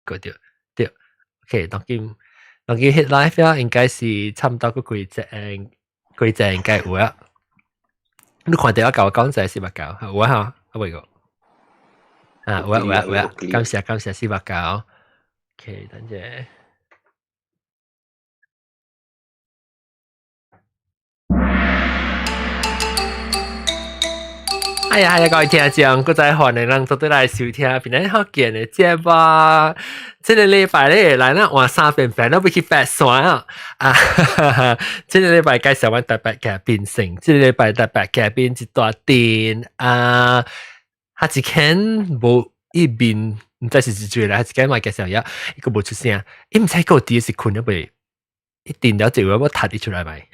個對對，OK，當今當今 hit live 啊，應該是差唔多個幾隻幾隻應該有啊。你看到我教我講就係四百九，有啊嚇，啊未個啊有啊有啊有啊，感謝感謝四百九。OK，等陣。哎呀，係啊，各位聽眾，閣再歡迎咱做對來收聽，平安福建的節目。這個禮拜咧，來咱換衫變變，咱欲去爬山啊！啊，這個禮拜介紹阮台北嘉賓先，這個禮拜台北嘉賓一大陣啊，他一間無伊面，毋知是一嘴來，一間嘛介紹伊，伊閣無出聲，伊毋知閣有佇是睏了未？伊定了一個我踢伊出來未？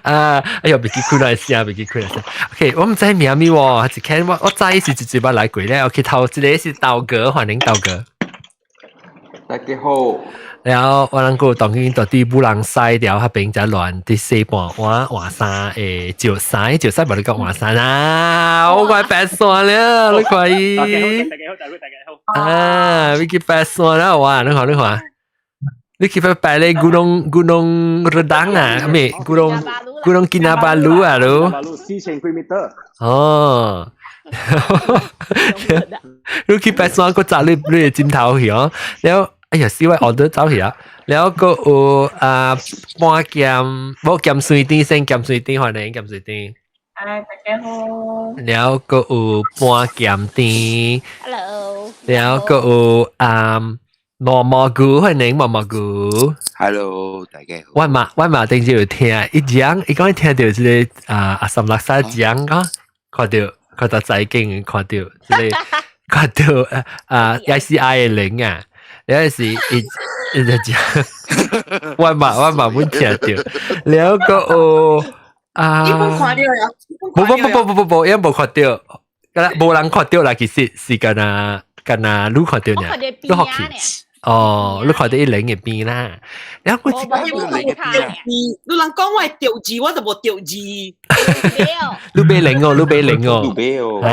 啊！哎喲，袂記開來聲，袂記開來聲。OK，我毋知名物喎，一間我我知是一嘴捌來過咧。OK，頭一個是豆哥，歡迎豆哥。大家好。然後我人閣當今到佇武人西寮彼邊才亂佇西半換換衫誒，石山石山無你講換衫啊！我快爬山了，你看伊。大家好，大家好，大家大家好。啊，你去爬山啦，哇！你看你看。你去爬咧 Gunung Gunung Redang 啊，咩 Gunung Gunung Kinabalu 啊，咯。 4000幾 meter。哦。你去爬山，閣紮你你的枕頭去哦。然後，哎呀，死我 order 走去啊。然後閣有啊半劍，無鹹水甜先鹹水甜，歡迎鹹水甜。嗨，大家好。然後閣有半鹹甜。 Hello。然後閣有啊。毛毛菇，歡迎毛毛菇。 Hello，大家好。我嘛我嘛頂次有聽，伊講伊講伊聽著這个啊阿三六三講講，看著看到財經，看著這个看著啊 ICI 的零啊，了是伊伊就講，我嘛我嘛冇聽著，了閣有啊，你冇看著呀？無無無無無無，伊無看著，敢若無人看著啦，其實是敢若敢若你看著爾，你好奇。哦，你看著伊零的邊啦，然後我你人講我會著字，我就無著字。你買零哦，你買零哦，你買哦，啊，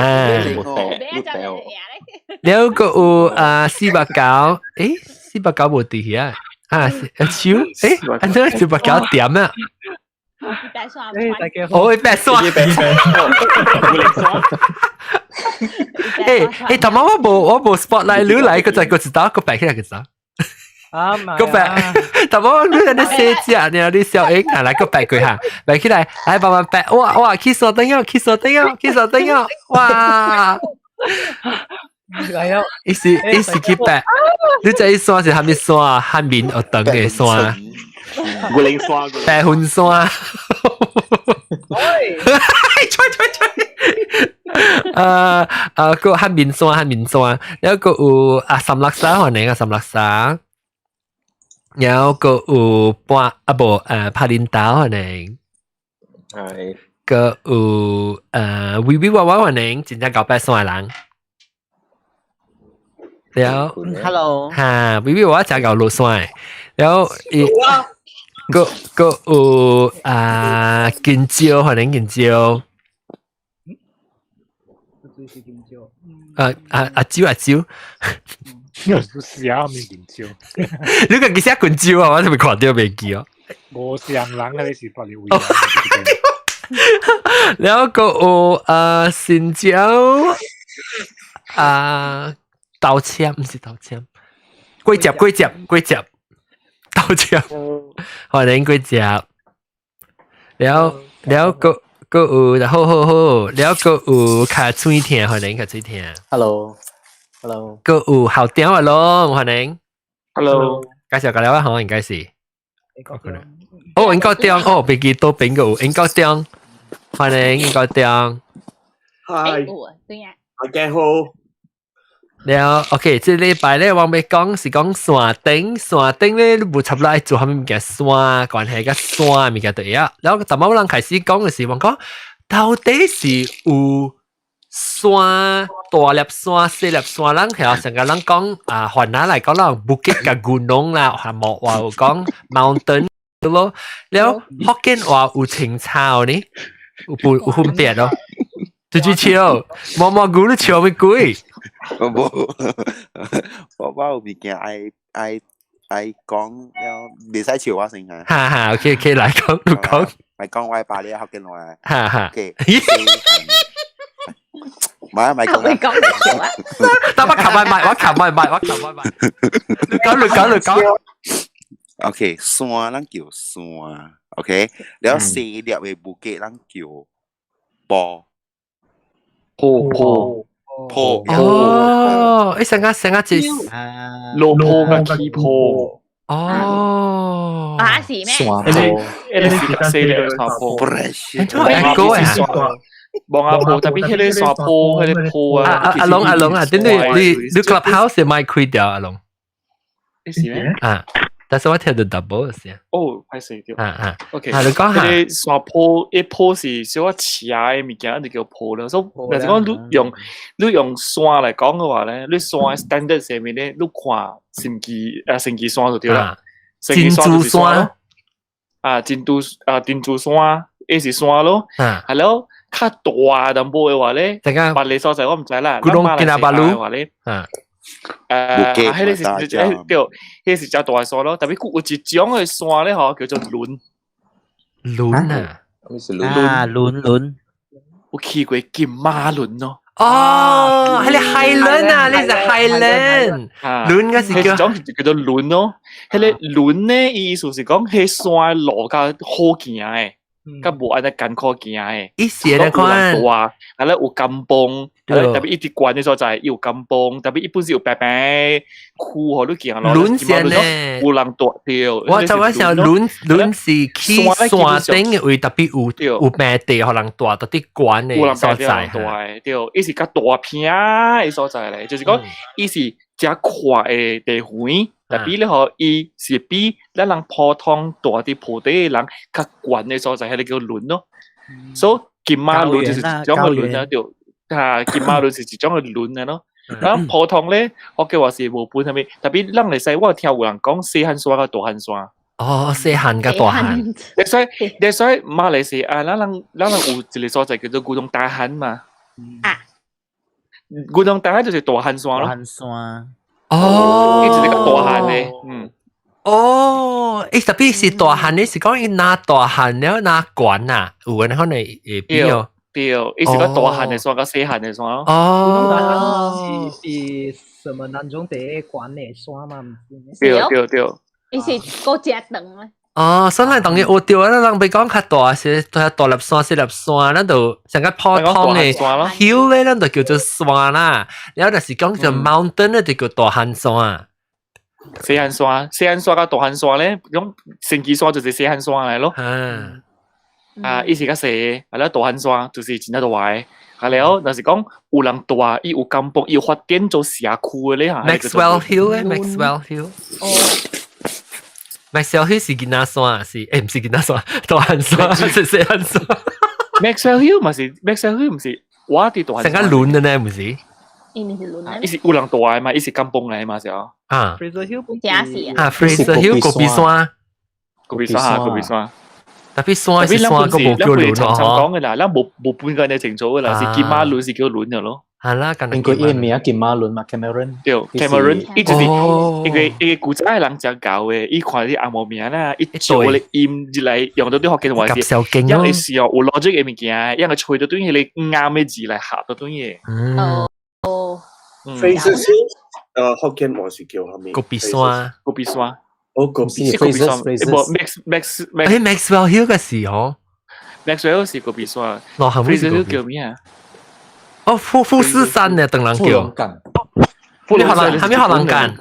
然後閣有啊四百九，誒，四百九無佇遐，啊，阿秋，誒，按怎四百九點啊？誒，大家好，哦，爬山，爬山，誒誒，頭毛我無我無 spotlight 你來，閣再閣一道，閣擺起來閣一道。啊，閣擺，頭毛你喺度寫字啊？你小英啊，來閣擺幾下，擺起來，來慢慢擺，哇哇，去山頂哦，去山頂哦，去山頂哦，哇！來咯，伊是伊是去爬，你知伊山是啥物山？漢民學長的山，武陵山，白雲山。喂，吹吹吹！啊，閣漢民山，漢民山，然後閣有啊三六沙，歡迎啊三六沙。然後閣有半啊無柏林島歡迎，係，閣有微微娃娃歡迎，真正𠢕爬山的人。然後，Hello，哈，微微娃娃真𠢕落山的，然後伊閣閣有啊金蕉，歡迎金蕉。啊啊阿蕉阿蕉。有啥物金蕉？你家己寫金蕉啊？我都未看著袂記哦。無相人啊！你是別個位。然後閣有啊新蕉啊豆籤，毋是豆籤，果汁果汁果汁豆籤，歡迎果汁。然後然後閣閣有好好好，然後閣有較喙疼，歡迎較喙疼。 Hello。Hello，閣有後點啊咯，歡迎。 Hello，介紹過了啊，吼，應該是。哦，英國中，哦，別記多邊個有英國中，歡迎英國中。嗨，對呀。大家好。了，OK，這禮拜咧，我欲講是講山頂，山頂咧，你無插來做啥物物件山，關係佮山物件對啊。然後頭仔人開始講的時，我講到底是有山大粒山、細粒山，咱係成個人講啊，雲南來講，咱 bukit 佮 gunung 啦，還無話有講 mountain 咯。了福建話有清炒呢，有有分別咯。直接笑，毛毛菇你笑乜鬼？無，我有物件愛愛愛講了，袂使笑我先啊。哈哈，OK OK，來講，你講。咪講我把你福建話。哈哈。 OK。唔係咪講你講笑啊！得我琴日買，我琴日買，我琴日買。你講，你講，你講。 OK，山咱叫山，OK，了細粒的 bukit 咱叫坡。坡坡坡。哦，誒，成個成個字，落坡嘅起坡。哦。啊是咩？山坡。呢個是細粒山坡。你做一個啊？望阿婆，特別彼個山坡，彼個坡啊！阿阿龍阿龍啊，等你你 Clubhouse 嘅麥開掉阿龍。你是咩？啊，但是我聽到 double 先。哦，歹勢對。啊啊，OK。啊，你講下。彼個山坡，一坡是小可斜的物件，就叫坡啦。所以，若是講你用山來講的話咧，你山 standard 上面咧，你看神奇啊，神奇山就對啦。珍珠山。啊，珍珠啊，珍珠山，伊是山咯。係咯。較大淡薄的話咧，別个所在我毋知啦。古龍京那巴魯話咧，啊，彼个是對，彼個是誠大的山咯。特別有一種的山咧，吼，叫做崙。崙啊，啊，崙崙。有去過金馬崙咯。哦，彼個 Highland 啊，你是 Highland。崙個是叫種叫做崙咯。彼個崙咧，意思是講彼山路較好行的。較無按呢艱苦行的，伊是咧款大，啊咧有甘榜，特別伊佇懸的所在，伊有甘榜，特別伊本身有白白區予你行咯。崙線咧，有人蹛著。我就我想崙崙是去山頂的位，特別有有平地，予人蹛，特別懸的所在。對，伊是較大片的所在咧，就是講伊是誠闊的地方。特別咧吼，伊是比咱人普通蹛佇坡底的人較懸的所在，彼個叫崙咯。所以金馬崙就是一種的崙啊，對，啊金馬崙是一種的崙啊咯。啊普通咧，福建話是無分啥物，特別咱會使我聽有人講細漢山佮大漢山。哦，細漢佮大漢。你所以馬來西亞，咱人有一個所在叫做古東大漢嘛。啊。古東大漢就是大漢山咯。大漢山。哦，伊就是個大漢咧，嗯。哦，伊特別是大漢，你是講伊若大漢了若懸啊？有個可能會比哦。對，伊是個大漢的山，佮細漢的山咯。哦，是什麼南種第一懸的山嘛？毋是？對對對。伊是閣誠長咧。哦，所以當然有對啊，人欲講較大是大大粒山、細粒山，咱就上個普通的 hill 咧，咱就叫做山啦。然後就是講叫 mountain 咧，就叫大漢山。細漢山、細漢山佮大漢山咧，種神奇山就是細漢山來咯。嗯。啊，伊是較細，啊了大漢山就是真正大个。啊了，若是講有人蹛，伊有甘榜，伊有發展做社區的咧嚇。 Maxwell Hill 咧，Maxwell Hill。哦。 Maxwell Hill 是囡仔山，是毋是囡仔山，大漢山是細漢山。 Maxwell Hill 嘛是 Maxwell Hill 毋是我佇大漢山。成個崙的呢，毋是？伊毋是崙。伊是有人蹛的嘛，伊是甘榜來嘛是哦。啊，Fraser Hill 真是啊，Fraser Hill 戈壁山，戈壁山啊，戈壁山。特別山是山，個無叫崙咯。常講的啦，咱無無分個呢清楚的啦，是金馬崙是叫崙的咯。係啦，因為伊名金馬崙嘛，Cameron。對，Cameron，伊就是一個古早的人誠𠢕的，伊看你紅毛名啦，伊做咧音入來用到對福建話是，樣會是哦有邏輯的物件，樣會揣到對彼個啱的字來合到對的。嗯。哦。 Fraser Hill，福建話是叫啥物？戈壁山。戈壁山。哦，戈壁戈壁山。無 Max Max Max。誒，Maxwell Hill 個是哦。 Maxwell 是戈壁山。哦， Fraser Hill 叫咩啊？哦，富富士山呢，等人叫。你學人，係咪學人幹？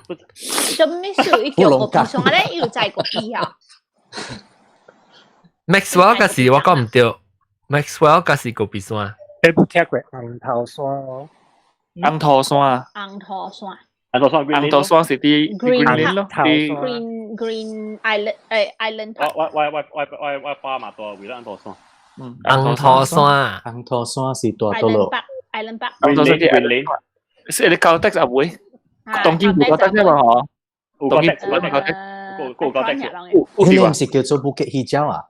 做咩事？伊叫戈壁山咧，伊有在戈壁啊。 Maxwell 個是我講毋對，Maxwell 個是戈壁山。你冇聽過紅頭山哦？紅頭山。紅頭山。紅頭山，紅頭山是佇 Greenland 咯， Green Island 誒 Island。我我我我我我爸嘛蹛佇紅頭山。嗯，紅頭山，紅頭山是蹛佗落。 Island Park。紅頭山佇 Island，是你 Caltex 啊會？當今有 Caltex 嘛嗬？有 Caltex，有 Caltex，有 Caltex。彼個毋是叫做 Bukit Hijau 啊？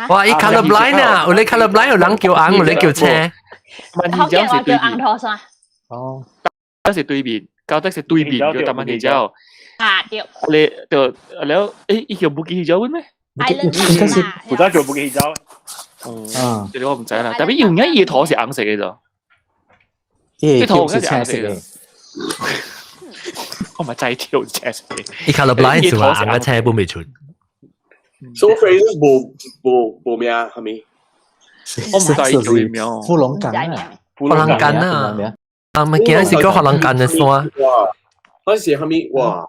哇！伊 color blind 啊，有你 color blind 有人叫紅，有你叫青。萬禧礁是對紅面。頭山。哦，嗰是對面，高德是對面叫大萬禧礁。啊對。你就了，誒，伊叫 Bukit Hijau 咩？應該是負責叫 Bukit Hijau。啊，這個我唔知啦。但係用緊伊頭是紅色嘅啫。伊頭是青色嘅。我咪真跳青色。伊 color blind 是話紅個青本未出。 So Fraser 無無無名係咪？我唔知叫咩名。富龍崗啊，富龍崗啊，啊咪記得是講富龍崗嘅山。哇！嗰時係咪哇？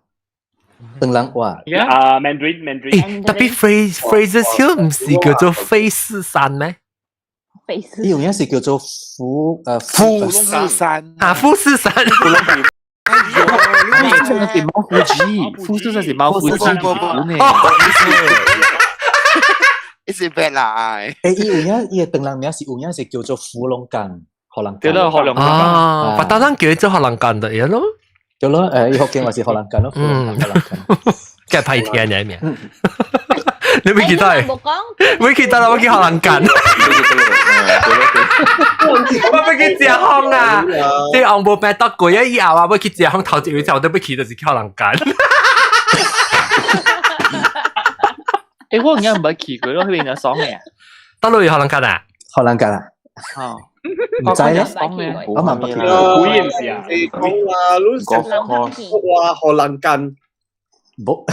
登人哇！啊，Mandarin Mandarin。特別 Fraser Hill 唔是叫做飛士山咩？飛士。伊有影是叫做富富士山啊，富士山。富士是貓富士，富士山是貓富士呢。一是白啦。誒，伊有影伊嘅唐人名是有影是叫做福隆港，荷蘭對啦，荷蘭港。啊，白刀人叫做荷蘭港的嘢咯。對咯，誒，伊福建話是荷蘭港咯，荷蘭港。梗係批天嘅名。你會記得？會記得啦，我叫荷蘭港。我欲去食風啊！這紅無病得過啊！以後啊，欲去食風頭一位我都欲去，就是去荷蘭港。誒，我應該唔捌去過咯，彼邊有爽嘅。倒落去荷蘭港啊？荷蘭港啊？哦，唔知咧，我嘛捌去過。古唔是啊？你講啊，你話荷蘭港，無，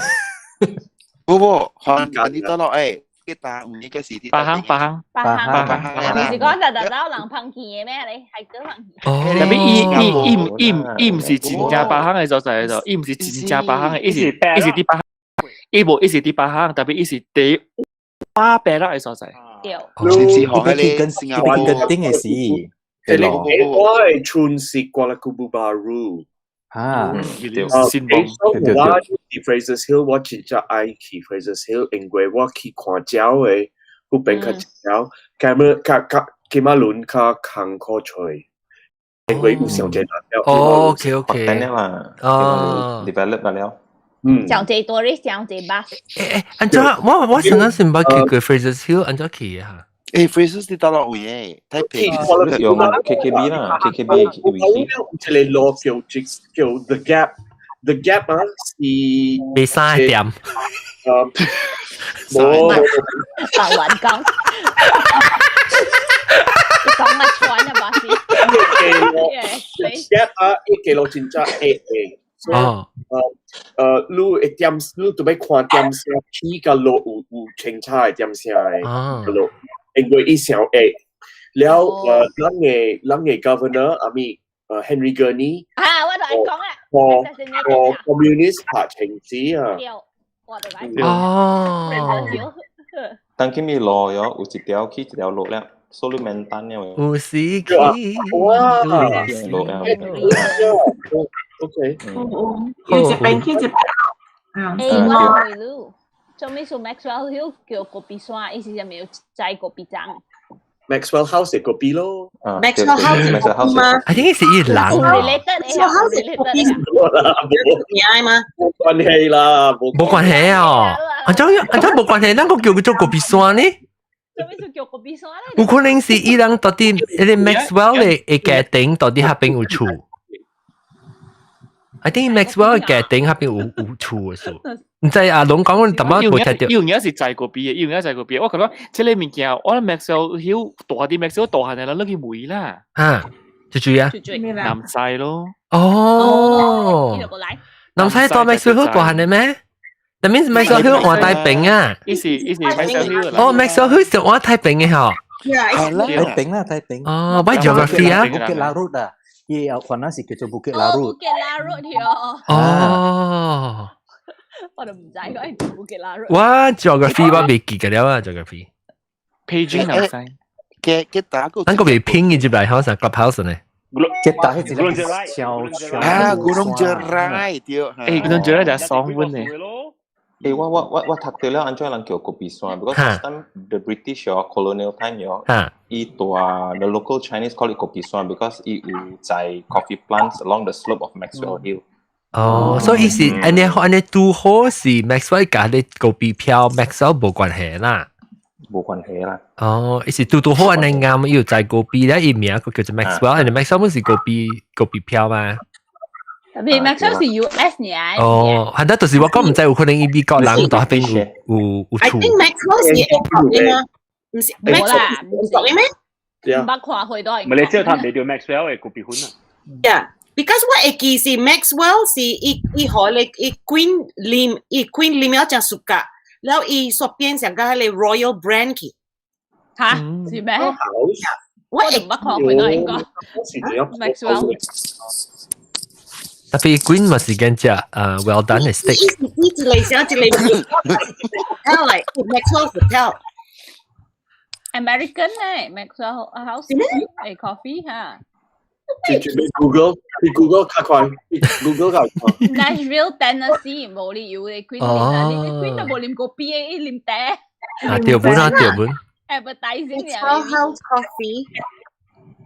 不不，荷蘭港你倒落誒。吉他唔應該是啲巴行巴行巴行巴行，唔是講實實有人碰見嘅咩？你係嗰碰見。哦，特別伊伊伊唔伊唔伊唔是真正巴行嘅所在就，伊唔是真正巴行嘅，伊是伊是佇巴行，伊無伊是佇巴行，特別伊是佇巴白啦嘅所在。對。是是學你跟你跟頂嘅是。我係村是 Kuala Kubu Bharu。啊，對，新邦。我去 Fraser Hill，我真正愛去 Fraser Hill，因為我去看鳥的，彼邊較鳥，較較較金馬倫較艱苦揣，因為有上濟人了。哦，OK OK。啦，哦，develop 了。嗯。上濟多你上濟巴。誒誒，按怎我我上陣時毋捌去過 Fraser Hill，按怎去的哈？誒，Fraser 是佗落位嘅，太平。用 KKB 啦，KKB 有一個路叫叫 The Gap，The Gap 啊是未三點。無白雲講，你講乜串啊，巴士？The Gap 啊，伊個路真正矮矮。哦。你會點？你著欲看點聲起佮落有有清楚的點聲的落，因為伊上矮。了咱的 governor 阿咪Henry Gurney 啊，我就愛講啦。和和 communist 拍情子啊。對，我就愛講。哦。當佢咪落咗，有一條起一條路了，所以免等了。有時起。哇！落了。 OK。有一邊去一邊。誒，我問你，做咩事 Maxwell Hill 叫戈壁山，伊是啥物有在戈壁山？Maxwell House 係戈壁咯。 Maxwell House 係戈壁嗎？ I think 是伊人。 Related Maxwell House 係戈壁。名嗎？冇關係啦，冇關係哦。按怎按怎冇關係，咱個叫佢做戈壁山呢？做咩事叫戈壁山咧？有可能是伊人到底彼个 Maxwell 的家庭到底彼邊有厝。I think Maxwell 家庭彼邊有有厝的數。毋知阿龍講，我淡薄無聽著。伊有影是在戈壁的，伊有影在戈壁。我感覺這个物件，我 Maxwell Hill 大佇 Maxwell 大漢的人落去問啦。啊，就注啊。南西咯。哦。南西大 Maxwell Hill 大漢的咩？That means Maxwell Hill 換太平啊。伊是伊是 Maxwell Hill。哦，Maxwell Hill 是換太平的吼。太平啦，太平。哦，我 geography 啊。 Bukit Larut 啊，伊有可能是叫做 Bukit Larut。 Bukit Larut 喲。哦。我都毋知講係 Bukit Larut。我 geography 我未記得了啊，geography。 Paging 南西。嘅嘅打個。咱個未拼嘅入來，好像 Clubhouse 呢。吉打彼一個超超啊，Gunung Jerai 對。誒，Gunung Jerai 就爽阮呢。誒，我我我我讀著了，按怎人叫戈壁山？Because last time the British 哦，colonial time 哦，伊帶 the local Chinese call it 戈壁山，because 伊有栽 coffee plants along the slope of Maxwell Hill。哦，所以是按呢按呢拄好是 Maxwell 佮你戈壁飄 Maxwell 無關係啦。無關係啦。哦，伊是拄拄好按呢啱，伊有在高比咧，伊名個叫做 Maxwell，而 Maxwell 本是高比高比票嘛。 Tapi Maxwell 是 US 爾。哦，係得，就是我講毋知有可能伊美國人到彼邊有 I 厝。 think Maxwell 是英國嘅嘛，毋是 Maxwell 是英國嘅咩？毋捌看過都係。唔係你知道他唔係叫 Maxwell 嘅高比款啊？ Yeah，because 我會記是 Maxwell 是伊伊予咧伊 Queen 啉，伊 Queen 啉了誠 suka，然後伊所變成個彼個 Royal brand 去。嚇？是咩？我會毋捌看過都應該。Maxwell。 Tapi Queen 嘛是間隻well done 嘅 steak。伊一個啥一個 hotel 嚟，Maxwell Hotel。 American 咧，Maxwell House 誒 coffee 嚇。直接 Google，你 Google 較快，你 Google 較快。 Nashville, Tennessee 無理由嘅 Queen 啊，你 Queen 都無啉咖啡嘅，伊啉茶。啊，對本啊，對本。 Advertising Maxwell House Coffee。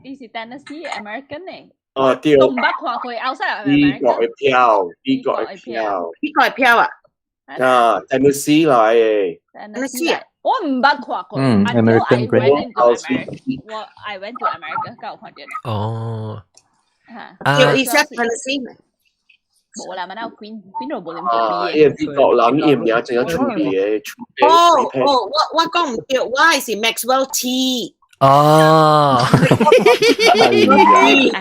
伊是 Tennessee American 咧。哦，對。都毋捌看過，outside 美國嘅票，美國嘅票。美國嘅票啊？啊，Tennessee 來嘅。 Tennessee 我毋捌看過。嗯，American brand。我 I went to America，才有看著。哦。嚇。叫伊寫 Tennessee。無啦，嘛那 Queen，Queen 都無啉啊，咖啡。伊個美國人伊名真正出名嘅，出名。哦哦，我講毋對，我係是 Maxwell Tea。哦， Maxwell Tea，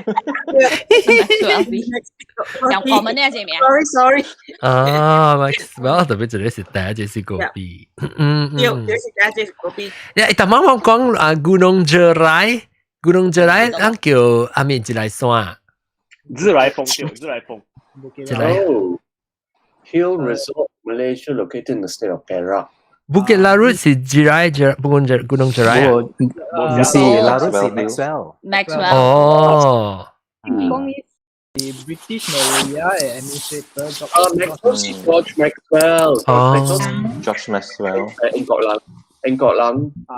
講我們呢隻名。 Sorry sorry。啊，Maxwell 特別一個是第一隻是咖啡，嗯。對，就是第一隻是咖啡。你頭先我講啊，Gunung Jerai，Gunung Jerai，咱叫阿面一來山。日來風對，日來風。一來。 Hill Resort Malaysia located in the state of Perak。 Bukit Larut 是 Jerai Gunung Gunung Jerai。唔是，Larut 是 Maxwell。 Maxwell。哦。講伊是 British Malaya 嘅 administrator。啊，Maxwell 是 George Maxwell。哦。 George Maxwell。係英國人，英國人。啊，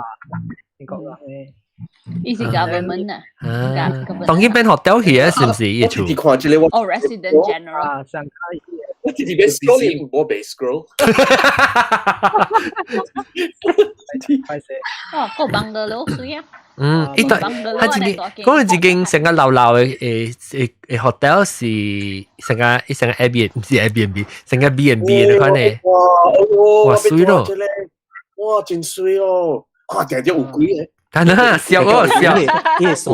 英國人嘅。伊是 government 啊。啊。當然變 hotel 去啊，是唔是？伊厝。哦，resident general。啊，上卡。我直接 scroll，我被 scroll。哦，個 bungalow 水啊。嗯，伊對，佢一間，講一間成個老老嘅誒 hotel 是成個伊成個 Airbnb，毋是 Airbnb，成個 B&B 嘅款咧。哇，哦，哇，水咯！哇，真水哦！哇，定定有鬼嘅。但係笑哦笑，伊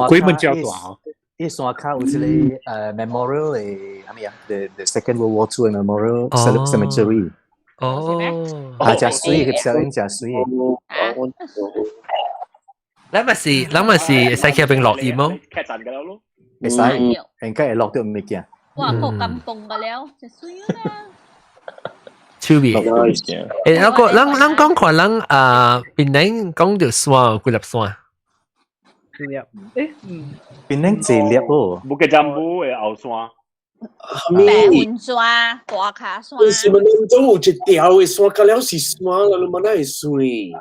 鬼門較大哦。伊山跤有一個memorial 嘅，啥物啊？The Second World War Two memorial cemetery。哦。啊，誠水，翕相影誠水。咱咪是，咱咪是會使去彼邊落雨無？劇陣㗎咯。會使，應該會落著物件。哇，個甘榜個了，真水啦。趣味。誒，那個咱咱講看咱啊，檳城講著山有幾粒山？幾粒？誒，嗯。檳城濟粒哦。 Bukit Jambul 的後山。白雲山、大跤山。是咪南州有一條的山，甲了是山啦，你問哪會水？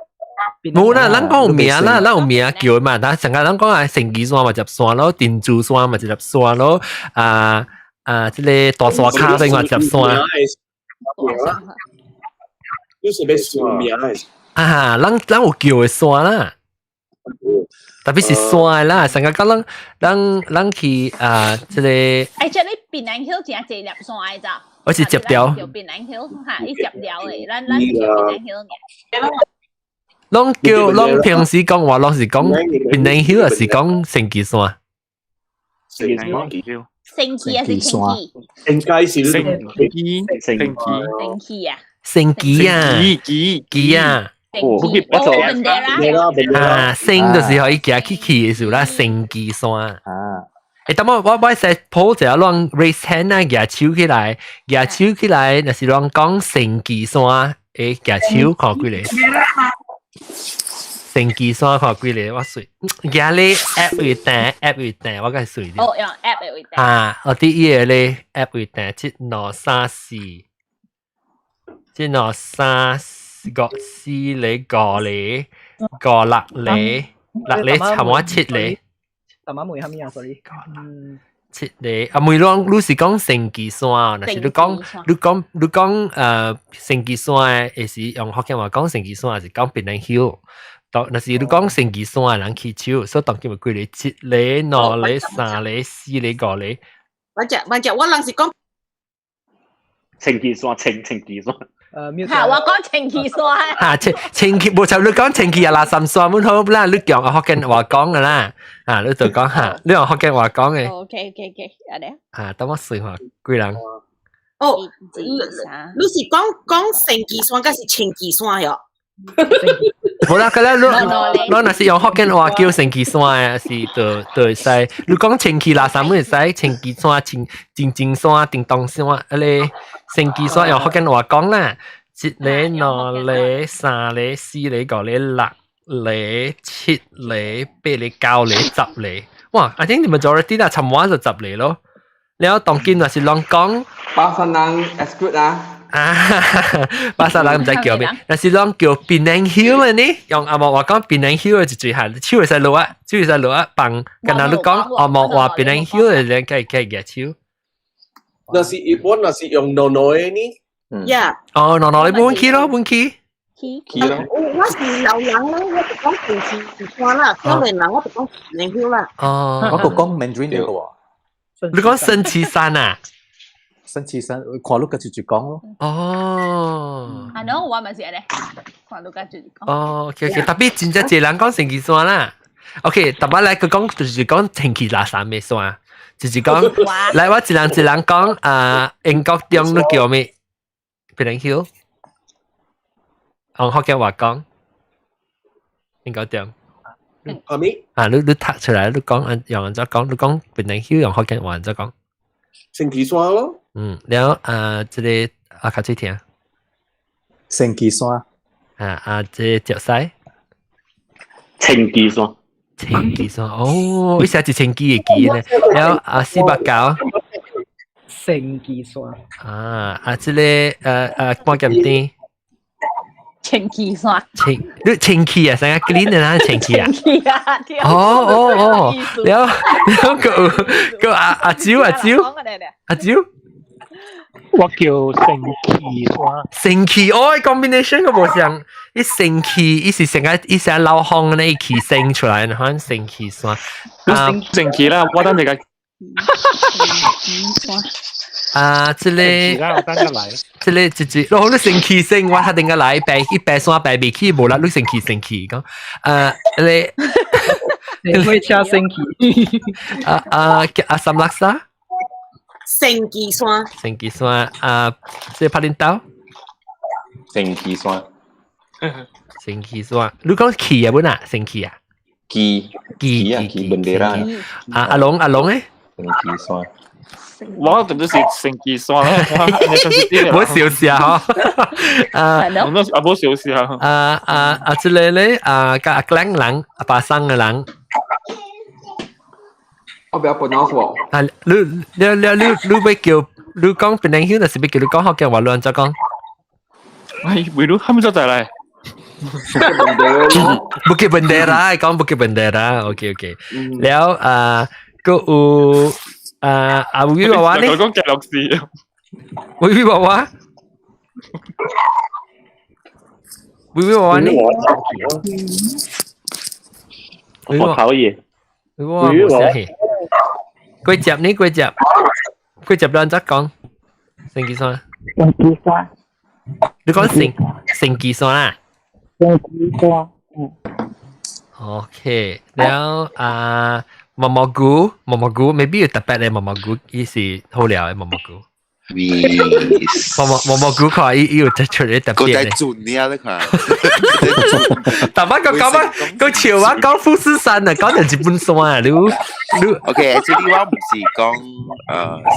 無啦，咱講有名啦，咱有名叫嘛。但成個咱講啊，神奇山嘛一粒山咯，珍珠山嘛一粒山咯，啊啊，這個大山跤頂嘛一粒山。你是欲算名的？啊，咱咱有叫的山啦，特別是山啦，成個講咱咱咱去啊，這個。哎，這裡檳城 Hill 真濟粒山的咋？我是接條。叫檳城 Hill 哈，伊接條的，咱咱是叫檳城 Hill 爾。攏叫攏平時講話，攏是講檳城 Hill，還是講神奇山？神奇山。神奇還是神奇？應該是神奇，神奇，神奇啊！神奇啊！奇奇啊！哦，啊，神就是可以行去去的時候啦，神奇山。啊！誒，等我我我使鋪一下亂 raise hand 啊，舉手起來，舉手起來，若是亂講神奇山，誒，舉手看幾个？神奇山看幾个？我水，舉咧 app 會彈，app 會彈，我較水。哦，用 app 會彈。啊，我佇伊个咧 app 會彈，一、兩、三、四，一、兩、三、個四个、五个、五六个、六個差唔多七個。大媽問啥物啊？Sorry。嗯。七個啊，每攏你是講神奇山，若是你講你講你講神奇山的，會是用福建話講神奇山，還是講檳城 Hill？當若是你講升旗山人起手，所以當今咪幾个？一个、兩个、三个、四个、五个。反正反正我人是講清氣山，清清氣山。嚇，我講清氣山。嚇，清清氣無錯，你講清氣啊，垃圾山，滿好啦，你用福建話講嘅啦，啊，你就講嚇，你用福建話講嘅。 OK，按呢。啊，等我試下幾人。哦，你是講講升旗山，還是清氣山喲？無啦，佢咧，你你若是用福建話叫升旗山嘅，是就就會使。你講清氣垃圾會使，清氣山、清清淨山、叮當山，啊咧升旗山用福建話講啦。一个、兩个、三个、四个、五个、六个、七个、八个、九個、十個。哇！I think the majority 啦，尋晚就十個咯。了當今若是攏講，巴剎人 exclude 啊。啊，巴剎人毋知叫咩，若是攏叫 Penang Hill 呢？用紅毛話講 Penang Hill 就最下，手會使落啊，手會使落啊，放。敢若你講紅毛話 Penang Hill 嘅，計計舉手。若是一般，若是用儂儂的呢？ Yeah。哦，儂儂你搬去咯，搬去。去咯。我是老人咧，我就講平時山啦，少年人我就講 Penang Hill 啦。哦，我個講 Mandarin 嘅喎。你講升旗山啊？升旗山，看你家己就講咯。哦。啊，喏，我嘛是按呢，看你家己講。哦，OK，特別真正濟人講升旗山啦。OK，特別來佢講就是講清氣垃圾嘅山，就是講，來我一人一人講啊，英國中你叫咩？Penang Hill，用福建話講，英國中。阿咪？啊，你你讀出來，你講啊，用按怎講？你講 Penang Hill 用福建話按怎講？升旗山咯。嗯，了啊，這個阿卡最聽。升旗山。啊啊，這個石西。清旗山。清旗山，哦，伊寫一清旗的旗呢。了啊，四百九。升旗山。啊啊，這個半劍店。清氣山。清，你清氣啊，成個 clean 的啦，清氣啊。清氣啊，哦哦哦，了了個個阿阿蕉阿蕉阿蕉，我叫升旗山。升旗哦，combination 個無像，伊升旗，伊是成個伊成老風呢，氣升出來，可能升旗山。升旗啦，我等你個。啊，這個，這個這這，我你升旗升，我一定個來白一白山白未去，無啦，你升旗升旗講，啊，你，你會車升旗？啊啊啊，三垃圾。升旗山。升旗山啊，這個拍領刀。升旗山。升旗山，你講旗啊本啊，升旗啊？旗旗啊旗 bendera。啊阿龍阿龍咧？升旗山。我特別是升旗山啦，冇笑死啊！嗬，啊，我啊冇笑死啊！啊啊啊！這個咧啊，甲阿靚人阿巴生嘅人，我比較笨啊！啊，你你你你你欲叫你講檳城，就是欲叫你講福建話，你按怎講？哎，為咗他們就再來。 Bukit Bendera 講 Bukit Bendera，OK OK。了啊，閣有啊阿威娃娃呢？我講傑洛士。威威娃娃，威威娃娃呢？我討厭。威娃娃冇聲氣。過接呢？過接，過接你按怎講？升旗山。升旗山。你講升升旗山啊？升旗山，嗯。 OK，了啊，毛毛菇，毛毛菇，maybe 有特別嘅毛毛菇，伊是好料嘅毛毛菇。毛毛毛毛菇看伊伊有出出嚟特別嘅。個在準你啊，你看。特別個講乜？個笑話講富士山啊，講成日本山啊，你你。 OK，這裡我毋是講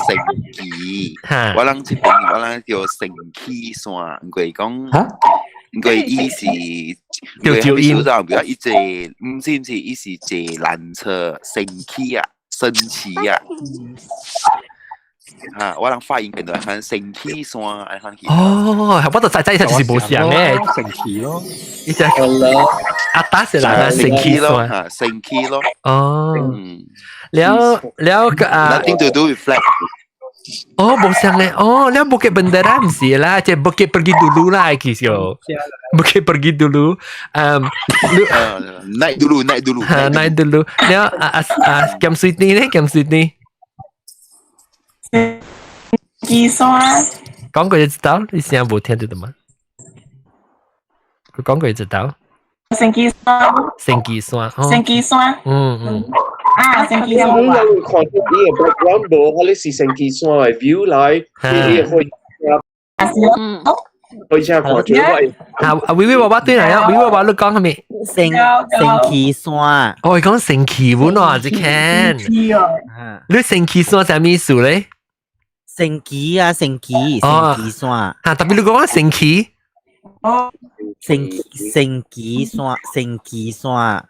升旗，我人這邊我人叫升旗山，毋過講。因為伊是叫照音，比較伊坐，毋是毋是，伊是坐纜車升旗啊，升旗啊。嚇，我人發音變做係升旗山，按款去。哦，我就知知就是無相嘅。升旗咯，伊只阿達是人啊，升旗山，嚇，升旗咯。哦，了了個啊，Nothing to do with flag。哦，無相咧，哦，你 Bukit Bendera 唔是啦，即係 Bukit pergi dulu 啦，其實 Bukit pergi dulu，naik dulu, naik dulu. 哈，naik dulu，你啊啊啊，鹹水甜咧，鹹水甜。岐山。講過就知道，你聲無聽得到嗎？佢講過就知道。升旗山。升旗山。升旗山。啊，升旗山。你有看到你嘅 background 無？我你是升旗山嘅 view 來，你可以。可以請看住我。啊啊！微微娃娃對嚟啊！微微娃娃你講係咪？升升旗山。哦，講升旗喎喏，這 can。你升旗山係咩意思咧？升旗啊，升旗，升旗山。啊，特別你講升旗。升升旗山，升旗山。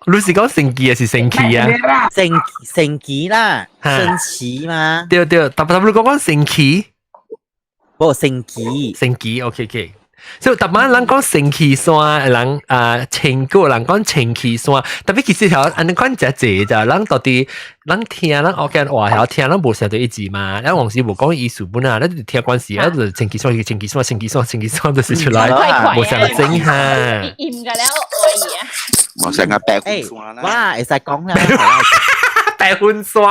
你是講升旗還是升旗啊？升升旗啦，升旗嘛。對對，特別你講講升旗。無升旗，升旗，OK OK。所以逐擺人講升旗山，人啊清個人講清旗山，特別其實條按呢款誠濟咋，人到底人聽人學見話曉聽，人無想到一字嘛，咱往時無講意思本啊，咱就聽關係，啊就清旗山，清旗山，清旗山，清旗山，就是出來，無想整哈。厭㗎了，懷疑啊！我成個白雲山啦。哇，會使講啦。白雲山。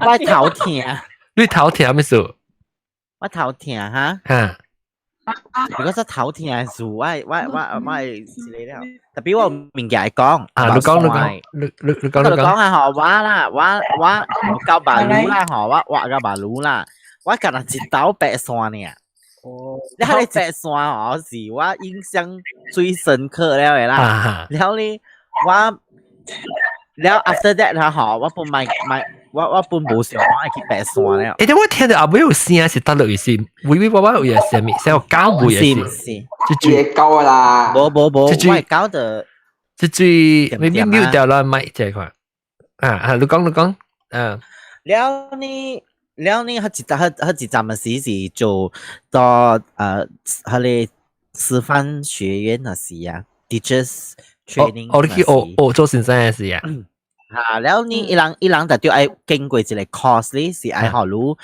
我頭痛。你頭痛咩事？我頭痛哈。哈。如果說頭痛的事，我會一個了。特別我有物件會講。啊，你講你講，你講你講啊吼，我啦，我到馬路啦吼，我畫到馬路啦，我干焦一斗爬山爾。哦。你彼個爬山吼，是我印象最深刻了的啦。了呢，我了 after that 啦吼，我本買買。我本無想講愛去爬山了。欸，但我聽到後尾有聲是佗落意思，微微娃娃有嘢聲物，聲有狗尾是毋是？這句狗啦。無無無，我會狗的。這句 maybe mute 掉啦，麥這塊。啊啊，你講你講，嗯。了呢，了呢，彼一站的時是做到彼個師範學院那時啊，teachers training。哦，你去學學做先生的時啊？嚇，了呢，伊人就著愛經過一個 course 咧，是愛予你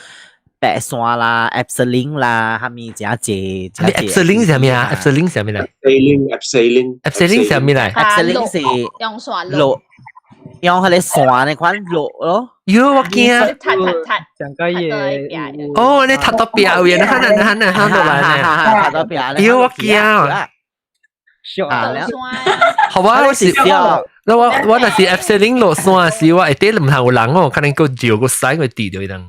爬山啦、abseiling 啦，蝦米誠濟。你 abseiling 是啥物啊？abseiling 是啥物來？abseiling，abseiling， abseiling 是啥物來？abseiling 是用山落，用彼個山那款落咯。喲，我驚。踢踢踢，上個嘢。哦，你踢到壁位，你看你看你看到來呢？踢到壁。喲，我驚。啊，好吧，我是。那我若是 abseiling 落山時，我會底毋通有人哦，可能閣照個屎會跌到伊人。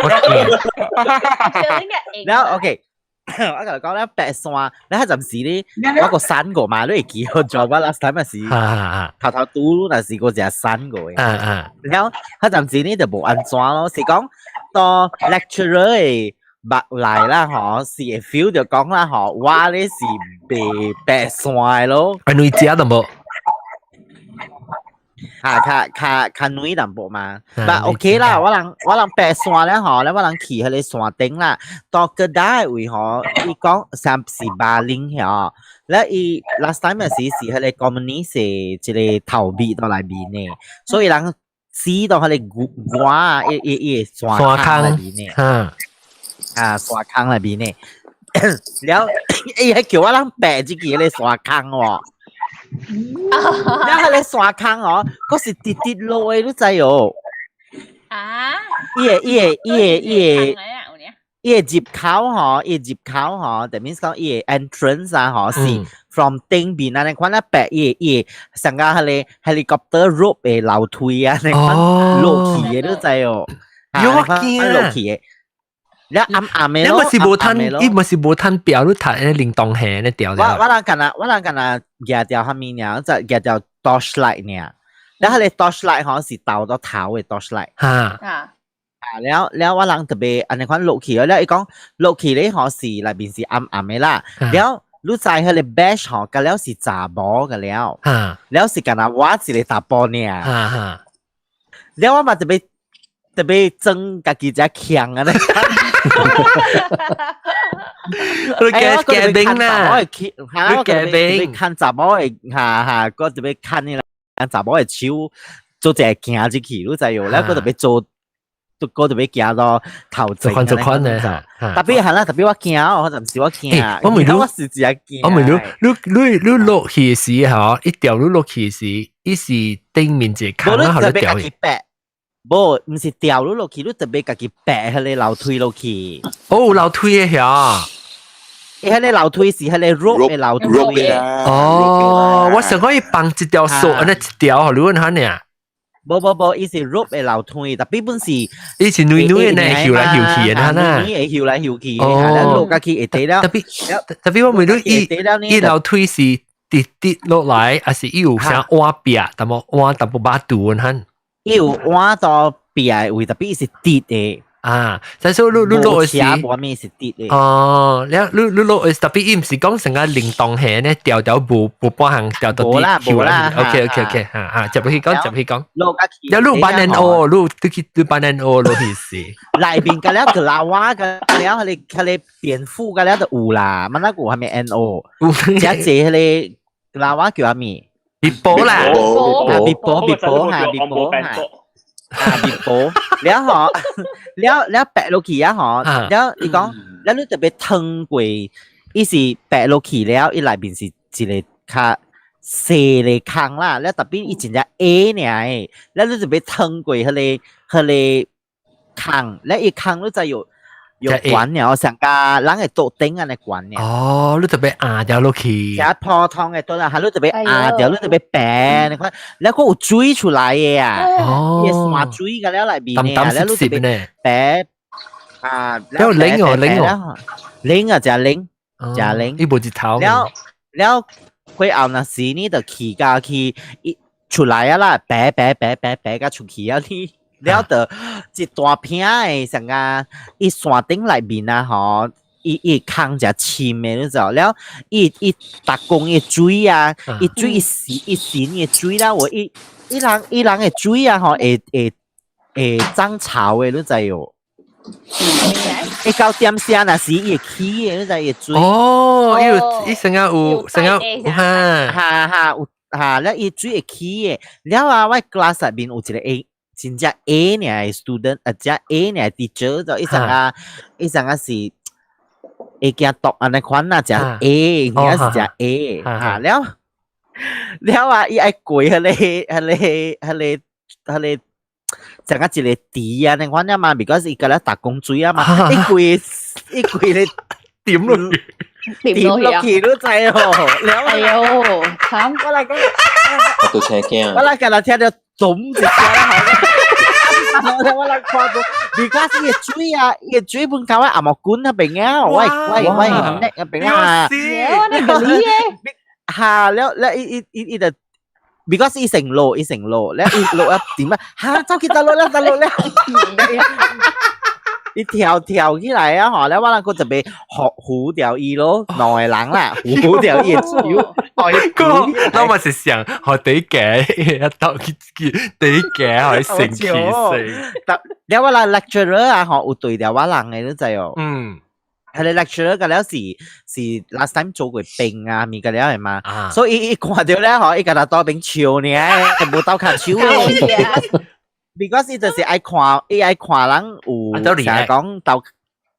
我驚。然後 OK，我共你講咧，爬山，你彼陣時咧，我個山過嘛，你會記得做我 last time 是頭頭拄若是個只山過嘅。然後彼陣時咧就無按怎咯，是講當 lecturer 的目內啦吼，是會 feel 著講啦吼，我咧是袂爬山的咯。啊，你食都無？嚇，較較較軟淡薄嘛，但 OK 啦，我人爬山咧吼，咧我人去彼個山頂啦，到個大位吼，伊講啥是巴林吼，咧伊 last time 的時是彼個 communist 一個頭尾到內面的，所以人死到彼個牛啊，伊伊伊山坑內面的，啊山坑內面的，了伊還叫我人爬入去彼個山坑喎。然後彼個山坑哦，閣是直直落的，你知哦？啊！伊個入口吼，伊個入口吼，that means 講伊個 entrance 啊吼，是 from 頂邊啊，你看那白伊個上個彼個 helicopter rope 的樓梯啊，你看落去的，你知哦？有我驚落去的。了暗暗的咯，你咪是無趁，伊咪是無趁表，你睇那靈動下那掉。我人干焦舉著啥物爾，就舉著 torchlight 爾。了彼個 torchlight 吼是投到頭的 torchlight。哈。啊。啊，了了我人特別按呢款落去，了伊講落去咧吼是內面是暗暗的啦。了你知彼個 batch 吼，甲了是查某個了。了是干焦我一個查埔爾。哈哈。了我嘛特別特別裝家己遮強啊！你驚驚冰啦！你驚冰，牽查某的，哈哈，我特別牽你啦，查某的手做一個行入去，你知哦？了我特別做都個特別行到頭前。做款做款嘅嚇。 Tapi 係啦，tapi 我驚，我就唔是我驚。我問你，我是自己驚。我問你，你落去時吼，一掉你落去時，伊是頂面一個坑啊，予你掉去。無，毋是掉你落去，你特別家己爬彼个樓梯落去。哦，樓梯嘅遐。伊彼个樓梯是彼个 rope 的樓梯。哦，我想講伊放一條索，按呢一條，予你按呢。無無無，伊是 rope 的樓梯，tapi 本是伊是軟軟的呢，搖來搖去的啦。軟會搖來搖去，哦，落下去會跌了。 Tapi tapi 我問你，伊樓梯是直直落來，還是伊有啥彎壁，淡薄彎淡薄把度按？伊有彎到壁的位，tapi 伊是直的。啊，所以你落的是，無咩是直的。哦，你落的是 tapi 伊毋是講成個靈動下呢，條條無半項條到無啦無啦，OK，哈哈，接落去講，接落去講。落下去。有你班人哦，你去你班人哦，落去是。內面個了個老蛙個了，彼个蝙蝠個了就有啦，乜那個係咪 N O？只隻彼个老蛙叫啥物？別波啦，啊，別波別波哈，別波哈。啊，別波，了吼，了了爬落去啊吼，了伊講，了你特別通過，伊是爬落去了，伊內面是一個較細的坑啦，了 tapi 伊真正矮爾，了你特別通過彼个坑，了伊坑你就有有懸了，上加人會桌頂按呢懸了。哦，你特別壓掉落去。只普通的桌啦，哈，你特別壓掉，你特別爬，你看，了閣有水出來的啊。哦。伊山水個了內面啊，了你特別爬啊。了冷哦，冷哦。冷啊，誠冷，誠冷。伊無日頭。了了，過後若是你就去到去，伊出來啊啦，爬爬爬爬爬到出去啊你。了就一大片的，像個伊山頂內面啊吼，伊坑誠深的，你知道？了伊逐工伊水啊，伊水伊滲伊滲伊水啦，有伊人的水啊吼，會漲潮的，你知無？伊到點聲若是伊會起的，你知伊水。哦，伊有伊成個有成個哈哈哈有哈，了伊水會起的。了啊，我 class 內面有一個 A。真正矮爾 student，啊，真矮爾 teacher 就伊上啊，伊上啊是會驚毒按呢款啊，誠矮，應該是誠矮，哈了了啊，伊愛過彼个像啊一個池啊，按呢款啊嘛，because 伊共咧逐工水啊嘛，伊過咧點落去，點落去你知哦，了哎喲，慘！我來講，我都青驚。我來今日聽到總一聲我來看到，because 伊水啊，伊水本靠我阿毛管那邊啊，我叻那邊啊，我那個你耶，哈，了了伊伊伊伊就，because 伊成落，伊成落，了伊落啊點啊，哈，走去倒落了，倒落了。伊跳跳起來啊！吼，了我人閣特別扶掉伊咯，兩個人啦，扶掉伊的手。個我嘛是想學第一個，一到去第一個可以神奇性。了我人 lecturer 啊，吼，有對掉我人的，你知哦？嗯。彼个 lecturer 個了是 last time 做過兵啊，物個了係嘛？所以伊看到咧，吼，伊共他倒邊笑呢，無鬥跤手嘅。Because 伊就是愛看，伊愛看人有成講鬥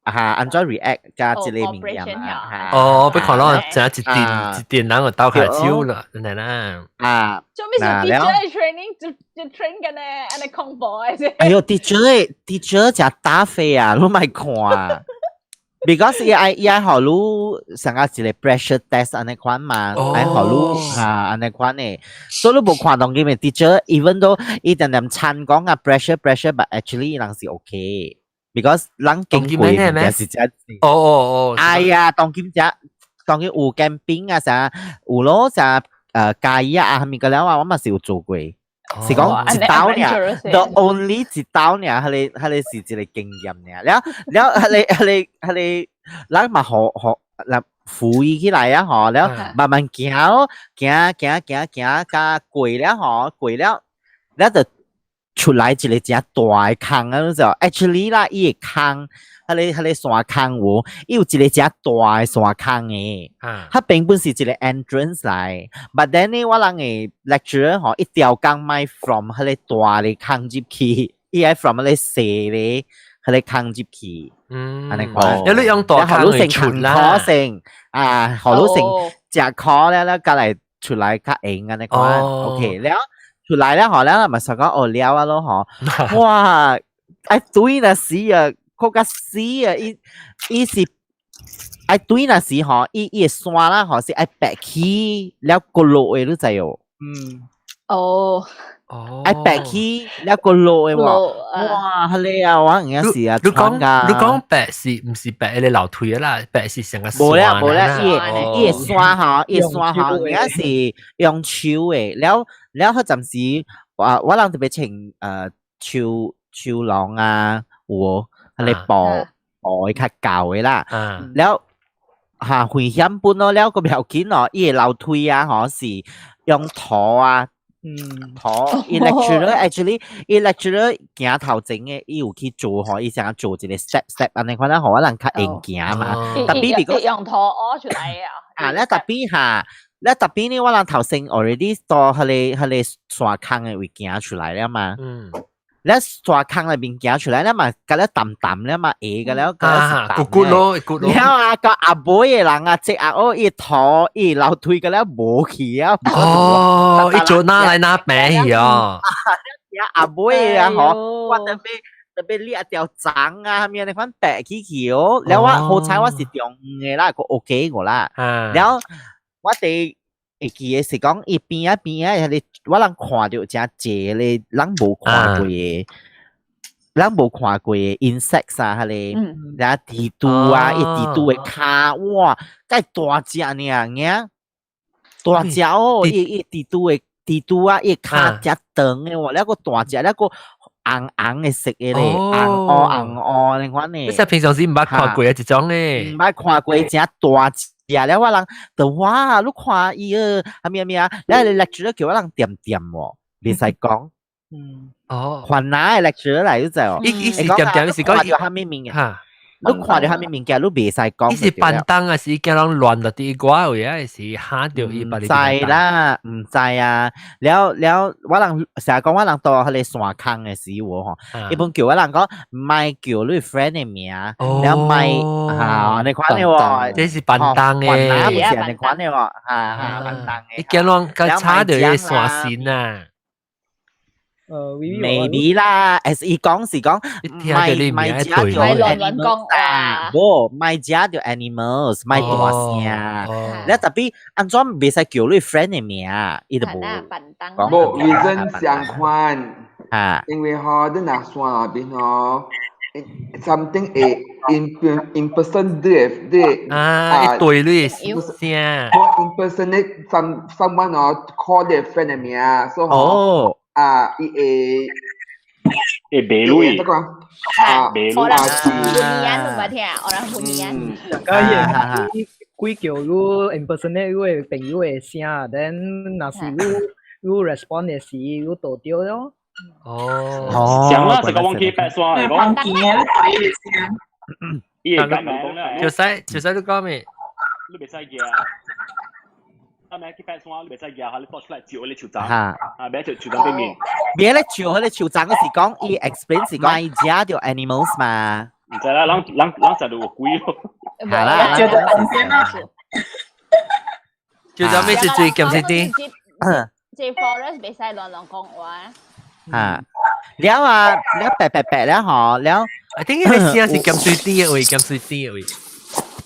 哈，按怎 react 加這個物件嘛。哦，欲看到這一陣一陣人有鬥跤手啦，真係啦。啊，做咩事 teacher training 就 train 緊呢？按呢恐怖的。哎喲，teacher teacher 誠打飛啊，你莫看。Because 伊愛予你上個一個 pressure test 按呢款嘛，愛予你哈按呢款的，所以你無看當今的 teacher，even though 伊定定參講啊 pressure pressure，but actually 伊人是 OK。Because 人經過物件是誠哦哦哦，哎呀，當今只當今有 camping 啊啥，有咯啥咖喱啊，啥物個了啊，我嘛是有做過。是講一道爾，the only 一道爾，彼個是一個經驗爾。了了，彼個咱嘛學學來扶伊起來啊吼，了慢慢行咯，行行行行，甲過了吼，過了，了就出來一個誠大的坑啊！你知 actually 啦，伊個坑，彼個山坑有，伊有一個誠大的山坑的，彼邊本是一個 entrance 來，but then 呢，我人的 lecturer 吼，伊調工莫 from 彼個大的坑入去，伊愛 from 你細咧，彼个空入去。按呢款。你你用大空去出啦。可成啊，予你先食苦了了，過來出來較閒按呢款。OK，了出來了吼，了嘛想講哦了啊咯吼，哇！愛對若死啊，閣較死啊！伊伊是愛對若時吼，伊伊的山啦吼是愛爬起了閣落的，你知無？嗯。哦。愛爬起了閣落的喎。哇！彼个啊，我有影是啊，你講你講爬是毋是爬彼个樓梯啦？爬是成個無啦無啦，伊的伊的山吼，伊的山吼，有影是用手的，了了，彼陣時我我人特別穿樹樹籠啊，有無？彼个步步會較厚的啦，了哈危險本咯，了閣袂要緊咯，伊的樓梯啊吼是用土啊。土，伊 lecturer actually，伊 lecturer 行頭前的，伊有去做吼，伊想做一個 step step 按呢款啦，予我人較會行嘛。特別如果用土挖出來啊。啊，了特別哈，了特別呢，我人頭先 already 到彼个彼个山空的位行出來了嘛。了山空內面行出來了嘛，甲了澹澹了嘛，下個了，甲了是骨骨咯，骨咯。了啊，個阿妹的人啊，這阿哦，伊土伊樓梯個了無去啊。哦，伊做哪來哪病去啊？阿妹啊，吼，我特別特別掠條長啊，啥物你款白起去哦。了我好彩我是中的啦，閣 OK 我啦。了我哋會記得是講伊邊仔邊仔，彼个我人看著誠濟咧，人無看過的，人無看過的 insects 啊，彼个，了蜘蛛啊，伊蜘蛛的跤，哇，蓋大隻爾爾，大隻哦，伊伊蜘蛛的蜘蛛啊，伊跤誠長的喎，了閣大隻，了閣紅紅的色的咧，紅烏紅烏那款的。你平常時毋捌看過啊，這種咧。毋捌看過誠大隻。了我人就哇，你看伊個啥物啥物啊，了 lecturer 叫我人恬恬喎，袂使講。哦。番仔的 lecturer 來你知無？伊伊是恬恬，伊是講看著啥物物件？你看著啥物物件，你袂使講。伊是板凳啊，是驚人亂落佇歌位啊，是嚇著伊把你。知啦，毋知啊。了了，我人成日講我人到彼个山空的時候吼，伊本叫我人講，莫叫你 friend 的名，了莫哈按呢款的喎。這是板凳的。番仔毋是按呢款的喎，哈哈板凳的。伊驚人佮插著伊個山線啊。 Maybe 啦，as 伊講是講，莫莫食著 animals 啊，無莫食著 animals，莫大聲。了特別按怎袂使叫你 friend 的名，伊就無講。無 reason 相款，啊，因為吼，你若山內邊吼，something 會 in in person 你你啊，一對你聲。 impersonate someone 哦 call 你 friend 的名，所以哦。啊，伊會會白鐳，啊，白鐳啊，胡面毋捌聽，orang 胡面。個伊鬼叫你 impersonate 你的朋友的聲，then 若是你你 respond 的時，你倒著咯。哦，想啦，這個忘記爬山嚟講。伊會講講就使就使你講咩？你袂使驚。啊，咩去爬山，你袂使舉下你拖出來照彼個樹叢，啊，別照樹叢對面。別咧照彼個樹叢，是講伊 explain 是講莫食著 animals 嘛。毋知啦，人人人食著有鬼咯。好啦，覺得新鮮啊。叫做咩？是最鹹濕啲。這 forest 袂使亂亂講話。啊，了啊，了白白白了吼，了。 I think 彼個聲是鹹水啲的位，鹹水啲的位，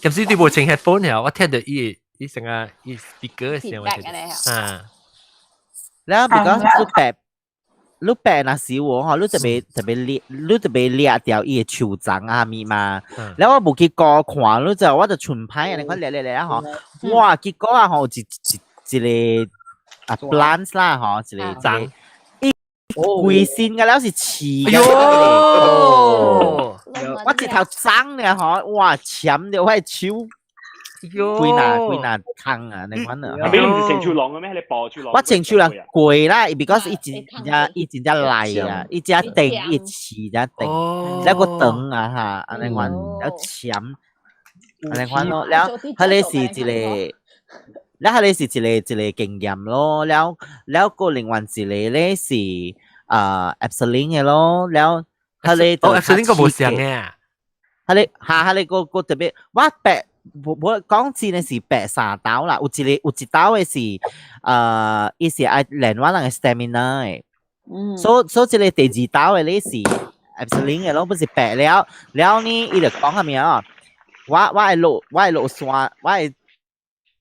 鹹水啲無穿 headphone 了，我聽著伊伊成個伊 speaker 的聲，我聽著。啊。了，because 你白，你白若是我吼，你特別特別掠，你特別掠掉伊的樹叢啊物嘛。了我無去高看，你就我就純歹按呢款掠掠掠吼，哇！結果啊吼，一一一個啊 plants 啦吼，一個叢。規身個了是刺嘅，我一頭髒咧吼，哇！鉗著我的手，規那規那空啊，你款啊。你毋是穿樹籠嘅咩？你抱樹籠。我穿樹籠過啦，because 伊真正伊真正來啊，伊只頂伊刺只頂，了閣長啊哈，按呢款了鉗，按呢款咯，了彼个是一個。了彼个是一個一個經驗咯，了了閣另外一個咧是。啊 abseiling 嘅咯，了彼個哦，abseiling 個無相嘅。彼個哈，彼個個特別，我爬無無講真嘅是爬三道啦，有一個有一道嘅是，伊是愛練我人嘅 stamina 嘅。所以這個第二道嘅咧是 abseiling 嘅咯，不是爬了了呢，伊就講啥物啊？我會落山，我會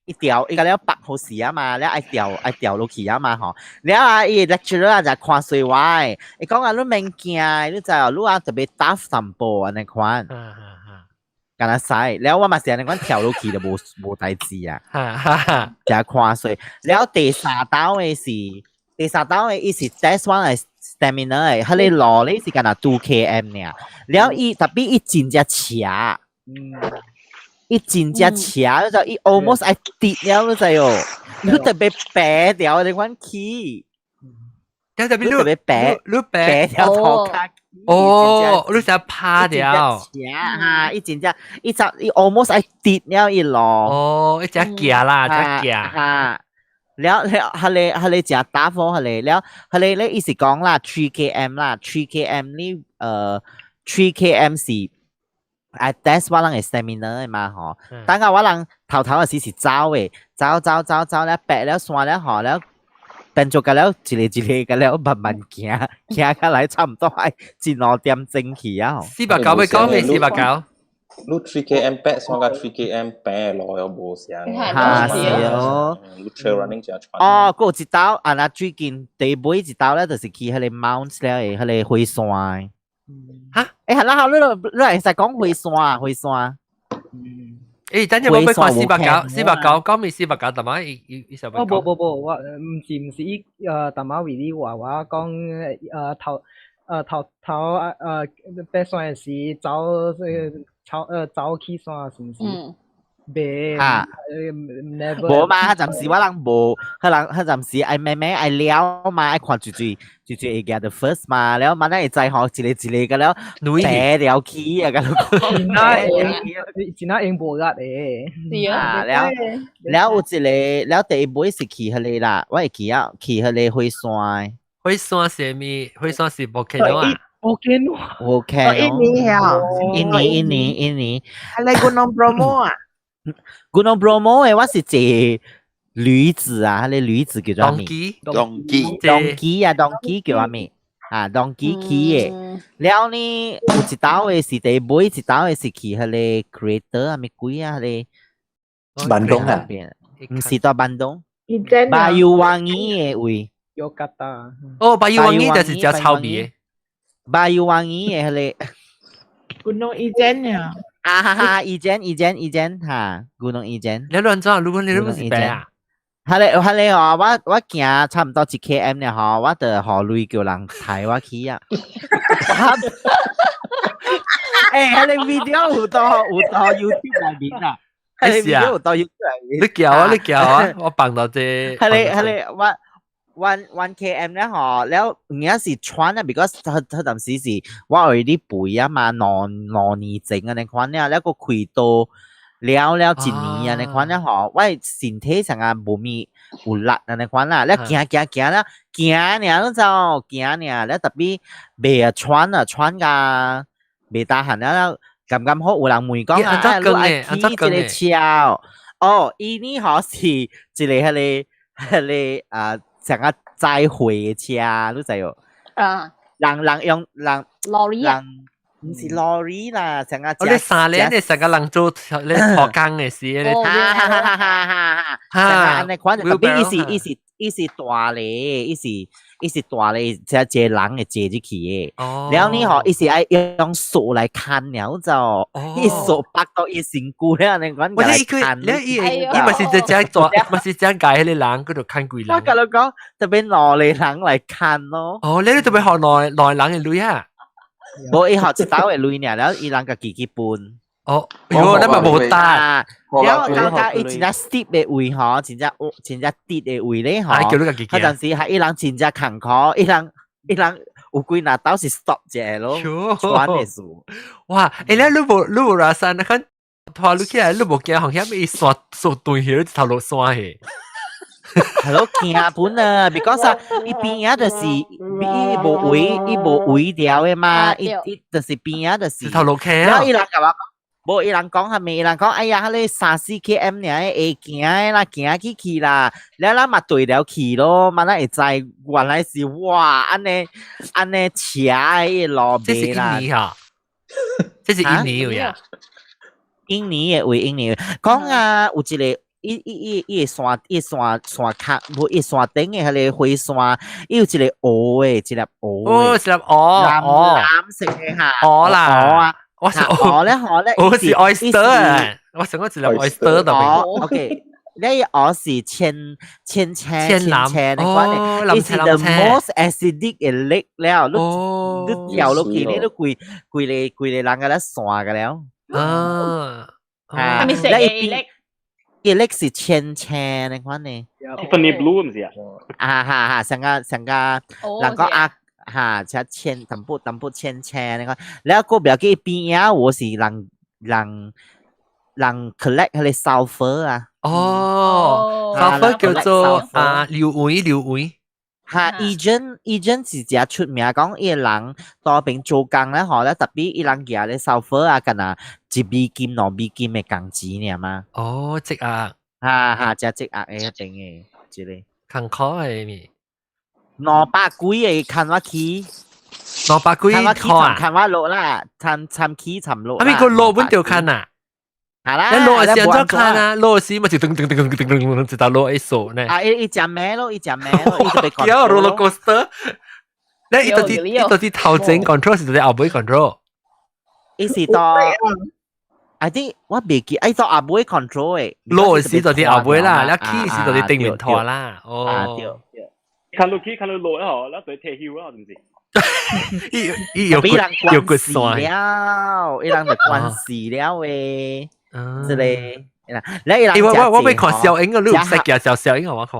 一掉，伊個了拔好時啊嘛，了愛掉落去啊嘛吼。了啊，伊 lecturer 啊就看衰我的，伊講啊，你免驚，你知哦，你啊特別 tough 淡薄按呢款。敢若使，了我嘛是按呢款跳落去就無代誌啊。誠看衰。了第三道的是第三道的，伊是 test 我的 stamina 的，彼個路咧是敢若 2 km 爾。了伊 tapi 伊真正斜。伊真正斜，就伊 almost 愛跌了，你知哦？你特別爬掉你款起。特別你特別爬，你爬爬條塗跤。哦，你想趴掉？斜哈，伊真正，伊就伊 almost 愛跌了伊路。哦，伊只行啦，只行。哈，了了，彼個誠打火，彼個了，彼個咧，伊是講啦，3 km 啦，3 km 呢，3 km 是。啊，test 我人的 stamina 的嘛吼，等下我人頭頭嘅時是走的，走走走走了，爬了山了吼了，變做個了一個一個個了慢慢行，行起來差唔多愛一兩點鐘去啊。490欲講咩？四百九。你 3 km 爬山佮 3 km 爬路又無相。哈是哦。你 trail running 誠喘。哦，閣有一道啊，那最近第尾一道咧，就是去彼個 Mount 了的，彼個火山。哈？欸，然後你會使講火山，火山。欸，等陣我欲看四百九，四百九，講咩四百九？淡仔伊伊伊想哦，無無無，我毋是伊淡仔為你話我講頭頭爬山的時走走走起山是毋是？袂哈，never。無嘛，暫時我人無，彼人彼暫時愛慢慢愛了嘛，愛看最最最最會行 the first 嘛，了慢慢會知吼，一個一個個了，爬了起啊，佮真正真正用無力的。啊，了了有一個，了第一尾是去彼個啦，我會記啊，去彼個火山。火山是啥物？火山是 volcano 啊？ volcano。 volcano。印尼啊？印尼，印尼，印尼。係你 Gunung Bromo 啊？ Gunung Bromo 的我是坐驢子啊，彼個驢子叫做啥物？donkey。 donkey 啊，donkey 叫啥物？啊，donkey 去的。了呢，有一道的是第尾一道的是去彼個 crater 啊，物鬼啊，彼個。坂東啊？毋是佇坂東。Banyuwangi 的位。有疙瘩。哦，Banyuwangi 就是食臭味的。 Banyuwangi 的彼個。Gunung Ijen 啊。啊哈哈，Ijen Ijen Ijen 哈，Gunung Ijen。你亂怎？如果你都是爬啊？彼個吼，我行差唔多1 km 了吼，我就予鐳叫人抬我去啊。欸，彼個 video 有佇 YouTube 內面啊。彼個 video 有佇 YouTube 內面。你叫啊！你叫啊！我放到這。彼個我 1 km 咧吼，了有影是喘啊，because 彼陣時是我 already 肥啊嘛，兩年前按呢款了，了閣開刀了了一年按呢款了吼，我身體上啊無物有力按呢款啦，了行行行了行爾，你知無？行爾，了 tapi 袂啊喘啊，喘甲袂 tahan 了，剛剛好有人問講啊，你愛騎這個車？哦，伊呢吼是一個彼個啊。像個載貨的車，你知無？啊！人用人 lorry 啊？毋是 lorry 啦，像個哦，你三年你成個人做你學工的時，你哈哈哈哈哈哈！按呢款，tapi 伊是大咧，伊是大咧，一個人會坐入去的。了呢吼，伊是愛用索來牽了就，伊索縛到伊身軀了，按呢款來牽。你伊伊嘛是只只做，嘛是只界彼個人，佢就牽幾人。我共你講，特別兩個人來牽咯。哦，你特別學兩兩人的鐳啊？無，伊學一兜的鐳爾，了伊人家己去分。哦，喲，那嘛無大。了到到伊真正 steep 的位吼，真正真正直的位咧吼。叫你家己彼陣時係伊人真正艱苦，伊人有幾若兜是 stop 一下咯，喘的事。哇！欸，你無拉山，那看拖你起來，你無驚予遐物山索斷去，一頭落山去。係咯，驚本啊，because 啊，伊邊仔就是伊無圍，伊無圍掉的嘛，伊伊就是邊仔就是頭路騎啊。然後伊人共我講，無伊人講啥物，伊人講，哎呀，彼个3-4 km 爾會行的啦，行去去啦，了咱嘛對了去咯，嘛咱會知原來是哇，按呢按呢斜的路這是袂啦。印尼哈？這是印尼有呀？印尼的位，印尼講啊，有一個伊伊伊伊的山，伊山山跤，無伊山頂的彼個火山，伊有一個烏的，一粒烏哦，一粒烏，藍藍色的哈，烏啦，啊，我是烏咧，烏咧，我是 oyster 啊，我想講一粒 oyster 特別。 OK，你烏是千千青千藍你講的，伊是 the most acidic 的 lake 了，你你掉落去，你都規規个規个人共咧散個了。啊，啊，係咪食嘅 lake？伊 lake 是淺青你款呢？Tiffany blue 毋是啊？啊哈哈，上個上個人講啊哈，才淺淡薄淡薄淺青你看，了個不要記邊仔我是人人人 collect 彼個 sulfur 啊。哦，sulfur 叫做啊硫磺硫磺。哈，Ijen Ijen 是誠出名，講伊個人當邊做工咧，吼咧特別伊人舉咧 sulfur 啊，敢若1美金2美金的工錢爾嘛。哦，積壓。哈哈，誠積壓的彼邊的一個。艱苦的咪。200幾个牽我去。 200幾牽我去參牽我落啦，參參起參落。啊，咪個落本就牽啊。係啦，你落是按怎牽啊？落時咪就噔噔噔噔噔噔噔，直到落一數呢。啊，伊伊食咩咯？伊食咩咯？伊就被叫 roller coaster。你伊到底伊到底頭前 control 是到底後尾 control？伊是到，I think 我袂記，伊到後尾 control 的。落時到底後尾啦，你起時到底頂面拖啦。哦，對。看落去看落落吼，咱對退休啊，是毋是？伊伊有俾人有骨關死了，伊人就關死了誒。這個，你伊人我我我欲看小英個，你有識嘅小小英我看。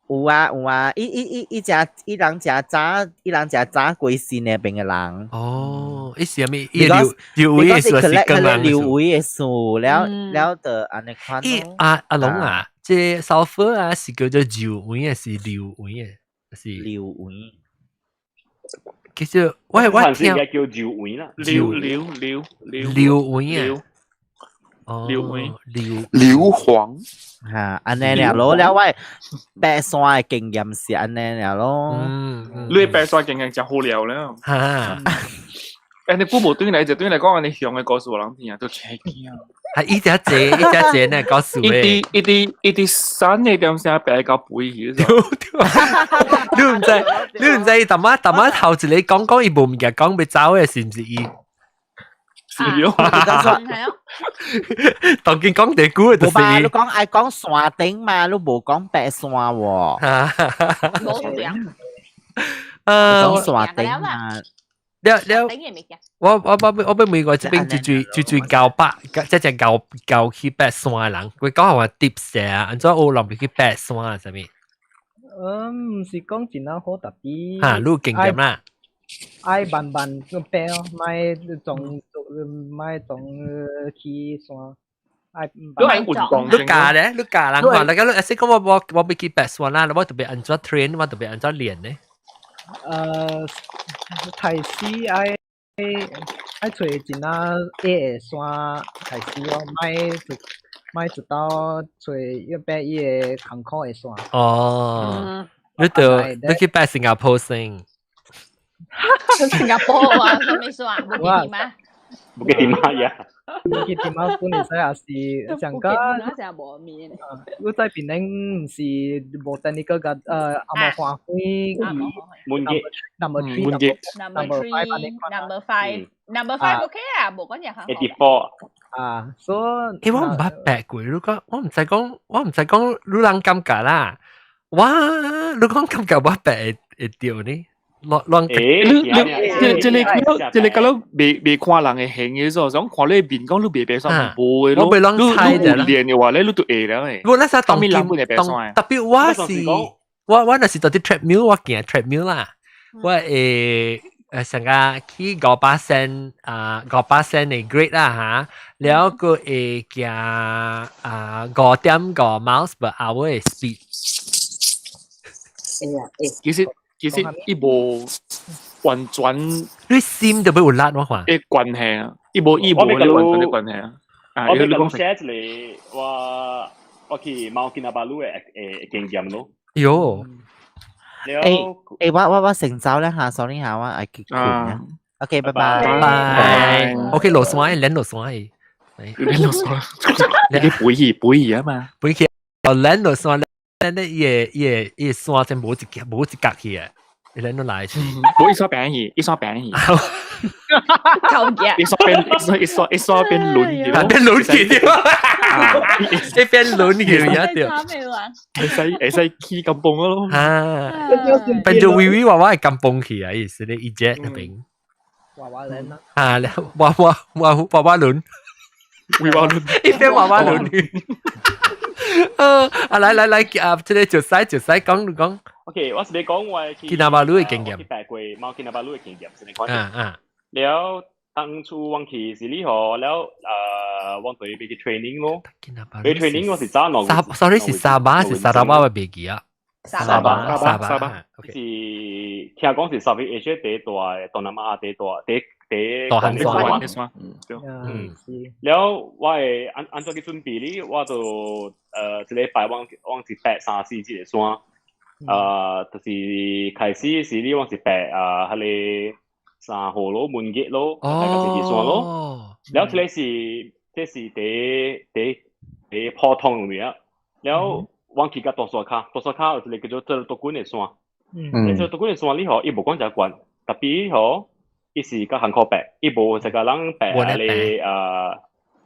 有啊有啊，伊伊伊伊誠伊人誠早，伊人誠早過身那邊的人。哦，伊是啥物？伊劉劉偉的事是更人劉偉的事，了了就按呢款。伊阿阿龍啊，這 sulfur 啊是叫做硫磺還是硫磺啊？是硫磺。其實我我聽應該叫硫磺啦，硫硫硫硫硫磺啊。硫黃硫硫黃嚇，按呢爾咯，了我爬山的經驗是按呢爾咯。嗯，你爬山經驗真好料了。哈，欸，你久無轉來就轉來講按呢雄的故事予人聽，都真驚。啊，伊只濟，伊只濟呢，告訴伊佇伊佇伊佇山的點聲爬到背去。你毋知，你毋知伊淡仔淡仔頭一个講講伊無物件講欲走的，是毋是伊？是哦，當今講地久就是。無吧？你講愛講山頂嘛，你無講爬山喎。無點。講山頂嘛。了了，我我我我欲問過這邊最最最最高百，即係高高去爬山的人，佢講話 tips 啊，按怎學人去爬山啊，啥物？嗯，毋是講真啊好特別。哈，你有經驗啦。愛慢慢爬哦，莫撞莫撞去山。愛你愛運動，你教咧？你教人話，你講你識講我我我欲去爬山啦，我特別按怎 train，我特別按怎練呢？開始愛愛揣一啊矮的山開始咯，莫一莫一道揣一爬伊个艱苦的山。哦，你就你去爬新加坡先。新加坡啊，啥物山？無記得嗎？無記得嗎呀？無記得嗎？本來使也是上個。那無面。你在檳城毋是無等你個個紅毛花園。滿月。 Number three。滿月。 Number three。Number five。Number five OK 啊，無講嘢。 84。啊，所以。欸，我毋捌爬過，你講我毋知講，我毋知講，你人感覺啦。哇，你講感覺我爬會會著呢？亂亂你你這個這個敢若袂袂看人的形的時候，想看你面講你袂爬山無的咯。我袂亂猜的啦。練的話咧，你就會了的。我那時當人會爬山。特別我是我我若是佇 treadmill，我行 treadmill 啦，我會上個去500仙啊，500仙的 grade 啦哈，了閣會行啊5.5 miles per hour 的 speed。會啊會。其實伊無完全，你心就欲有力我看。的關係啊，伊無完全的關係啊。啊，我欲你講 share 一個我去 Mount Kinabalu 的經驗咯。喲，欸，我先走咧嚇，sorry 嚇，我愛去睏啊。OK，拜拜。拜。OK，落山，連落山。連落山，你背去背去啊嘛，背去。哦，連落山，咱咧伊個山真無一格去啊，伊連落來。無一山變去，一山變去。頭嘅。一山變一山變輪去，變輪去對。一變輪去也對。會使起甘榜咯。啊，變做微微娃娃的甘榜去啊，意思咧，伊只那邊。娃娃輪啊。啊，娃娃娃娃娃輪。娃娃輪，一邊娃娃輪去。啊，來來來，啊，這個就使講你講。 OK，我是欲講我去 Kinabalu 的經驗。去爬過 Mount Kinabalu 的經驗，先來講。啊啊。了當初我去是你吼，了我對欲去 training 咯。欲 training 我是早兩。 Sorry 是沙巴是沙拉瓦，我袂記啊。沙巴沙巴沙是聽講是 Southeast Asia 第大的東南亞第大第第大漢山。嗯，了我會按怎去準備哩？我就一禮拜我是爬三四這個山，就是開始時哩我是爬啊，彼個三河咯、門月咯，大概這個山咯。了這個是這是第第第普通的啊。了我去到大山跤，大山跤有一個叫做特多棍的山。嗯。這多棍的山哩吼，伊無講誠懸，特別吼。伊是較艱苦爬，伊無這個人爬彼個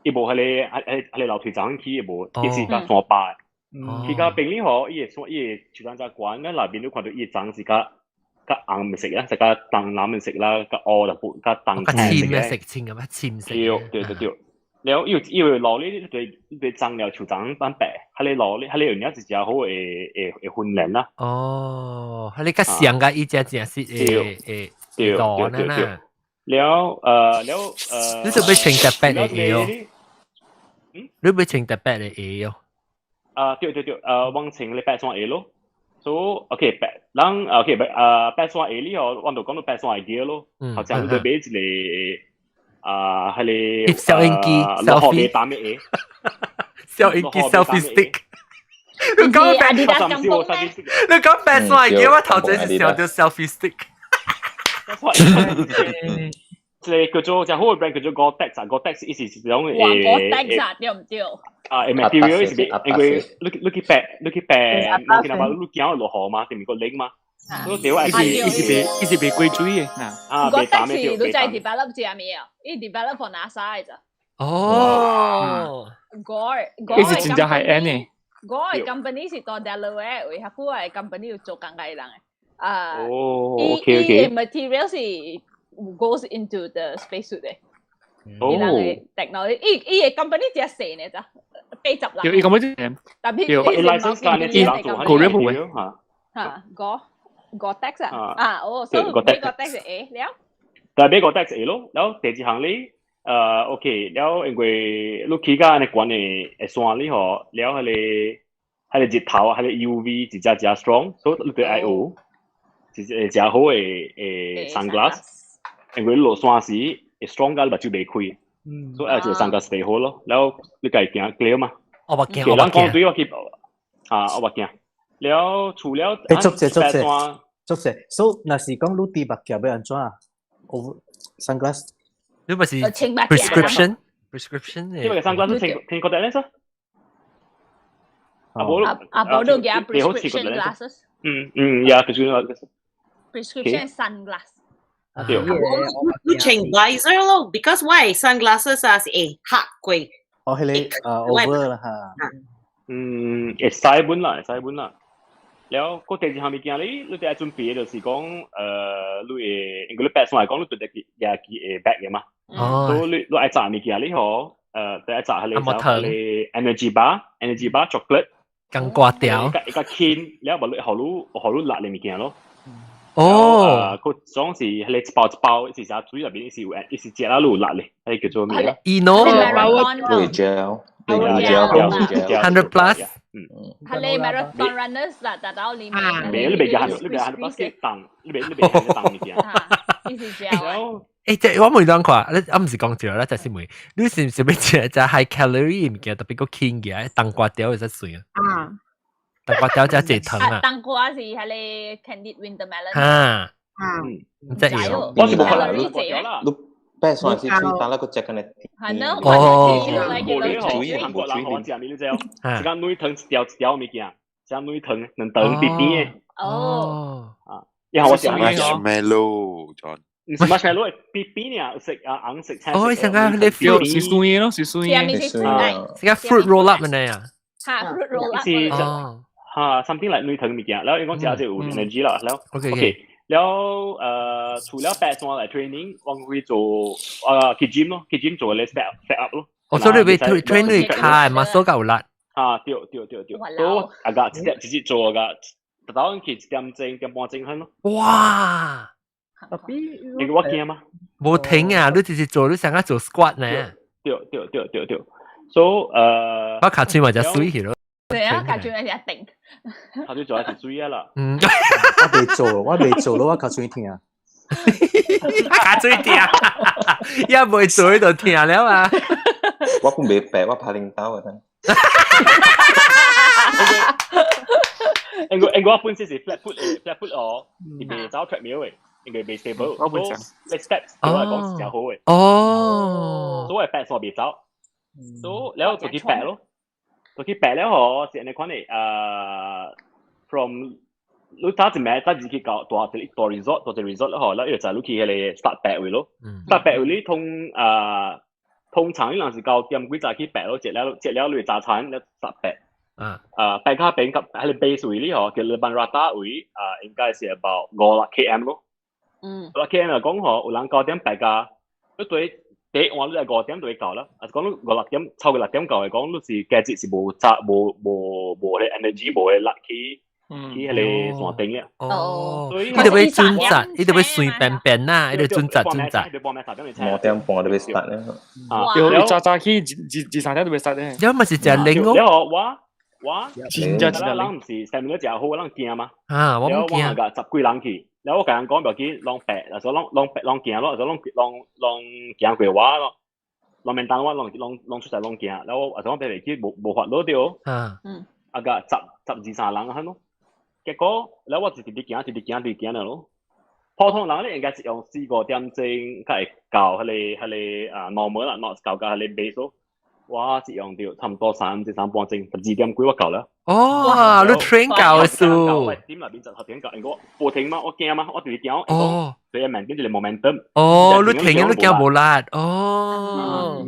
伊無彼個彼個樓梯層去，伊無，伊是較山爬的。去到邊哩吼，伊的山伊的樹叢較懸，咱內面你看著伊的層是較紅色啊，是較淡藍色啦，較烏淡薄，較淡青色，青咁啊，深色。對對對對。了伊有路哩，對長了樹叢般爬，彼個路哩，彼個有影是誠好的訓練啦。哦，彼個較像甲伊只正是會對路對對對。啦。了。你做欲穿特別的鞋哦？你欲穿特別的鞋哦？啊，對對對，我穿咧爬山鞋咯。所以 OK 爬，人 OK 爬山鞋哩哦，我就講到爬山鞋咯。好像你買一個啊，彼個攝影機落雨袂澹的鞋，攝影機 selfie stick。你講爬，你講爬山鞋，我頭前是想著 selfie stick。這個叫做誠好的 brand 叫做 Gore-Tex 啊，Gore-Tex 伊是一種哇，Gore-Tex 啊，對毋對？啊，material 是因為你去爬，我見到你驚落雨嘛，對面個冷嘛，所以對我伊是袂過水的啊。 Gore-Tex 是你知 develop 這物啊？伊 develop for NASA 的咋？哦，Gore Gore 伊是真正 high end 的。 Gore company 是佇 Delaware，為遐久的 company 有做工個人的。啊，哦伊，OK 伊的 material 是 goes into the spacesuit 的。伊人的 technology，伊伊的 company 誠細呢咋，80人。對，伊 company 特別伊 license 間呢，伊 Korea 部分嚇。嚇，Gore-Tex 啊，啊哦，所以買 Gore-Tex 會了。但係買 Gore-Tex 會咯，了第二項咧，OK，了因為你去到按呢懸的山裡吼，了彼個日頭啊，彼個 UV 是誠誠 strong，所以你得愛有一個誠好的 sunglass，因為你落山時會 strong 到目睭袂開，所以愛一個 sunglass 最好咯。了你家己行 clear 嘛？我目鏡，我目鏡。人講對我去啊，我目鏡。了除了欸，足濟足濟足濟，所以若是講你戴目鏡欲按怎？哦，sunglass，你毋是 prescription prescription 因為 sunglass 穿穿 contact lens 啊。啊無啊無你舉 prescription glasses。嗯嗯，呀，prescription glasses。 prescription sunglass。對。你穿 visor 咯，because why sunglasses 啊是會黑過。哦，彼個啊 over 啦嚇。嗯，會使本啦，會使本啦。了，閣第二項物件咧，你得愛準備的就是講，你會因為你爬山來講，你著得舉會 bag 的嘛。哦。所以你愛紮物件你吼，得愛紮彼個彼個 energy bar、energy bar chocolate。鋼瓜條。一個輕，了無你予你予你辣的物件咯。哦。佢總是彼個一包一包，是啥水內面是有，伊是食了有辣的，彼個叫做咩？ Eno。對 gel，對 gel， 100 plus。嗯。係你 marathon runners 啦，達到你未，你未行，你未行巴士檔，你未行檔物件。你是這樣。欸，這我問兩看，你我毋是講笑啦，就是問，你是毋是欲食隻 high calorie 物件，特別閣輕嘅，冬瓜條會使算啊？啊。冬瓜條食濟糖啊。冬瓜是係你 candied winter melon。哈。啊。唔知有。我是無可能你啦。你爬山是水打那個食緊的。係咯。哦。無你吼，韓國人吼，食咩你知哦？一個軟糖一條一條物件，食軟糖兩糖甜甜的。哦。啊，然後我食 Marshmallow，John。毋是 marshmallow，邊邊爾色啊，紅色、青色。哦，成個你 fruit 是酸的咯，是酸的。是個 fruit roll up 呢啊？哈，fruit roll up。是哈，something like 軟糖物件，然後伊講食這有 energy 啦，然後 OK，然後除了爬山來 training，我會做去 gym 咯，去 gym 做個 set set up 咯。哦，所以你會 train 你跤 muscle 夠力。啊，對對對對，所以啊個直接直接做個，特到去1點鐘1點半鐘去咯。哇！特別你我驚嗎？無停啊！你直接做，你想要做 squat 呢？對對對對對，所以我跤喙嘛就水去咯。對啊，跤喙嘛是一定。跤喙做係水啊啦。嗯，我未做，我未做咯，我跤喙疼。跤喙疼，一未做就疼了啊！我本未白，我拍領導啊。因為我本身是 flat foot 的，flat foot 哦，伊袂走 treadmill 的，因為袂 stable，我本身所以 steps 對我來講是誠好的。哦，所以爬山袂走，所以了就去爬咯，就去爬了吼，是按呢款的，from 你早一暝早入去到大一個大 resort，大一個 resort 了吼，了伊就載你去彼個 start 爬位咯，start 爬位你通常你若是9點幾早去爬咯，食了食了你早餐了 start 爬。啊，爬較邊及彼個 base 位哩吼，叫 Laban Rata 位，啊，應該是 about 5-6 km 咯。5-6 km 來講吼，有人9點爬到，你對第一晚你來5點就會到啦。啊，是講你五六點超過6點到來講，你是加節是無早無無無彼個 energy 無彼個力去去彼個山頂嘅。哦，所以伊就欲準紮，伊就欲隨便便啦，伊就準紮準紮。 5點半就欲 start 咧。啊，對，伊早早起二二二三點就欲 start 咧。了嘛是誠冷哦。了我我真正真正人毋是 stamina 誠好，人驚嘛。啊，我毋驚。我共十幾人去，了我共人講袂要緊，攏爬，若說攏攏攏行咯，若說攏攏攏行過我咯，攏免等我，攏攏攏出來攏行，了我若說我爬袂去，無無法落對。啊。啊個十十二三人咁咯，結果了我就直直行，直直行，直直行咯。普通人咧應該是用4、5點鐘較會到彼個啊 normal 啦，not 到到彼個 base 咯。我是用著差毋多3至3半鐘，12點幾我到了。哦，你 train 夠的數。點內邊就學點夠，因為我無停嘛，我驚嘛，我直直行。哦。所以慢點一個 momentum。哦，你停你驚無力。哦。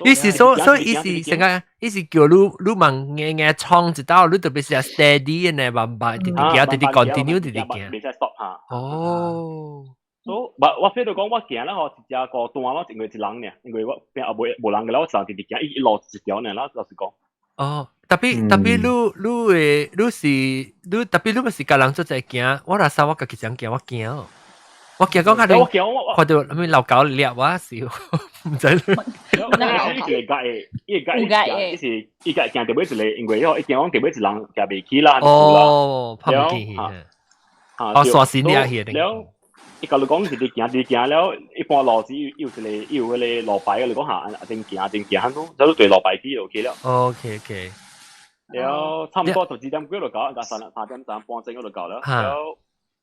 伊是說，所以伊是成個，伊是叫你你慢硬硬衝一道，你特別是 steady 的呢，慢慢直直行，直直 continue 直直行。袂使 stop 哈。哦。所以我我 feel 到講我行啦吼，一隻孤單咯，因為一人爾，因為我邊也無無人個啦，我一人直直行，伊一路一條爾啦，老實講。哦，特別特別你你會你是你特別你毋是共人做伙行，我若說我家己一人行，我驚。我驚講較你看著啥物老狗掠我是，毋知。伊一個嘅，伊個嘅，伊是伊個行特別一個，因為伊驚講特別一人行袂起啦。哦，拍毋起。哦，刷新了去。了，伊共你講是直行直行了，一般路是有一個有彼個路牌，你講下啊，正行正行，就對路牌去就 OK 了。 OK OK。了，差毋多十二點幾就到，加3、3點3半鐘就到了。了，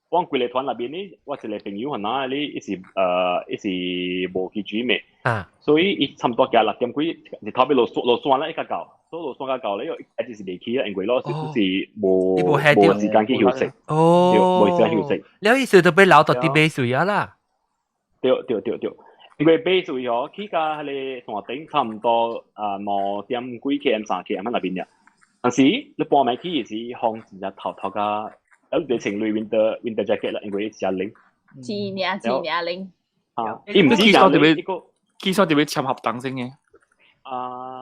我規個團內邊呢，我一個朋友係哪你伊是伊是無去煮面，所以伊差毋多行6點幾，日頭尾落山落山啦，伊較到，所以落山較到咧，一直是袂去啦，因為咯是是無無時間去休息，哦，無時間休息。了意思就欲留到佇尾水啊啦。對對對對，因為尾水吼，去到彼個山頂差毋多啊2點幾 km 3 km 那邊爾，但是你半暝去時風真正透透甲。你得穿 winter jacket 啦，因為真冷。真領真領冷。啊，伊毋是講特別，至少特別簽合同先嘅。啊，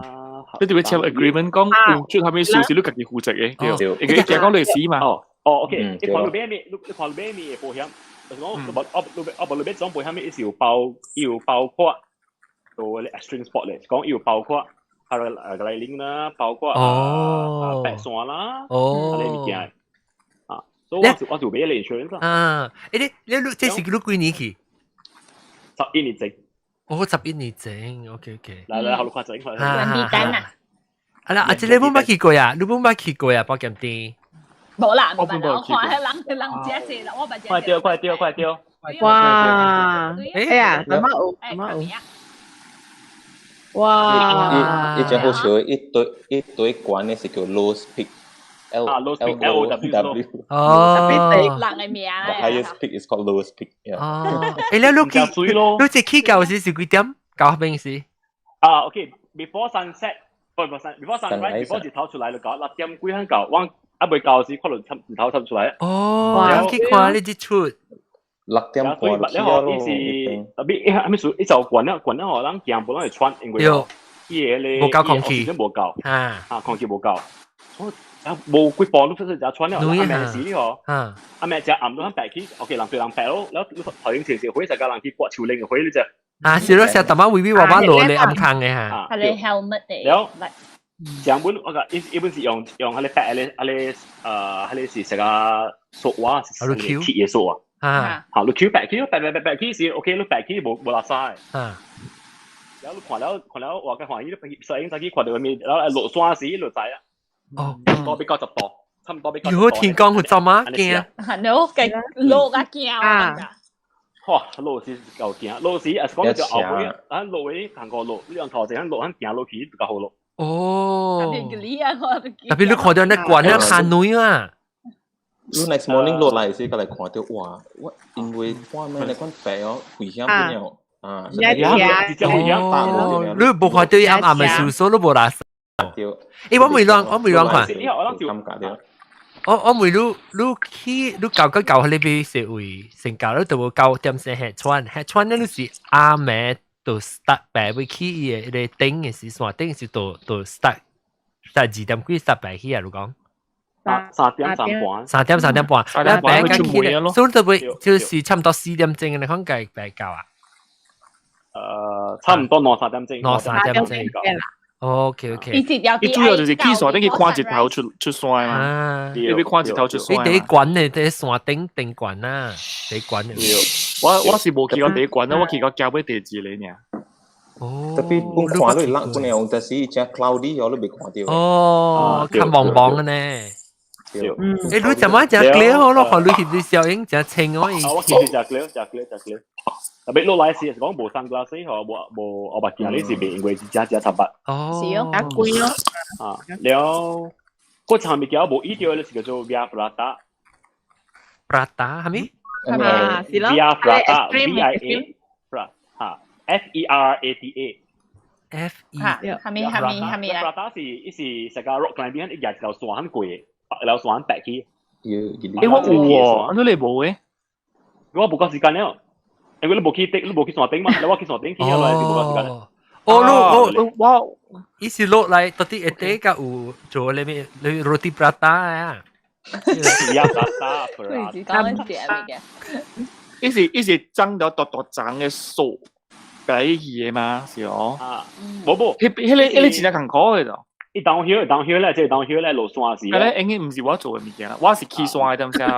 你特別簽 agreement 講有出啥物事是你家己負責嘅，對。因為驚講你死嘛。哦哦，OK，你看你買咩？你看你買咩保險？就是講，我我我無你買種保險，伊是有包，伊有包括做咧 extreme sport 咧，講伊有包括 paragliding 啦，包括爬山啦，呢物件啊，所以我就買個 insurance 啦。啊，你這是你幾年去？11年前。哦，11年前，OK OK。來來，好，你看整看。兩單啊！啊啦，啊，這你冇捌去過呀？你冇捌去過呀？寶劍店？冇啦，冇啦，我看彼人人遮濟啦，我捌。快掉，快掉，快掉！哇！哎呀，什麼有？什麼有？哇！伊真好笑，一堆一堆關的是叫 Low's Peak。L L O W。哦。人的名。 The highest peak is called lowest peak。哦。欸，你去，你這去到時是幾點？到邊時？啊，OK，before sunset，不不 sun，before sunrise，before 日頭出來就到，6點幾分到，我還未到時，可能日頭出來。哦，去看你日出。 6點半了後，伊是特別，伊啥物事，伊就慣了，慣了後，人行步攏會喘，因為伊個咧，無夠空氣，無夠，啊，空氣無夠，所以啊，無幾步你出去就喘了，暗暝時嗬，暗暝食暗都肯白起，OK，人對人白咯，然後頭先前時火就教人去刮樹林嘅火你只。啊，是咯，成日淡仔微微娃娃落嚟暗空嘅嚇。係你 helmet 嚟。了，上本我個伊本是用彼個白彼個是啥個索瓦，是鐵嘅索啊。啊，嚇，你 Q 白起，白白白白起是 OK，你白起無垃圾。啊。然後你看了看了，我個歡喜，你攝影機看到面，然後落山時你就知啊。哦，多比90度，差唔多比。如果天光會怎啊驚？係咯，計落啊驚啊！哇，落是夠驚，落時啊是講就後尾啊落位行過落，你用頭前落，行落去比較好落。哦。特別特別你看到那關那卡女啊！你 next morning 落來時，過來看到哇，我因為畫面那款白哦，危險不了啊！哦，你無看到伊暗暗的廁所，你無垃圾。對。欸，我未亂看。我問你，你去你到個到彼邊是位先到，你就無9點先下船，下船咧你是暗暝就 start 爬欲去伊的彼個頂的時，山頂時就 start 2點幾 start 爬起啊，你講？ 3點3半。 3點3點半，3點半爬起咧，所以就會就是差唔多4點鐘，你講計爬到啊？差唔多兩三點鐘。兩三點鐘。OK OK。伊主要就是去山頂去看日頭出山嘛，你欲看日頭出山。你第一關的，佇山頂頂懸啊，第一關的。我是無去到第一關啊，我去到交尾第二個爾。哦。特別本看落冷本來，但是真 cloudy 哦，你未看到。哦，較茫茫的呢。欸，你怎麼真 clear 好咯？看你翕啲小影真清哦。我其實真 clear，真 clear，真 clear。特別落來時是講無 sunglass 嗬，無無目鏡，你是袂因為是真真十八。哦。是哦。較貴咯。啊，了，嗰層物件無依條，就是叫做 Via Ferrata。 Prata 係咪？啊，是咯。 Via Ferrata，V I A，嚇，F E R A T A。 F E。係咪係咪係咪啊？Ferrata 是伊是成個 rock climbing，伊舉一條線很貴，條線爬起。欸，我有喎，按怎你無的？我無夠時間了。因為你無去頂，你無去山頂嘛，你我去山頂去，落來就無夠時間。哦，你我我伊是落來到底下底個有做咧咩？你 roti prata 啊？ Via Ferrata，講緊食物件。伊是長咗大大長的樹擺起的嘛，是哦。啊，無無，彼個真正艱苦的咯。伊 downhill 咧，這 downhill 咧落山時。啊咧，應該毋是我做的物件啦，我是去山的點聲，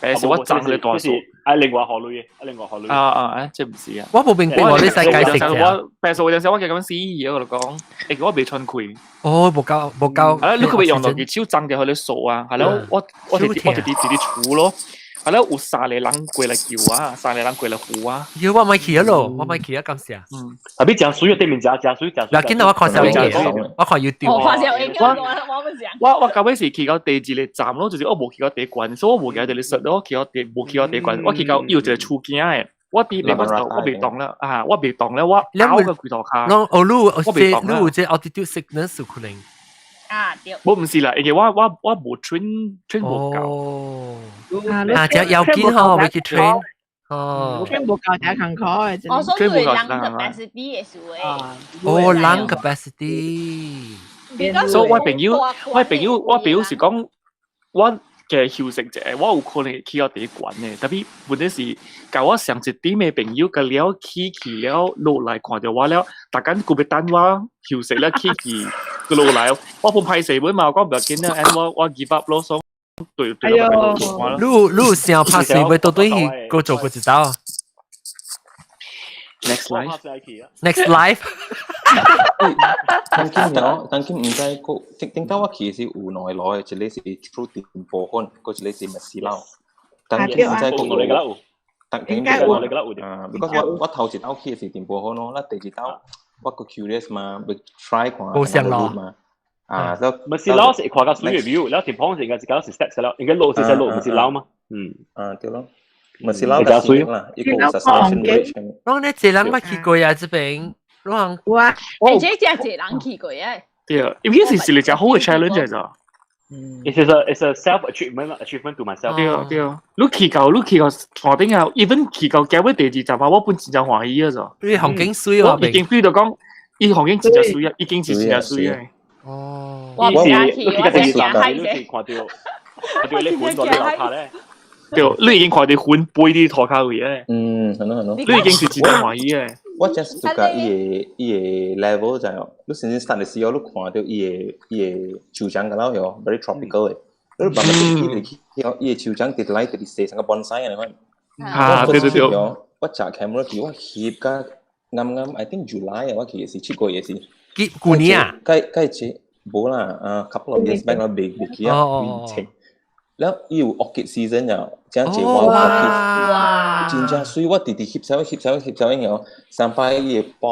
白是我長的大樹。啊，另外何類啊，另外何類。啊啊啊！這毋是啊。我無明白我你使解釋者。我白數陣時，我記咁死我就講，欸，我袂穿開。哦，無夠無夠。係啦，你可袂用落去手長掉彼个樹啊？係咯，我就佇厝咯。係咯，有三個人過來救我，三個人過來扶我。喲，我莫去啊咯，我莫去啊，感謝。嗯，特別誠水啊，對面誠誠水誠水。嗱，見到我看小影嘅，我看 YouTube。我看小影嘅，我毋知。我到尾是去到第二個站咯，就是我無去到第一關，所以我無記得佇咧說，我去到第無去到第一關，我去到有一個厝囝的，我佇袂我袂動了啊，我袂動了，我拗個規頭跤。哦，你有我袂動你有這 altitude sickness 有可能。啊，對。我毋是啦，因為我無 train train 無夠。啊，這要緊吼，欲去 train。哦。 train 無夠就艱苦的。我說對 lung capacity 的事哦，lung capacity。所以我朋友，我朋友，我朋友是講，我嘅休息者，我有可能會去到第一關嘅，tapi 問題是，共我上一點嘅朋友個了起去了落來看著我了，逐工閣欲等我休息了起去閣落來，我本歹勢本嘛，我講無要緊啦，and 我 give up 咯，所以對對哎我喲你想拍水要到底去過做過一道 Next life。 Next life。當今了，當今毋知個頂頂到我去是有兩个路的，一个是 through 碇步粉，閣一个是 Mesilau。當今毋知閣有，當應該有啊，because 我頭一道去的是碇步粉咯，咱第二道我閣 curious 嘛，欲 try 看無相路嘛。啊，就 Mesilau 是看較水的 view，了碇步是應該是較是 steps 了，應該路是只路 Mesilau 嘛。嗯。啊，對咯，Mesilau 較水啦，伊個有 suspension bridge。攏咧濟人捌去過啊，這邊攏有啊。而且真濟人去過啊。對啊，因為是一個誠好的 challenge 嚟咋。 It's a self achievement to myself。對啊對啊，你去到山頂啊，even 去到結尾第二站啊，我本真正歡喜啊咋。因為風景媠啊，我已經 feel 到講，伊風景真正媠啊，已經是真正媠啊。哦，我毋敢去，我真驚海你是看到你雲在你樓下咧。對，你已經看到雲飛佇塗跤位咧。嗯，係咯係咯。你已經是真正歡喜嘅。我 just 就甲伊个 level 就係，你先先 start 的時候，你看到伊个樹叢個了喲，very tropical 的。你慢慢去去去，伊个樹叢直來直細成個 bonsai 按呢款。啊，對對對。我揸 camera 去，我翕甲啱啱，I think July 啊，我去的是7個月是。幾舊年啊？該該這無啦，啊，couple of years back 我未未去啊，未了伊有 orchid season 啊，真濟花 orchid，真正媠，我直直翕相翕相翕相哦，三擺伊個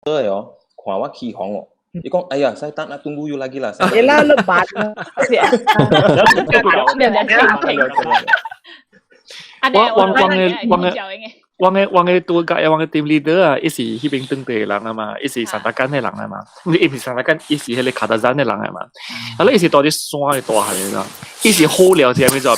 porter 哦，看我起哄哦，伊講哎呀，saya tak nak tunggu you lagi lah。你啦，你白我我我个我个我个我个拄甲我个 team leader 啊，伊是彼邊當地的人啊嘛，伊是 Sandakan 的人啊嘛，伊毋是 Sandakan，伊是彼个 Kadazan 的人啊嘛。啊，咧伊是住佇山的大漢的啦，伊是好了解啥物做？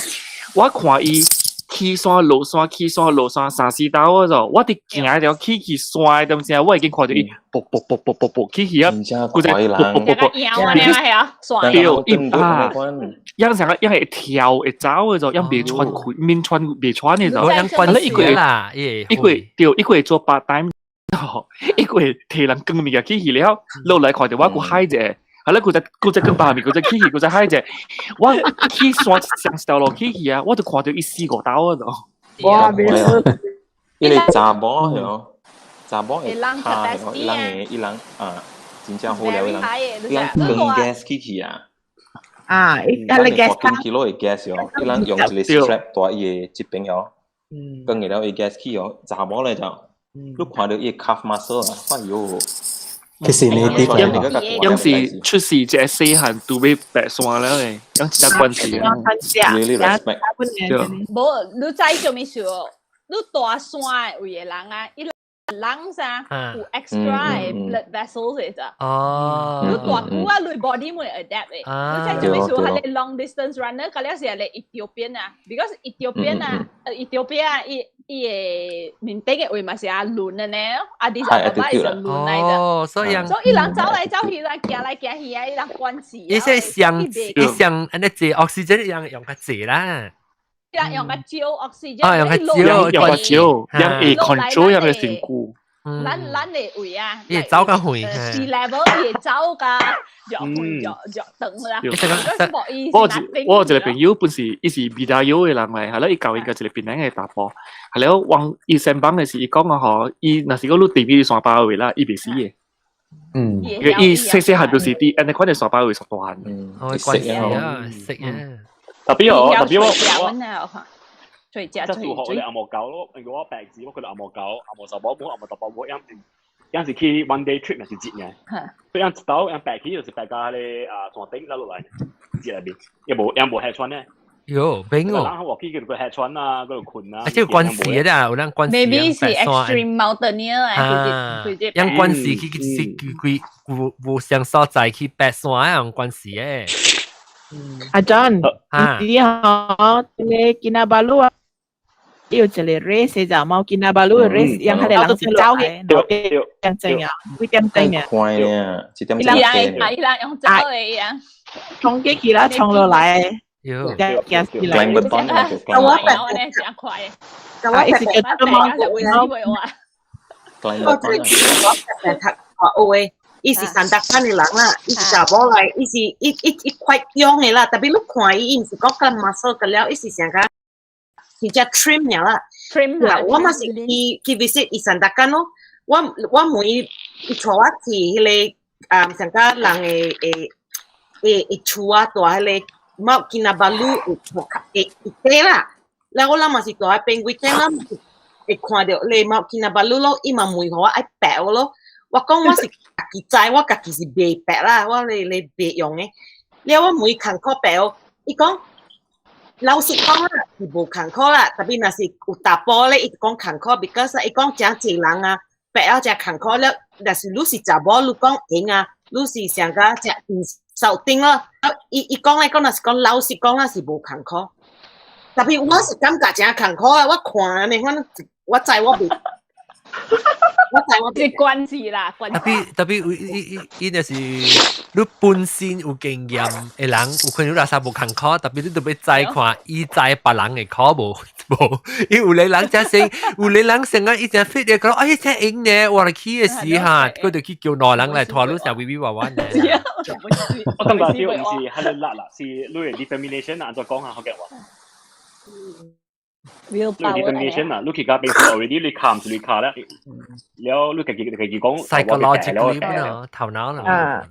我看伊起山落山起山落山三四道嗰陣，我佇行條起去山的當時，我已經看著伊噗噗噗噗噗噗起去啊，佢就噗噗噗噗，對，伊啊，樣成個樣會跳會走的就，樣袂喘氣，免喘袂喘的就，樣關係啦，伊個對，伊個會做 part time，伊個會提人扛物件起去了，落來看著我閣海者。係咧，佢再跟百面，佢再起去，佢再海者，我起山上一條路起去啊，我就看著伊四五道啊就。哇！因為查某喲，查某會卡喲，伊人的伊人啊，真正好了，伊人伊人扛 gas 起去啊。啊，伊啊，你 gas 卡。幾 kilo 的 gas 喲，伊人用一個 strap 帶伊的這邊喲，扛了伊 gas 起喲，查某咧就，你看著伊 calf muscle 啊，哎喲！其實你啲樣是出事這細漢都欲爬山了咧，樣真關係啊。 Really respect。無，你知做咩事哦？你大山的位的人啊，伊 lungs 啊，有 extra 的 blood vessels 的咋？哦。你大久啊，你 body 會 adapt 的。你知做咩事？係你 long distance runner，嗰了是係你 Ethiopian 啊，because Ethiopian 啊，Ethiopia 伊伊的面頂的位嘛是啊輪的呢，啊，Addis Ababa 是輪來的。哦，所以所以伊人走來走去，人行來行去啊，伊人關係。伊說上伊上按呢濟 oxygen 用用較濟啦。伊人用較少 oxygen。啊，用較少，用較少，用會 control 用個身軀。咱的位啊，伊會走較遠。 sea level 伊會走較越遠越越長啦。我有一個朋友本是伊是 Bidayuh 的人來，係啦，伊舊應該一個檳城的查埔，係了往伊先幫的是伊講啊吼，伊若是講你地邊山包位啦，伊袂死的。嗯，伊細細漢就是佇按呢款的山包位上大漢。嗯，識啊，識啊。特別我特別我我。最食最數學咧紅毛狗咯，如果我白字，我覺得紅毛狗、紅毛查某母、紅毛大伯母，樣是樣是去 one day trip 是節嘅，所以樣一道樣白去就是白加咧啊山頂落來，節內邊，也無樣無下船咧。喲，冰哦！人我去叫佢下船啊，嗰度困啊。啊，這個關係啊，有人關係。 Maybe 是 extreme mountaineer 啊，樣關係去去去去無無相所在去爬山啊，樣關係誒。阿 John，你好，這個 Kinabalu 啊，有一個 race 就 Mount Kinabalu race，樣彼个人是走嘅，兩點鐘啊，幾點鐘啊？快啊，一點鐘。伊人伊人用走的樣。衝過去啦，衝落來。喲，驚死人。 Climbathon 啊，叫我白真快嘅，我一直叫做貓 Climbathon 我白讀學的，伊是山達山的人啦，伊是查某來，伊是伊伊伊快勇的啦，特別你看伊，伊毋是講甲 muscle 個了，伊是成個真正 trim 爾啦。 trim 啦，我嘛是去去 visit 伊山達干咯，我我問伊，伊帶我去彼個啊，上個人的的的的厝啊，蹛彼個 Mount Kinabalu 會會會底啦。了我諗嘛是蹛喺邊幾點啦，會看著咧 Mount Kinabalu 咯，伊嘛問予我愛爬咯。我講我是家己知，我家己是袂爬啦，我咧咧袂用的。了我問伊艱苦爬哦，伊講老實講啦，是無艱苦啦，特別若是有查埔咧，伊就講艱苦，because 伊講誠濟人啊，爬了誠艱苦了，若是你是查某，你講閒啊，你是上個誠受頂咯。伊伊講咧講若是講老實講啦，是無艱苦。特別我是感覺誠艱苦啊，我看按呢，反正我知我袂。我知我是關係啦，關特別特別伊伊伊就是你本身有經驗的人，有可能你垃圾無艱苦，特別你特別知看，伊知別人的苦無無，伊有個人真先，有個人成啊，伊真 fit 的講，哎，真閒呢，我來去的時哈，佢就去叫兩人來拖你，成微微娃娃呢。我感覺啲毋是係你辣啦，是你的 determination 啊，按怎講啊，福建話。你 determination 啊，你去甲平時 already 你卡毋是你卡啦，了你家己家己講 psychologically 咯，頭腦啦。啊，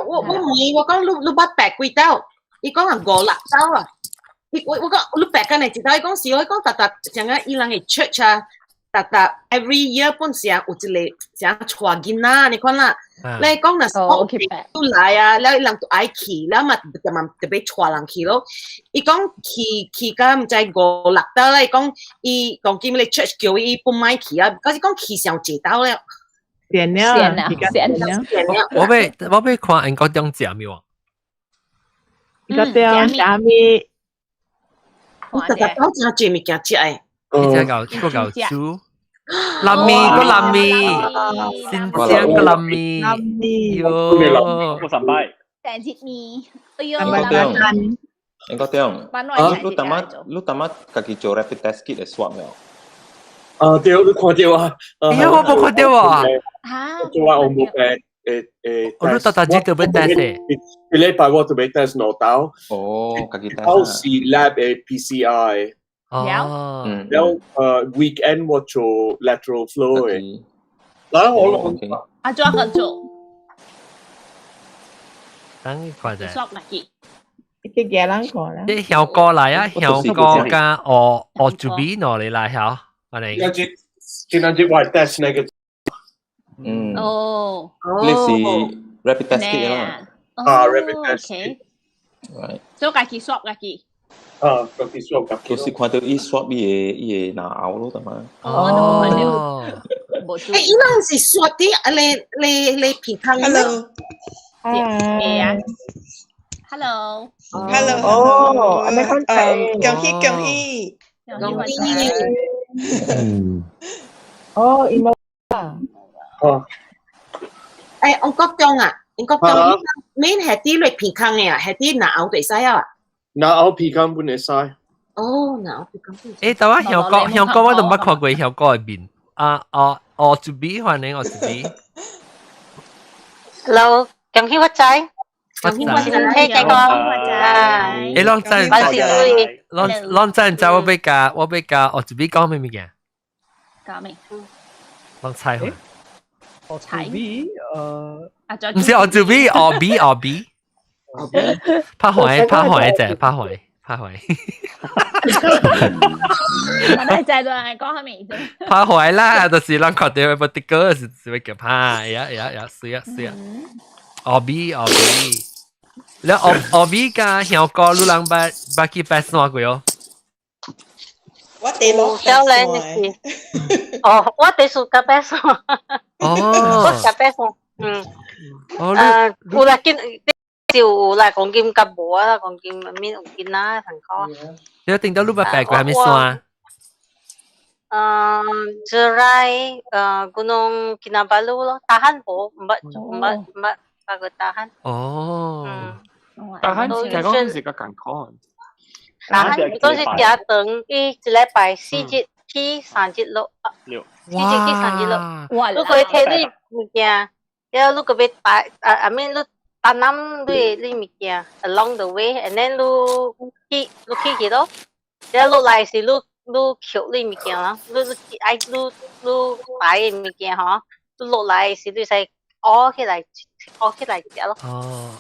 我我問伊，我講你你捌爬幾斗？伊講啊五六斗啊。伊我我講你爬敢會一斗？伊講是，伊講逐逐像啊伊人的 church 啊，逐逐 every year 本時啊有一個像帶囡仔你看啦。你講若是講都來啊，了伊人都愛去，了嘛就嘛特別帶人去咯。伊講去去到毋知五六斗咧，伊講伊講今咧 church 叫伊不愛去啊，可是講去上濟斗了。變了，變了，我欲我欲看英國中食物喎。英國中食物？我逐逐斗真濟物件食的。伊只夠個夠煮。臘麵個臘麵，新疆個臘麵，喲，我三擺。第一麵，哎喲，應該點？你淡仔你淡仔家己做 rapid test kit 的 swab 了？啊對，你看著啊？哎呀，我無看著啊！嚇！做啊，我無誒誒誒。我都逐逐日都欲 test 的。一禮拜我就欲 test 兩道。哦，家己 test。我是 lab 的 PCR。哦，然後weekend 我做 lateral flow 的，然後我啊，做個做，等看者，索嚟去，去寄人看啦。啲香哥來啊，香哥加學學做邊攞嚟來曉，我哋。今日今日我 test 那個，嗯，哦，你是 rapid test kit 啦，啊 rapid test kit， right，做家己索家己。啊，家己 swab 家己。就是看到伊 swab 伊的伊的腦咯，得嘛？哦，欸，伊人是 swab 佇啊，你你你鼻孔 Hello，係啊，Hello， Hello，哦，按呢款恭喜恭喜，恭喜！哦，伊冇啊。哦。欸，王國強啊，王國強，免係佇你鼻孔的啊，係佇腦會使啊？腦鼻孔本會使。哦，腦鼻孔本。欸，但我香港香港我都毋捌看過香港的面。啊哦哦，這邊歡迎我這邊。 Hello，恭喜發財！恭喜發財！身體健康啊！欸，攏知，萬事如意。攏攏知，知我欲共我欲共哦，這邊講咩物件？講咩？攏猜下。哦，這邊毋是哦，這邊哦 B 哦 B。拍壞拍壞者，拍壞拍壞。我哋在度講下面啫。拍壞啦，就是咱看著無得個是是欲叫拍，呀呀呀，是啊是啊。哦 B 哦 B，了哦哦 B 佮香哥，你人捌捌去爬山過哦？我第六少年是，哦，我第四個爬山。哦。我個爬山，嗯。哦，有啦，見。就有啦，講金較無啊，講金面有囡仔上課。你頂到你捌爬過啥物山？嗯，Jerai, Gunung Kinabalu 咯，Tahan 無，毋捌毋捌毋捌爬過 Tahan。哦。 Tahan 是講是較艱苦。但係嗰時加長，伊一禮拜4日去3日落，4日去3日落。哇！你可以提你物件，然後你個欲帶啊，I mean 你擔擔你物件 along the way，and then 你去去咯，然後落來時你抾你物件啦，你愛你帶的物件吼，你落來時你使攞起來攞起來食咯。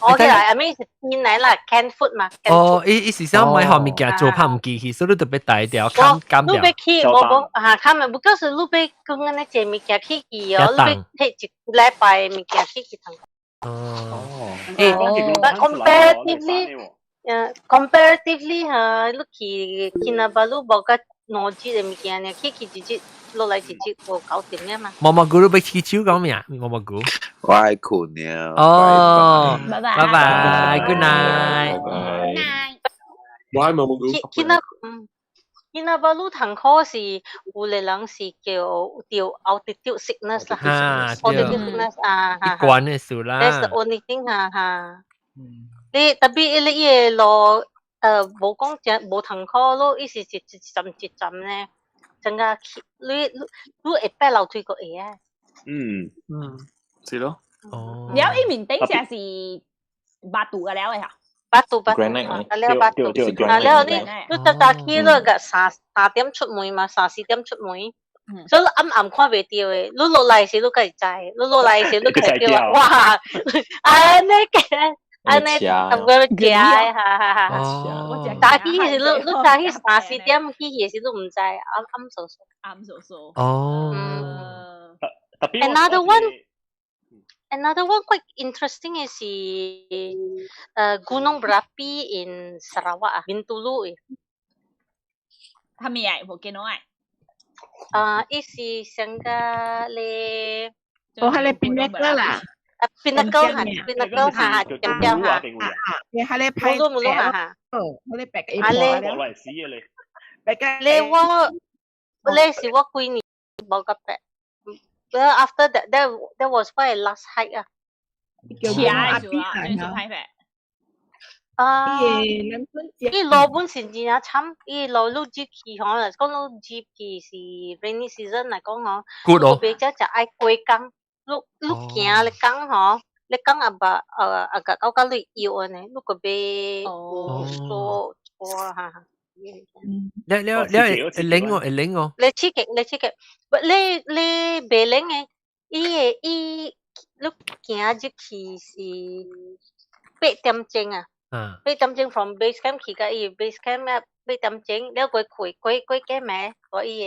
攞起來，I mean 是天來啦，canned food 嘛。哦，伊是想買項物件做拍唔記去，所以你特別帶掉，砍砍掉。你欲去，無無啊，砍的，不過是你欲講按呢濟物件去去哦，你欲提一禮拜的物件去去通。哦。 But comparatively 哈，你去 Kinabalu 無甲2日的物件呢，去去一日，落來一日無搞掂了嘛。毛毛菇你欲去手講咩啊？毛毛菇。我愛睏了。哦，拜拜。拜拜，Good night。拜拜。拜，毛毛菇。 Kinabalu 通好是有個人是叫著 altitude sickness 啦，altitude sickness 啊，一關的事啦。 That's the only thing 哈哈。你 tapi 伊個路無講誠無通好咯，伊是一站一站咧，真個去你會爬樓梯閣會啊。嗯，是咯。哦。了伊面頂正是 batu 個了的嚇。 Batu batu 啊了 batu 啊了你早早起你個3點出門嘛，3、4點出門，所以暗暗看袂著的，你落來時你家己知，你落來時你家己著，哇！按呢個按呢啊無食的，哈哈哈！早起時你早起3、4點起去時你毋知，暗暗嗖嗖。暗嗖嗖。哦。 Another one quite interesting 是Gunung Berapi in Sarawak 啊，Bintulu 的。係咪啊？無見到啊？啊，伊是上個咧。哦，係咧 Pinnacle 啦。啊，Pinnacle 哈，Pinnacle 哈，點點哈。你係咧拍。冇咯冇咯哈哈。哦，我咧白啊咧。咧我，咧是我幾年無個白。Well, after that, that was my last hike 啊。斜的時啊，就是歹白。啊，伊路本是真正慘，伊路你入去吼，若是講你入去是 rainy season 來講吼，你別只只愛過江，你行咧江吼，你江阿爸阿個到到你腰按呢，你個欲有鎖鎖哈。了了了會冷哦，會冷哦。你刺激，你刺激，不，你袂冷的，伊會伊你行入去是8點鐘啊。8點鐘 from base camp 去到伊 base camp 啊，8點鐘，了過過過過幾暝，到伊個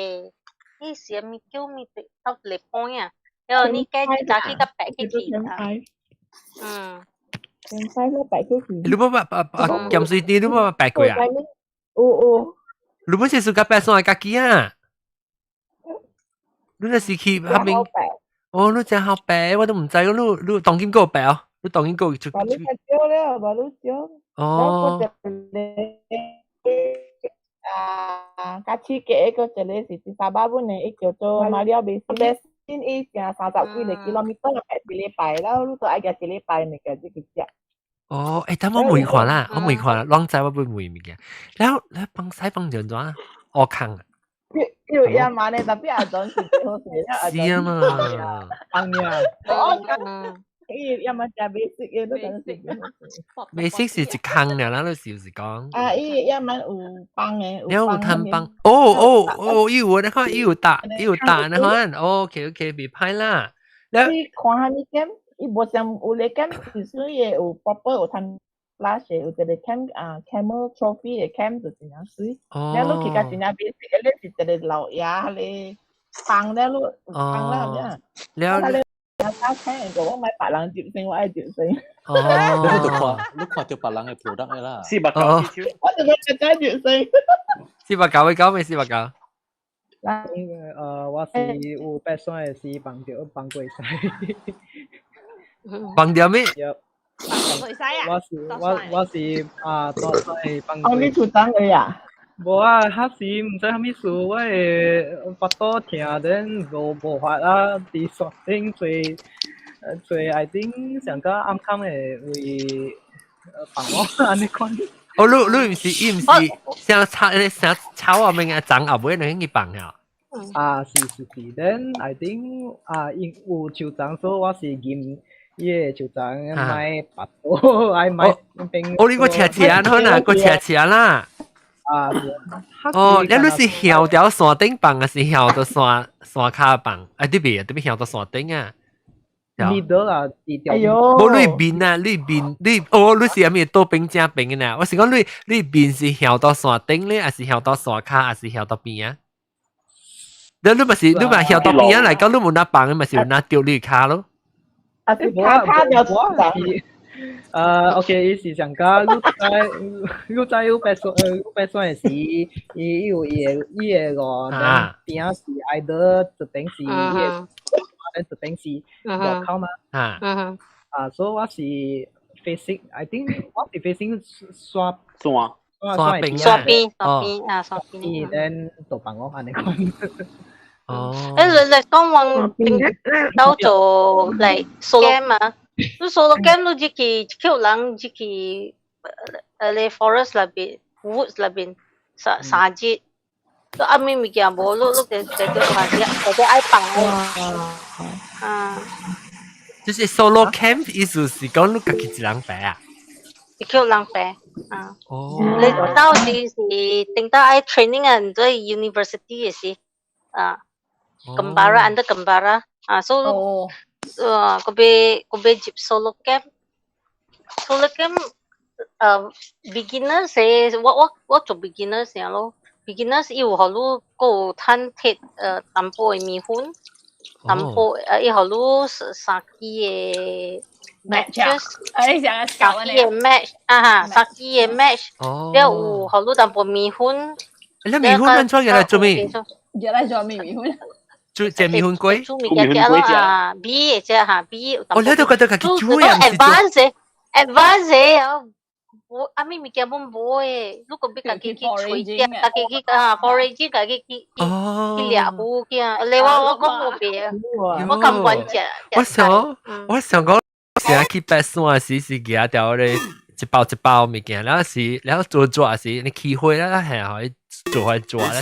伊是啥物叫物到一個 point 啊，了你計早起到白去去啊。嗯。 5 啦，白去去。你無捌啊啊鹹水甜，你無捌爬過啊？有有。你本是暑假爬山家己啊？你若是去彼邊？哦，你真好爬，我都毋知。你當今閣有爬哦？你當今閣有出？馬路較少了，馬路少。哦。啊，較刺激的閣一個是佇沙巴本的，伊叫做 Maliau Basin，伊行30幾個 kilometer 爬一禮拜，了你都愛行一禮拜物件這個食。哦，欸，等我問看啦，我問看，攏知我欲問物件。了，你放屎放著怎啊？烏空啊？有野蠻的，tapi 阿陣是最好食。是啊嘛。放呀。伊也嘛食 basic 的，都真是。 basic 是一空爾啦，你是是講？啊，伊也蠻有放的，了有攤放。哦哦哦，伊有，你看伊有搭，伊有搭，你看，OK OK，袂歹啦。你看下物件，伊無像有咧 camp，是屬於有 proper 有攤 flash 有一個 camp 啊，camel trophy 的 camp 就真正媠。了你去甲真正 basic 的，你是一個老爺咧放了你放了了。了。我聽過，我買別人接先，我愛接先。哦，你都看，你看著別人的 product 啦。489我就欲自己接先。489會搞未？四百九。因為我是有爬山的時放著放過屎。放著咩？放過屎啊！我是啊，大細放過。哦，你出張的呀？無啊，彼時毋知啥物事，我的腹肚疼，then 無法啊，佇山頂坐坐，I think 上個暗崁的位放我按呢款。哦，你毋是伊毋是像草像草啊，物件長後尾你去放啊？啊，是是是，then I think 啊，因有樹叢，所以我是認伊個樹叢買白刀，愛買冰。哦，你個斜斜好啦，個斜斜啦。啊，哦，你是向條山頂放，還是向到山山跤放？啊，對邊，對邊向到山頂啊？呢度啊，哎喲，無你面啊，你面你哦，你是啥物倒邊正邊嘅呢？我是講你面是向到山頂咧，還是向到山跤，還是向到邊啊？你咪是你咪向到邊啊嚟講，你冇拿放，咪是有拿掉你跤咯。啊，跤跤有是。OK，伊是上講，你知有爬山，有爬山的時，伊有伊個路，邊仔是挨到一邊是伊個，一邊是路口嘛。啊，所以我是 facing，I think 我是 facing 山山山邊山邊山邊啊山邊。 then 就幫我按呢講。哦。你講往到做嚟 solo camp 啊？你 solo camp 你入去一口人入去你 forest 內邊 woods 內邊三三日，你暗暝物件無，你就就三日，就愛放啊。就是 solo camp 意思是講你家己一人爬啊？一口人爬啊。哦。你到時是等到愛 training 啊，你在 university 也是啊，Kembara under Kembara 啊，所以。個別接 solo camp，solo camp beginner 時，我做 beginner 先咯，beginner 伊有予你閣有趁鐵淡薄的麵粉，淡薄伊予你三支的 matches，你三支的 match 啊哈，三支的 match，了有予你淡薄麵粉。你麵粉咱做嘢來做咩？嘢來做咩麵粉？煮隻麵粉粿，煮物件食咯啊，米會食哈米。哦，你都覺得家己煮啊？ advance advance 啊，無啊物物件攏無的，如果欲家己去揣食，家己去啊 foraging，家己去獵魚去啊。你我講無別，我甘願食。我想講，成日去爬山時是舉條咧一包一包物件，然後是然後做做時，你起火啦，係可以做開做咧。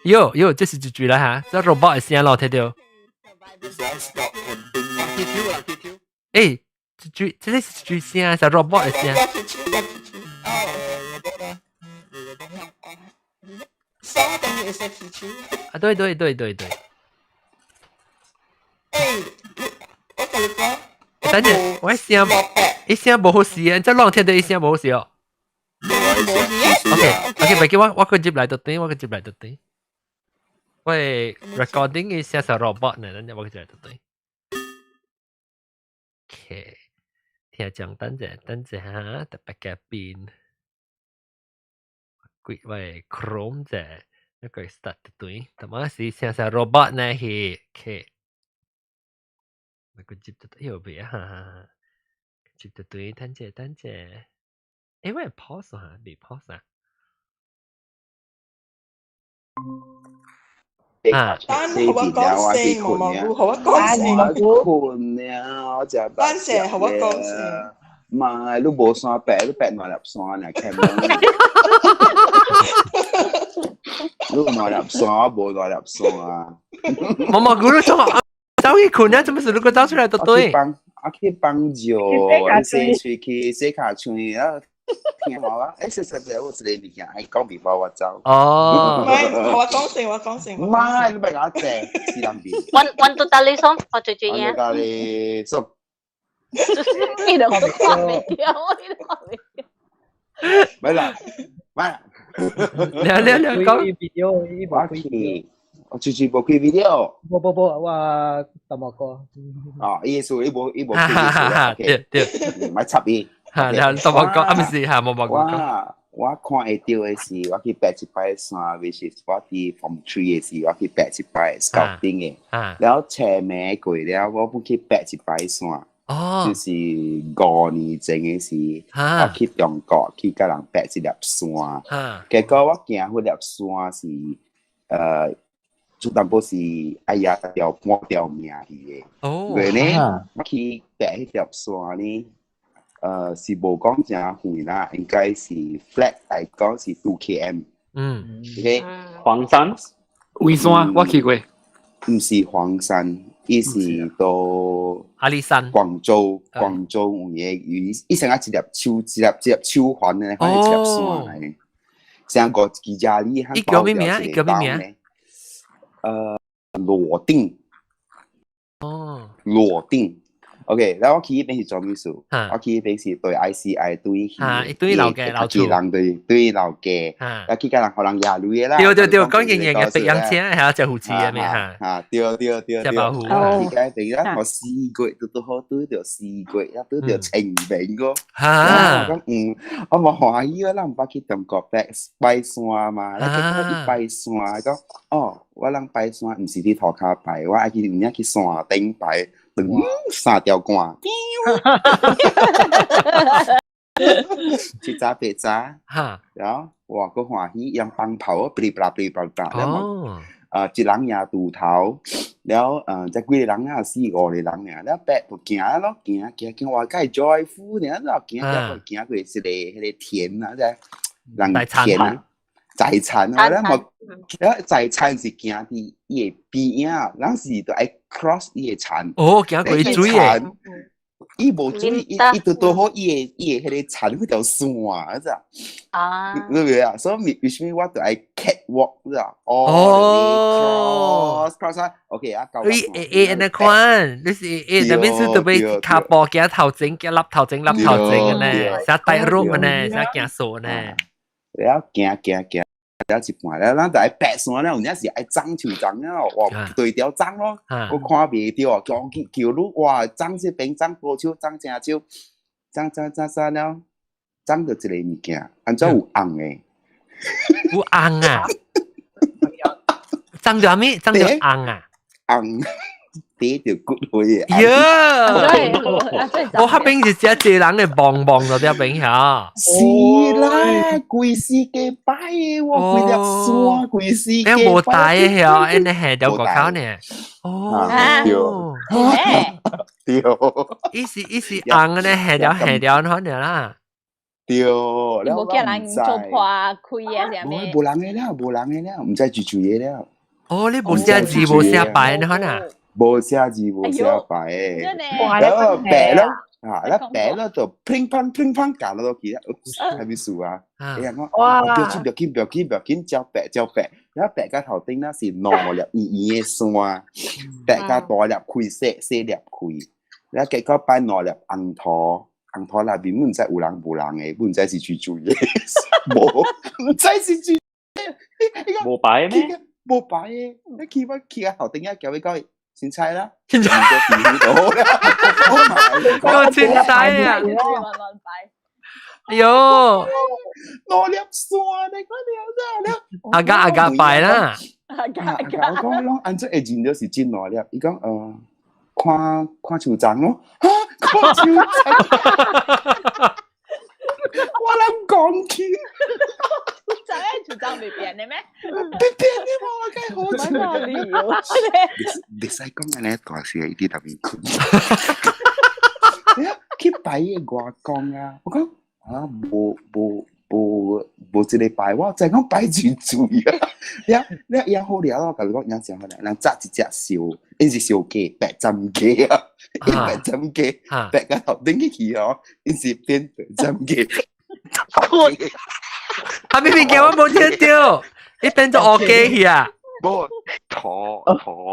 喲喲，這是一句啦哈，這 robot 的聲咯，聽到？欸，這句這個是一句聲，是 robot 的聲。啊，對對對對對。等陣，我聲，一聲無好勢啊！這攏聽到一聲無好勢哦。OK OK，袂記我去入來就對，我去入來就對。我 recording 嘅聲是 robot 呢，等陣我去入來就對。OK，聽講等陣等陣哈，特別嘅邊，開我 Chrome 者，一個 start 就對，但係是聲是 robot 呢係，OK。我個接得又別哈，接得對，等陣等陣，欸，我 pause 哈，未 pause 啊？啊！等予我講先，毛毛菇，予我講先。我困了，我食等下，予我講先。唔係，你無山爬，你爬兩粒山爾，看無。你兩粒山，我無兩粒山啊。毛毛菇，你做走去困啊？做乜事？你個走出來就對。我去幫助，洗喙齒、洗跤喙啊。聽我啊！欸，實實在我一個物件愛講，before 我走。哦。唔係，我講先，我講先。唔係，你別我坐，死人邊。 One one two 大力松，我最最嘢。大力松。你都看袂掉，你都看袂掉。咪啦，咪啦。兩兩兩講。 video，伊無開。我最最無開 video。無無無，我淡薄個。哦，意思伊無伊無開 video，對對，咪插伊。嚇，然後淡薄個，啊，毋是嚇，無無講。我看會到的是，我去爬一擺山，which is 我佇 Form 3 的時，我去爬一擺 scouting 的。然後車尾過了，我本去爬一擺山。就是5年前的時，我去中國去佮人爬一粒山。結果我行彼粒山是，有淡薄是哎呀條半條命去的。哦。因為呢，我去爬彼粒山呢，是無講誠遠啦，應該是 flat 來講是 2 km。OK，黃山，黃山我去過，毋是黃山，伊是到阿里山、廣州，廣州有影伊伊成個一粒手一粒一粒手環咧，反正一粒山來，成個幾家里。伊叫咩名？伊叫咩名？羅定。羅定。OK，然後我去彼邊是做咩事？我去彼邊是對 ICI 對去，對老家老厝人對對老家，啊去共人予人壓鐳的啦。對對對，講營營嘅白楊車係啊，食魚翅嘅咩嚇？啊對對對對，食包魚。去共邊啦，我4月拄拄好拄著4月，啊拄著清明個。我講嗯，我無歡喜啊，咱毋捌去中國拜拜山嘛，咱結果去拜山，講哦，我人拜山毋是佇塗跤拜，我愛去有影去山頂拜。三條杆，七早八早，然後哇，閣歡喜，用放炮，噼里啪啦噼里啪啦，然後啊，一人贏鋤頭，然後這幾個人啊，四五個人爾，了白就行咯，行行行，哇，較 joyful 爾，了行行行過一個彼個田啊，這人田啊。財產啊，咱無，財產是行佇伊的邊仔，咱是著愛 cross 伊的田。哦，行過水的。伊無水，伊伊拄拄好，伊的伊的彼個田彼條線，知啊？你明啊？所以為啥物我著愛 cat walk，知啊？哦，cross cross 啊，OK 啊，你會會按呢款，你是會那邊是特別跤步行頭前，行立頭前，立頭前的呢，寫帶路的呢，寫行數呢。了行行行，了一半了，咱就愛爬山了，有影是愛長樹叢了，哇，對條長咯，我看袂著，叫叫你哇，長這邊長高手，長正手，長長長長了，長著一个物件，按怎有紅的？有紅啊？長著啥物？長著紅啊？紅。跌著骨灰的。喲！我彼邊是遮濟人的望望到這邊遐。是啦，規世界擺的，我規粒山，規世界。欸，無帶的遐，按呢下條外口呢。哦。對。對。伊是紅的呢，下條下條可能啦。對。無叫人做破開啊，啥物？無人的了，無人的了，毋知住住的了。哦，你無寫字，無寫牌，你可能。無寫字，無寫牌，然後白咯，啊，那白咯就乒乓乒乓夾落去啦，係咪數啊？哎呀，我不要緊，不要緊，不要緊，不要緊，照白照白，然後白甲頭頂那是兩粒圓圓的山，白甲大粒開，細細粒開，然後結果擺兩粒紅桃，紅桃內面毋知有人無人的，毋知是住住的，無，毋知是住，無擺咩？無擺的，你去我去到頭頂啊，叫伊講。凊彩啦，凊彩，我凊彩啊！哎喲，兩粒山你講了了，阿家阿家拜啦，阿家阿家，我講攏按怎會認著是真兩粒？伊講看看樹叢咯，看樹叢，我諗講起。就係樹叢袂變的咩？袂變的嘛，我梗好笑。袂使講按呢大聲，伊佇內面睏。去拜的外公啊，我講啊，無無無無一个拜，我知講拜真水啊。了了養好了，我共你講養誠好了，人紮一隻燒，𪜶是燒雞，白斬雞啊，白斬雞，白甲頭頂去去哦，𪜶是變白斬雞。啊！明明叫我無聽著，伊變做烏雞去啊！無駝駝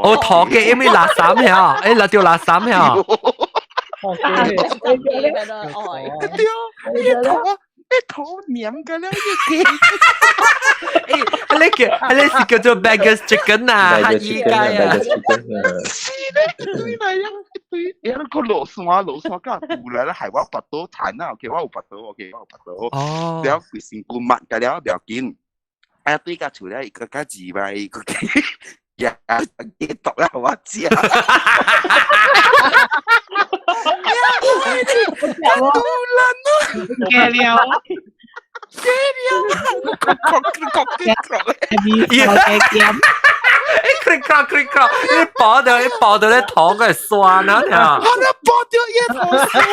哦，駝雞，因為垃圾遐，欸，搦著垃圾遐。對，伊駝伊駝黏個了，伊雞。欸，彼個叫，彼個是叫做 Beggar's Chicken 啊，乞兒雞啊。是咧，一堆來啊，一堆，欸，個落山落山甲有來啦，害我腹肚痰啊，OK，我有腹肚，OK，我有腹肚。哦。了規身軀抹個了，不要緊。啊，對甲厝了，伊閣較自敗，伊閣也幾毒啦，我食。驚了，驚了，咯咯咯咯咯，欸，クリクラクリクラ，你抱到你抱到咧頭個酸啊！我咧抱著伊頭酸。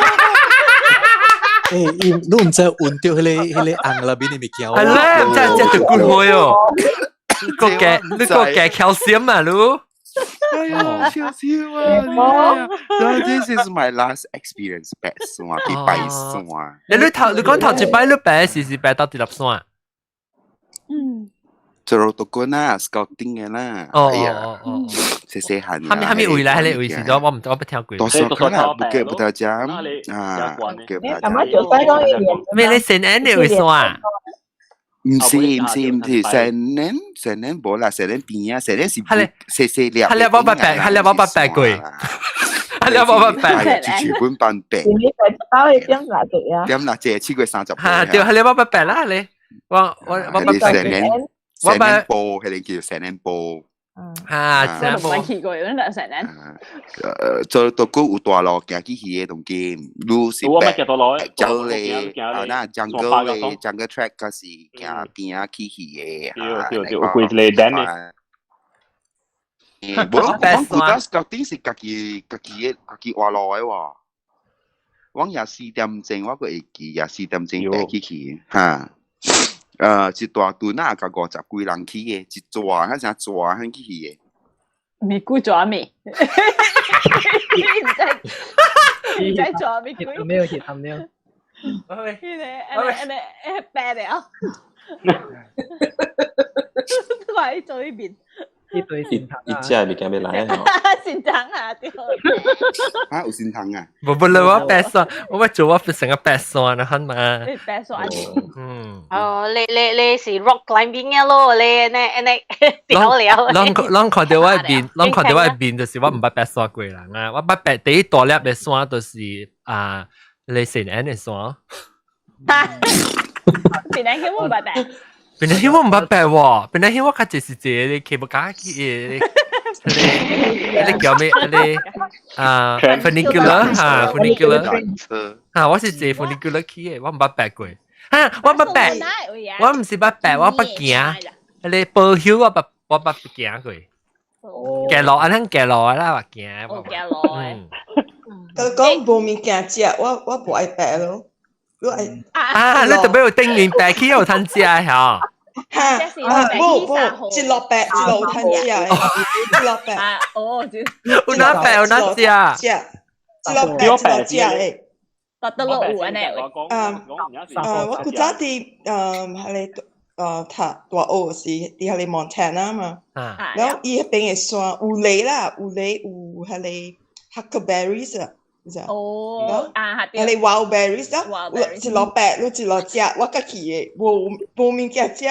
欸，你毋知聞著彼個紅內面的物件。係咧，唔知食著骨灰哦。你個嘅 calcium 啊，你。哎呀，笑死我！This is my last experience 爬山，去爬山。你講頭一擺你爬是爬到佗粒山？嗯。做讀過啦，scouting 嘅啦。哦。哎呀，哦，細細漢。蝦米位來？彼個位是咗，我唔我不聽過。多數可能不記不得講啊，記不得講。咩？你聖安的位山啊？毋是毋是毋是，成年成年無啦，成年邊啊，成年是細細粒。係你我捌爬，係你我捌爬過，係你我捌爬。係全本班爬。你爬一點哪隻啊？點哪隻？超過30。嚇，對，係你我捌爬啦，你我捌爬。成年我捌步，係你叫成年步。啊，我唔捌去過，你兩成年。做到個有大路行去去的當今，路是我咪行大路，走咧，啊那 jungle 咧，jungle track 嗰是行邊仔去去的。對對對，有幾個點的。無，我古早 scouting 是家己的家己活路的喎。我廿四點鐘我閣會記，24點鐘爬起去，哈。一大隊仔甲50幾人去的，一撮，彼成撮彼去去的。咪估咗未？唔知唔知咗咪？沒有去，沒有。彼個按呢按呢白了，我喺做呢邊。一堆善堂一隻物件欲來啊！善堂啊，對。啊，有善堂啊！無無啦，我爬山，我做我成個爬山啦，很嘛。你爬山。嗯。哦，你是 rock climbing 嘅咯，你呢呢掉了。攏看著我的面，攏看著我的面，就是我毋捌爬山過人啊！我捌爬第一大粒的山，就是啊，你聖安的山。平安險我毋捌爬。平安險我毋捌爬喎，平安險我較濟是坐個 cable car 去的，彼個叫咩？彼個啊，funicular 哈，funicular 哈，我是坐 funicular 去的，我毋捌爬過。哈，我捌爬，我毋是捌爬，我捌行。彼個坡丘我捌行過。行路按呢行路啦，我行。哦，行路的。佢講無物件食，我無愛爬咯。我愛啊！你特別有頂面爬起有通食嚇。哈啊！無無，一路爬一路有通食的，一路爬。哦，有哪爬有哪食？食，一路爬一路食的。得得落有按呢。啊啊！我古早佇彼个讀大學時，佇彼個 Montana 嘛。然後伊彼邊的山有梨啦，有梨有彼個 huckleberries 啊。哦，啊，彼個 wild berries 啊，一路爬，你一路食，我家己的，無物件食。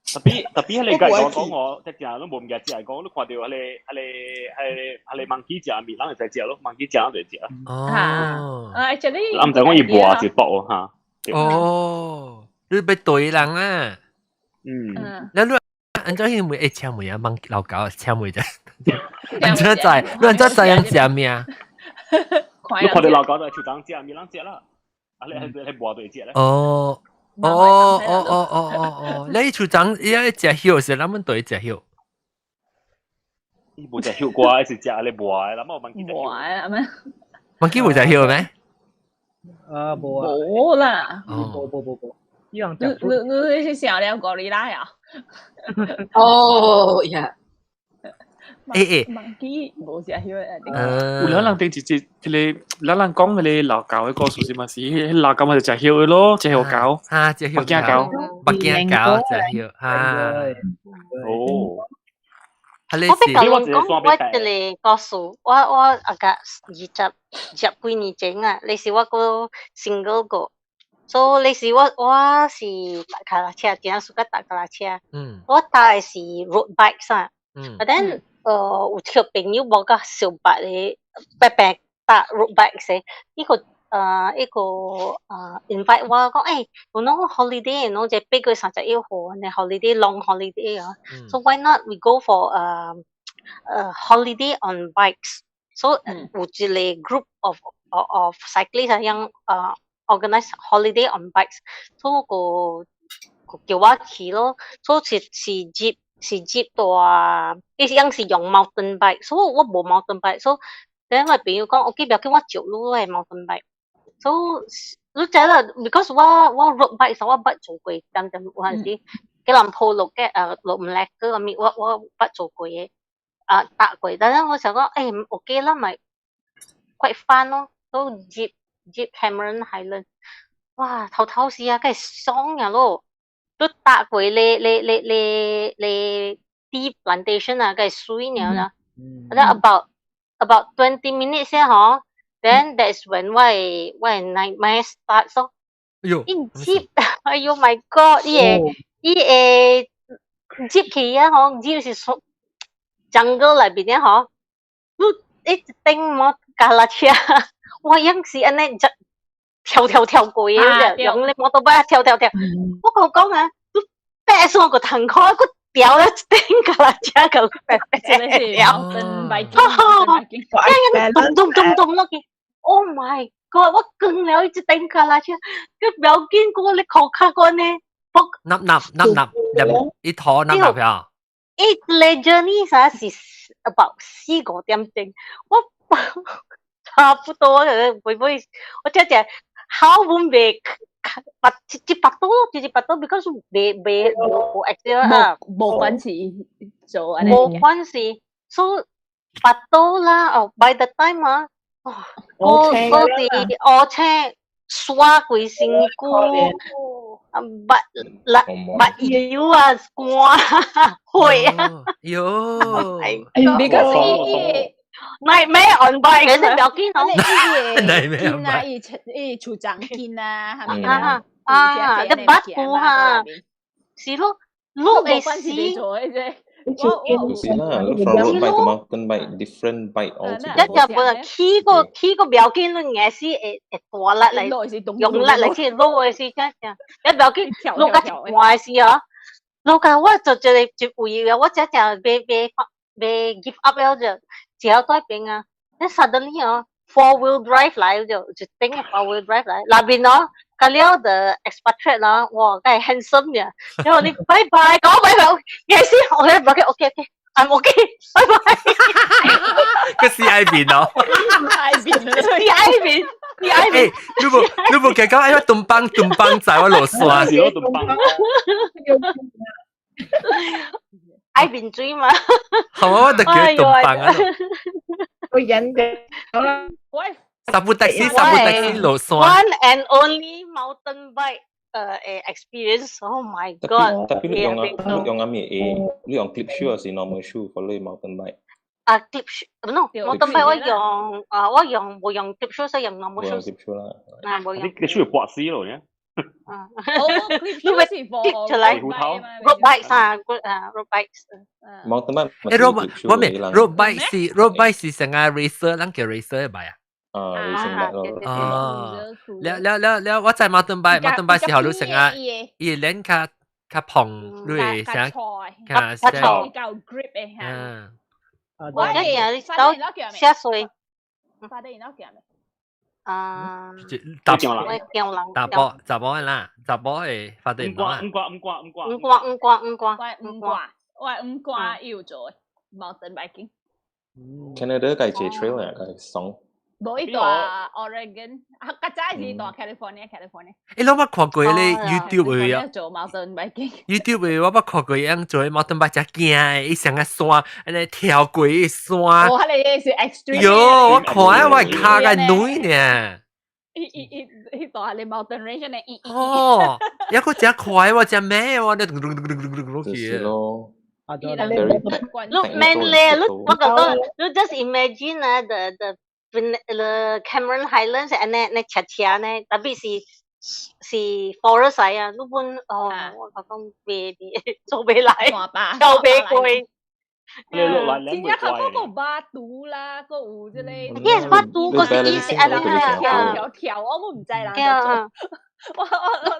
特別彼個講講我，即食攏無物件食，講你看著彼個彼個彼個彼個 monkey 食物，人會使食咯，monkey 食人就會食。哦。啊，這裡。我毋知講伊磨是薄哈。哦，你欲對人啊？嗯。那你按怎彼會請問啊？問老狗請問者，按怎知？你按怎知影食咩？你看著老狗在樹頂食，物人食啦。啊，你係磨就會食咧。哦。哦哦哦哦哦哦！你樹長伊愛食葉時，咱們對食葉。伊無食葉瓜，是食咧磨的，咱冇問磨的，阿咩？ monkey 無食葉咩？啊，無啊。無啦。無無無無。伊人你是想了哥里拉呀？哦呀。欸欸，monkey 無食葉的。有兩人頂一隻，彼個兩人講彼個老狗的故事是嘛是？彼老狗嘛就食葉的咯，食葉狗。啊，食葉目鏡狗，目鏡狗食葉啊。哦。我欲共你講，我一個故事，我啊個20幾年前啊，那時我閣 single 過，所以那時我是踏跤踏車，真喜歡踏跤踏車。我踏的是 road bike 啊。But then 有一個朋友無佮相捌的，白白踏 road bike 時，伊個invite 我講，欸，我儂 holiday，儂這8月31號，呢 holiday long holiday 啊，so why not we go for holiday on bikes？So 有一個 group of cyclists 啊，樣organize holiday on bikes，so 個叫我去咯，所以是 jeep 是 jeep 大，伊樣是用 mountain bike，所以我無 mountain bike，所以等我朋友講，OK，不要緊，我借你的 mountain bike。所以你知啦，because 我 road bike 我捌做過，點點有陣時，吉隆坡落嘅落唔叻嗰個面，我捌做過嘅，啊搭過，但係我想講，OK 啦，咪 quite fun 咯，都 jeep jeep Cameron Highland，哇，頭頭時啊，梗係爽呀咯，都搭過你你你你你 tea plantation 啊，梗係水了啦，然後 about 20 minutes 先嗬，then that's when 我 nightmare start 咯。喲，伊 jeep，哎喲 my god！伊個 jeep 去啊，嗬，jeep 是從 jungle 內邊咧，嗬，你一頂摩腳踏車，我樣是按呢就跳跳跳過嘅，用你摩托車跳跳跳。我講講啊，你爬山個騰開個掉了一頂腳踏車個白白掉，咚咚咚咚落去，Oh my god！我跟了一頂腳踏車，佢不要緊，過你口卡過呢？納納納納入一坨納納票。一個 journey 啥是 about 4、5點鐘，我差不多會會我只只好阮袂白一百多，一百多，because 袂袂無 accident 啊，無關係做，無關係，所以百多啦，哦，by the time 啊，我我是烏青刷規身軀。啊，目力目油啊，乾血啊，喲，because 伊伊 nightmare on bike，其實不要緊哦，伊個啊，伊伊厝長筋啊，係咪啊？啊，你捌過哈？是咯，路會死。唔是啦，from road bike to mountain bike different bike altogether。一日本起個起個不要緊，你硬是會會大力嚟，用力嚟去落的時真正，你不要緊，落到一半的時候，落到我就一個一位啊，我真正欲欲欲 give up 了就，只要對邊啊，你 suddenly 哦，four wheel drive 來就一頂個 four wheel drive 來，那邊哦。個了的 expatriate 啦，哇，梗係 handsome 嘅，然後你拜拜，講拜拜，也是我咧，OK OK OK，I'm OK，拜拜。個 C I 邊咯，I 邊，C I 邊，C I 邊。你無記講哎，東邦東邦在我落山。是咯，東邦。愛面水嘛。好啊，我就叫東邦啊。我忍嘅，好啦。三部的士，三部的士落山。 One and only mountain bike experience. Oh my god! Tapi 你用啊，你用啊咩？你用 clip shoe 還是 normal shoe for 你 mountain bike？啊，clip shoe，no mountain bike 我用啊，我用冇用 clip shoe，所以用 normal shoe。 clip shoe 啦。啊，冇用。你 clip shoe 會刮死咯，呢？啊，哦，clip shoe 是 for 出來 road bikes 啊，啊 road bikes。 mountain bike。誒，road 我明 road bike 是 road bike 是成個 racer，咱叫 racer 嘅啊。啊，racing bike 咯。哦，了了了了，我知 mountain bike，mountain bike 時候你成個伊輪較較蓬，你會成較較較 grip 嘅嚇。嗯。我一樣你走下水。發得然後叫咩？啊！查人，查甫查某啦，查某會發電腦啦。五掛五掛五掛五掛五掛五掛五掛，我五掛有做 mountain biking。 Canada 該坐 trail 啊，該爽。無伊蹛 Oregon，啊，較早是蹛 California，California。欸，我捌看過咧 YouTube 的啊。做 mountain biking。 YouTube 的我捌看過樣做 mountain bike 真驚的，伊成個山，按呢跳過山。哦，彼个是 extreme。喲，我看啊，我跤個軟呢。伊伊伊伊蹛彼个 mountain range 呢？哦，抑閣真快，我真猛，我咧咚咚咚咚咚咚落去。咯。 Look man 咧，你我覺得你 just imagine 啊，the Cameron Highlands 按呢呢斜斜呢，特別是是 forest 啊，你本哦，我講袂做袂來，跳袂過。你落來真正較嗰個巴杜啦，閣有這個。 Yes，巴杜嗰是伊是按呢啊，跳跳，我唔知啦。我我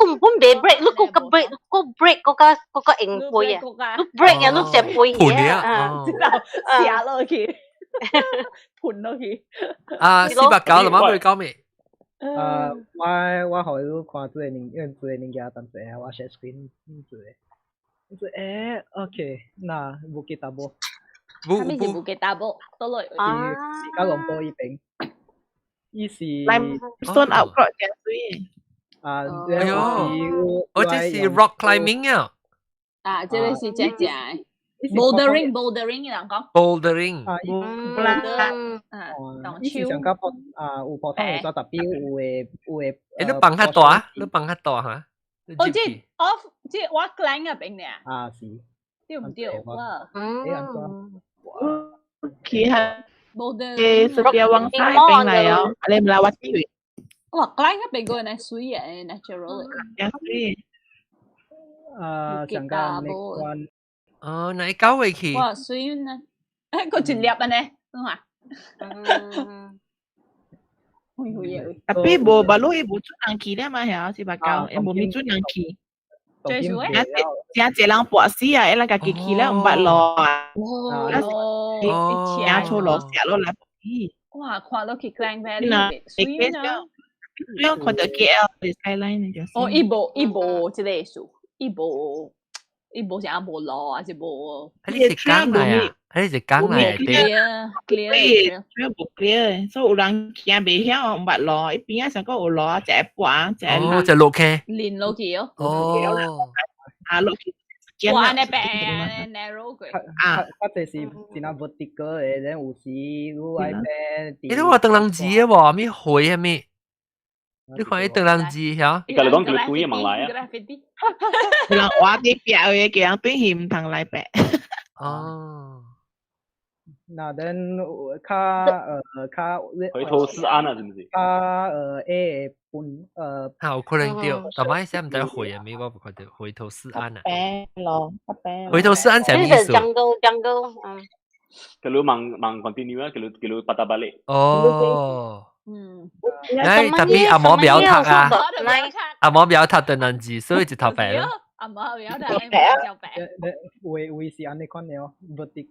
你根本袂 brake，你個個 brake 個 brake 嗰個嗰個用背啊，你 brake 啊，你隻背啊，知道斜落去，盤落去。啊，489了嗎？會講未？啊，我我予你看這個物，這個物件，等陣我 share screen 這個。這誒，OK，那 Bukit Tabur。無無 Bukit Tabur，倒落。是吉隆坡呢邊。伊是 limestone outcrop 真水。啊，哎喲，我這是 rock climbing 啊。啊，這個是正正 bouldering bouldering 人講。 bouldering。啊， boulder 啊，伊是上較普啊，有普通有做，特別有的有的。欸，你放較大，你放較大哈？哦，這 off 這我 climb 嗰邊呢？啊，是。對唔對？哇。嗯。其實 boulder。嘅 Setiawangsa 邊嚟哦，你唔來我知。哇，climb 嗰邊個呢水嘅 natural 嘅。水。啊，上較那關。哦，那搞回去。哇，水呢？個一粒啊呢，嘛？嗯。會會嘅。 Tapi 無馬路伊無準人去咧嘛，係是吧？講伊無咪準人去。最少誒，真濟人跋死啊！伊人家己去了毋捌路啊。哦。車出落石落來。哇！看落去 Klang Valley，水呢？不要看到 KL 的 skyline 就是。哦，伊無伊無這個樹，伊無伊無啥無路啊，是無。你是講來啊？你是講來對啊，clear，主要無 clear，所以有人行袂曉，毋捌路，伊邊仔上閣有路啊，一個跋，一個哦，就落去。連落去哦。哦。啊，落去。哇！那邊 narrow 過。啊，較濟是真正 vertical 的，然有時你愛爬。你都話燈籠字的無？咩灰啊咩？你看伊燈籠字曉？伊甲你講叫你對問來啊。人畫啲壁的，叫人對去毋通來爬。哦。那等較較回頭是岸啊，是毋是？較會本有可能對，但係現在毋知回啊，咩我無看到回頭是岸啊。平咯，平。回頭是岸啥意思？Jungle jungle，嗯。叫你望望 continue 啊，叫你叫你 patah balik。哦。嗯。哎，特別阿毛不要讀啊，阿毛不要讀燈籠字，所以就頭白咯。阿毛不要讀，就白。位位是按呢款的哦，vertical。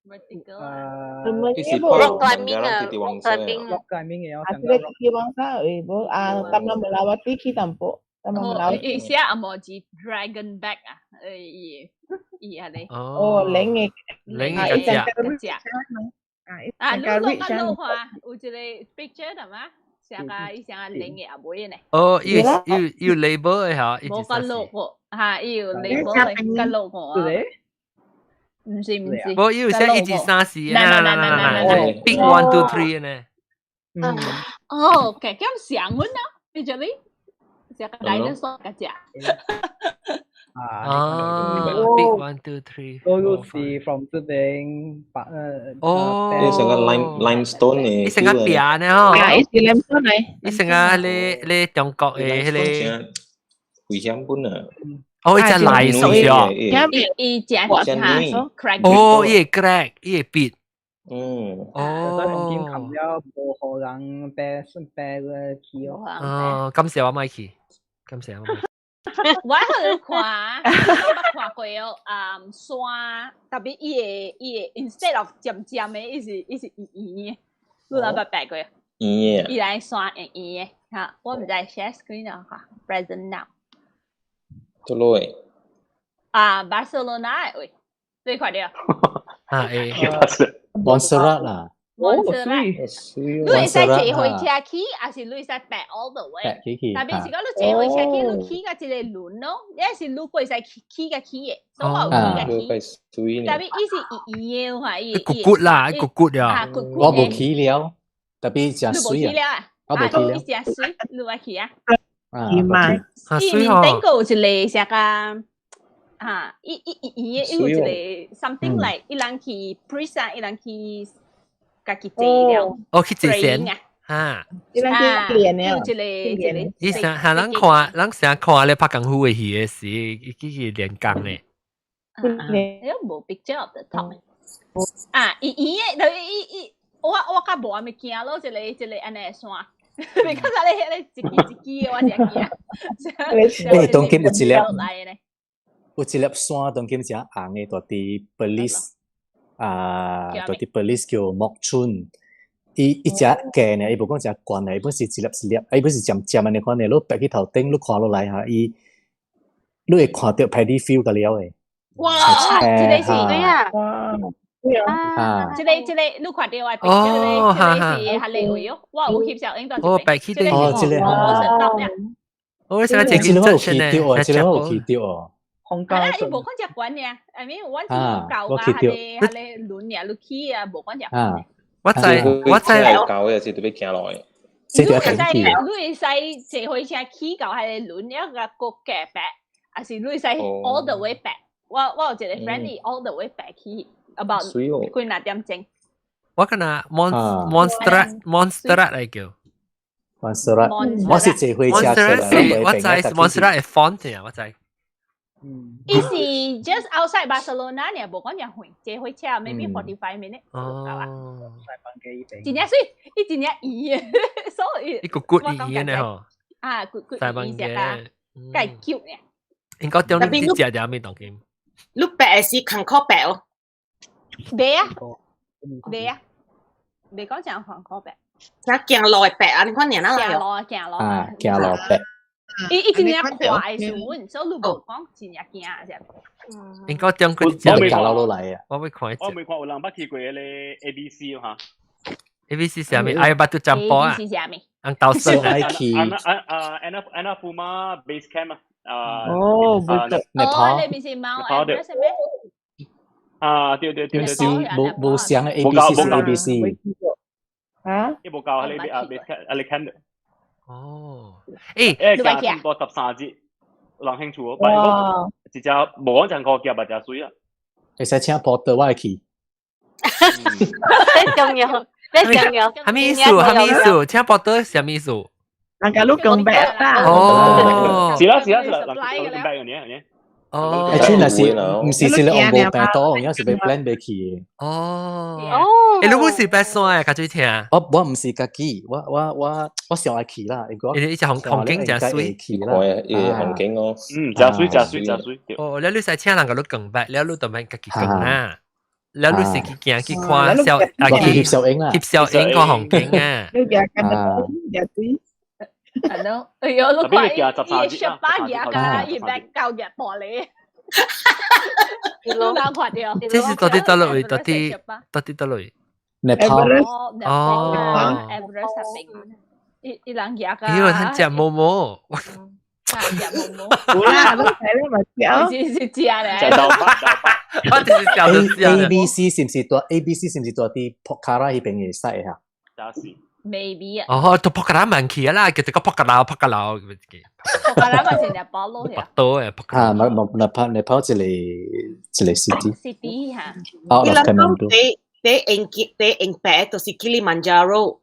vertical 啊，rock climbing 啊，rock climbing， rock climbing 嘅啊，這個 Titiwangsa 位無啊，Taman Melawati 去淡薄，Taman Melawati。伊寫阿毛字 dragon back 啊，伊伊係咧。哦，零嘅，零嘅只。只。啊，你落個落看，有一個 picture 係嘛？寫個伊寫個零嘅阿妹呢。哦，伊有有 label 嘅嚇，無個 logo 嚇，伊有 label 嘅個 logo 啊。毋是毋是，無伊有寫一二三四，嗱嗱嗱嗱嗱，big one two three 呢。嗯。哦，OK，咁上阮啊，你這裡，寫個 dinosaur 個只。啊，big one two three。都是 from 這邊把哦，伊成個 limestone 呢，伊成個壁呢吼，啊，伊是 limestone 嚟，伊成個咧咧中國的彼個危險本啊。哦，伊隻泥水哦，伊伊隻嚇，哦，伊會 crack，伊會變。嗯。哦。所以紅金冚了無予人爬爬過去哦。哦，感謝我莫去，感謝我。我去看，我捌看過哦，啊山，特別伊會伊會 instead of 尖尖的，伊是伊是圓圓的，你有捌爬過？圓的。伊來山會圓的，嚇，我毋知 share screen 啊，嚇，present now。倒落。啊，Barcelona 的位，你看著。啊會。 Montserrat 啦。 Montserrat。你會使坐火車去，還是你會使爬 all the way？特別是講你坐火車去，你去到一個輪咯，抑是你會使去去甲去的，所以我有去甲去。特別伊是圓圓的話，伊骨骨啦，骨骨呀。我無去了，特別誠水啊。我無去了。伊誠水，你捌去啊？啊，伊面頂個有一個啥個？哈，伊伊伊伊伊有一個 something like 伊人去 priest 啊，伊人去家己坐了。哦，去坐仙哈。伊人去練的。有一個一個。伊成下人看，人成日看咧拍功夫的戲的時，伊去去練功咧。啊，無 picture of the top。啊，伊伊的，伊伊我我較無按呢驚咯，一個一個按呢山。你看啥咧？彼個一支一支的，我誠驚。欸，當今有一粒，有一粒山當今誠紅的，蹛佇 Perlis 啊，蹛佇 Perlis 叫木村。伊伊誠低呢，伊無講誠懸呢，伊本是一粒一粒，伊本是尖尖按呢款的，你爬去頭頂，你看落來哈，伊你會看著 paddy field 個了的。哇！這個是對啊！哇！啊，這個你看到的，這個是彼個位哦，我有翕相影到。哦，白起的。哦，這個我是到了。我想這個我有去到哦，這個我有去到哦。係啦，伊無講遮懸爾，I mean 阮是舊啊，彼個輪爾，你去啊，無講遮懸。我知我知有舊的是特別行落去。你會使你會使坐火車去到彼個輪，了共閣加爬，還是你會使 all the way 爬？我有一個 friend 伊 all the way 爬去，about 幾若點鐘。我敢若 Montserrat 來叫。 Montserrat，我是坐火車出來。我知 Montserrat 的 font 啊，我知。伊是 just outside Barcelona 爾，無講遮遠，坐火車 maybe 45 minutes。哦。真正媠，伊真正圓的，所以伊個骨圓的吼。啊，骨骨圓隻啊，蓋 cute 呢。應該中你食點物當今？你爬的是艱苦爬哦？袂啊，袂啊，袂講誠艱苦爬。啥行路的爬啊？你看年啊行路行路啊，行路爬。伊真正快的時陣，所以你無講真正驚啊！應該中佢食行路落來啊！我欲看一我未看有人捌去過彼個 A B C 哈。 A B C 啥物？哎，捌拄占卜啊 A B C 啥物？紅豆杉啊。啊啊 Annapurna Base Camp 啊。啊。哦，無哦，你不是 Mount Everest 咩？啊，對對對對。無無相的 A B C 是 A B C。啊？伊無夠，彼個啊 Base Camp 啊，你看。哦，欸，行差不多13日，有人興趣哦。哇！一隻無講誠苦，夾嘛誠媠啊。會使請 porter 我會去。你重要，你重要。啥物意思？啥物意思？請 porter 啥物意思？人家你更白啦。哦，是啦是啦是啦，人更白嘅呢？哦，欸，若是毋是是咧無病毒，有是欲 plan 欲去的。哦，欸，你不是爬山的，較水聽。我毋是家己，我想愛去啦。因為伊隻風景誠媠。去啦，伊風景哦。嗯，誠媠誠媠誠媠。哦，了你使請人共你扛背，了你就免家己扛啦。了你是去行去看小啊去翕相影啦，翕相影看風景啊。你行緊得對。係咯，哎呦，你看伊伊十八日㗎，290日玻璃。你哪看到？這是到底佗落位？到底佗落位？ Nepal。哦。 Everest 邊，伊伊人行㗎。因為他食毛毛。食毛毛。有啦，你睇咧咪食。是是食咧。食豆腐豆腐。我就是食就食。 A B C 是毋是佇 A B C 是毋是佇佇 Pokhara 彼邊的 side 哈？是。 Maybe 啊。哦，到 Pokhara 慢去啦，叫做個 Pokhara Pokhara。 Pokhara 嘛是 Nepal 咯，北島的 Pokhara。啊，冇冇 Nepal Nepal 一個一個 city。 City 哈。 Out of Kathmandu。第第用第用爬就是 Kilimanjaro。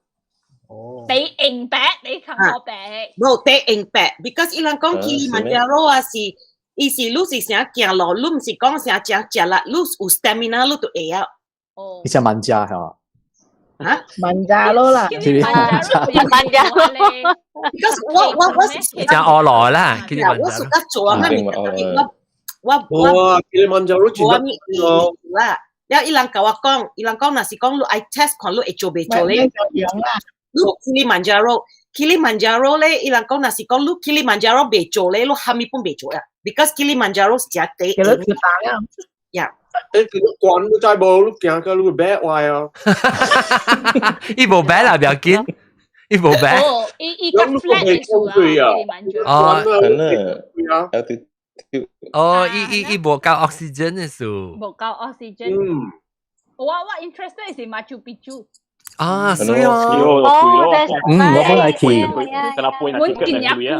哦。第用爬，第艱苦爬。無第用爬，because 伊人講 Kilimanjaro 啊是，伊是你是啥行路，你毋是講啥誠食力，你有 stamina 你就會曉。哦。你食萬家係嘛？啊，萬家咯啦，萬家咯。 Because 我是食餓來啦，我是較做啊，我我哇，Kilimanjaro 真正啦。了伊人共我講，伊人講若是講你愛 test 看你會做袂做咧？你 Kilimanjaro，Kilimanjaro 咧，伊人講若是講你 Kilimanjaro 袂做咧，你蝦米本袂做啊？Because Kilimanjaro 是誠低。叫你自打啊！呀。你佢關都知無，你行到你會白壞啊！伊無白啦，不要緊，伊無白。哦，伊伊較 flat 的數啊，哦，可能啊，哦，伊伊無夠 oxygen 的數，無夠 oxygen。嗯。我 interested 是馬丘比丘。啊，媠哦，哦，嗯，我本來去，阮真正久的，彼个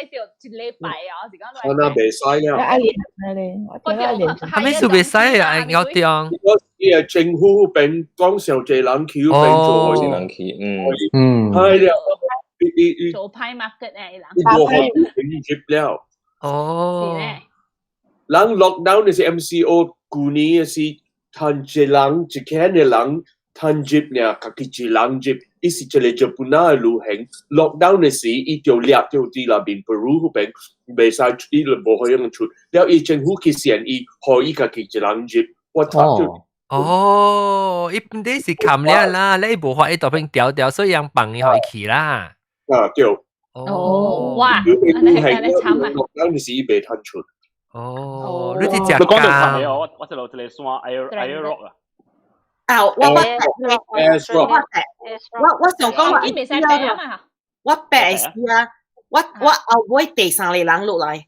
就一禮拜啊，是講。我那袂使了。阿蓮阿蓮，我聽阿蓮。啥物事袂使啊？咬掉。我伊個政府邊講上濟人去，邊做人去，嗯嗯，係了，伊伊做派 market 誒，伊人。伊無予入了。哦。人 lockdown 的是 MCO，舊年的是趁一人一間的人。趁入爾，家己一人入，伊是一個日本仔的旅行。lockdown 的時，伊就掠著佇內面 Peru 彼邊，袂使伊就無可能出。了伊政府去限伊，予伊家己一人入。我讀就哦，伊本底是冚了啦，你無法伊當邊調調，所以人放伊予伊去啦。啊對。哦，哇，按呢按呢慘啊！lockdown 的時伊袂通出。哦，你佇食你講到冚的哦，我我一路一個山 Ayers Rock 啊。啊，我我想講我未使爬啊嘛。我爬時啊，我後尾第三個人落來。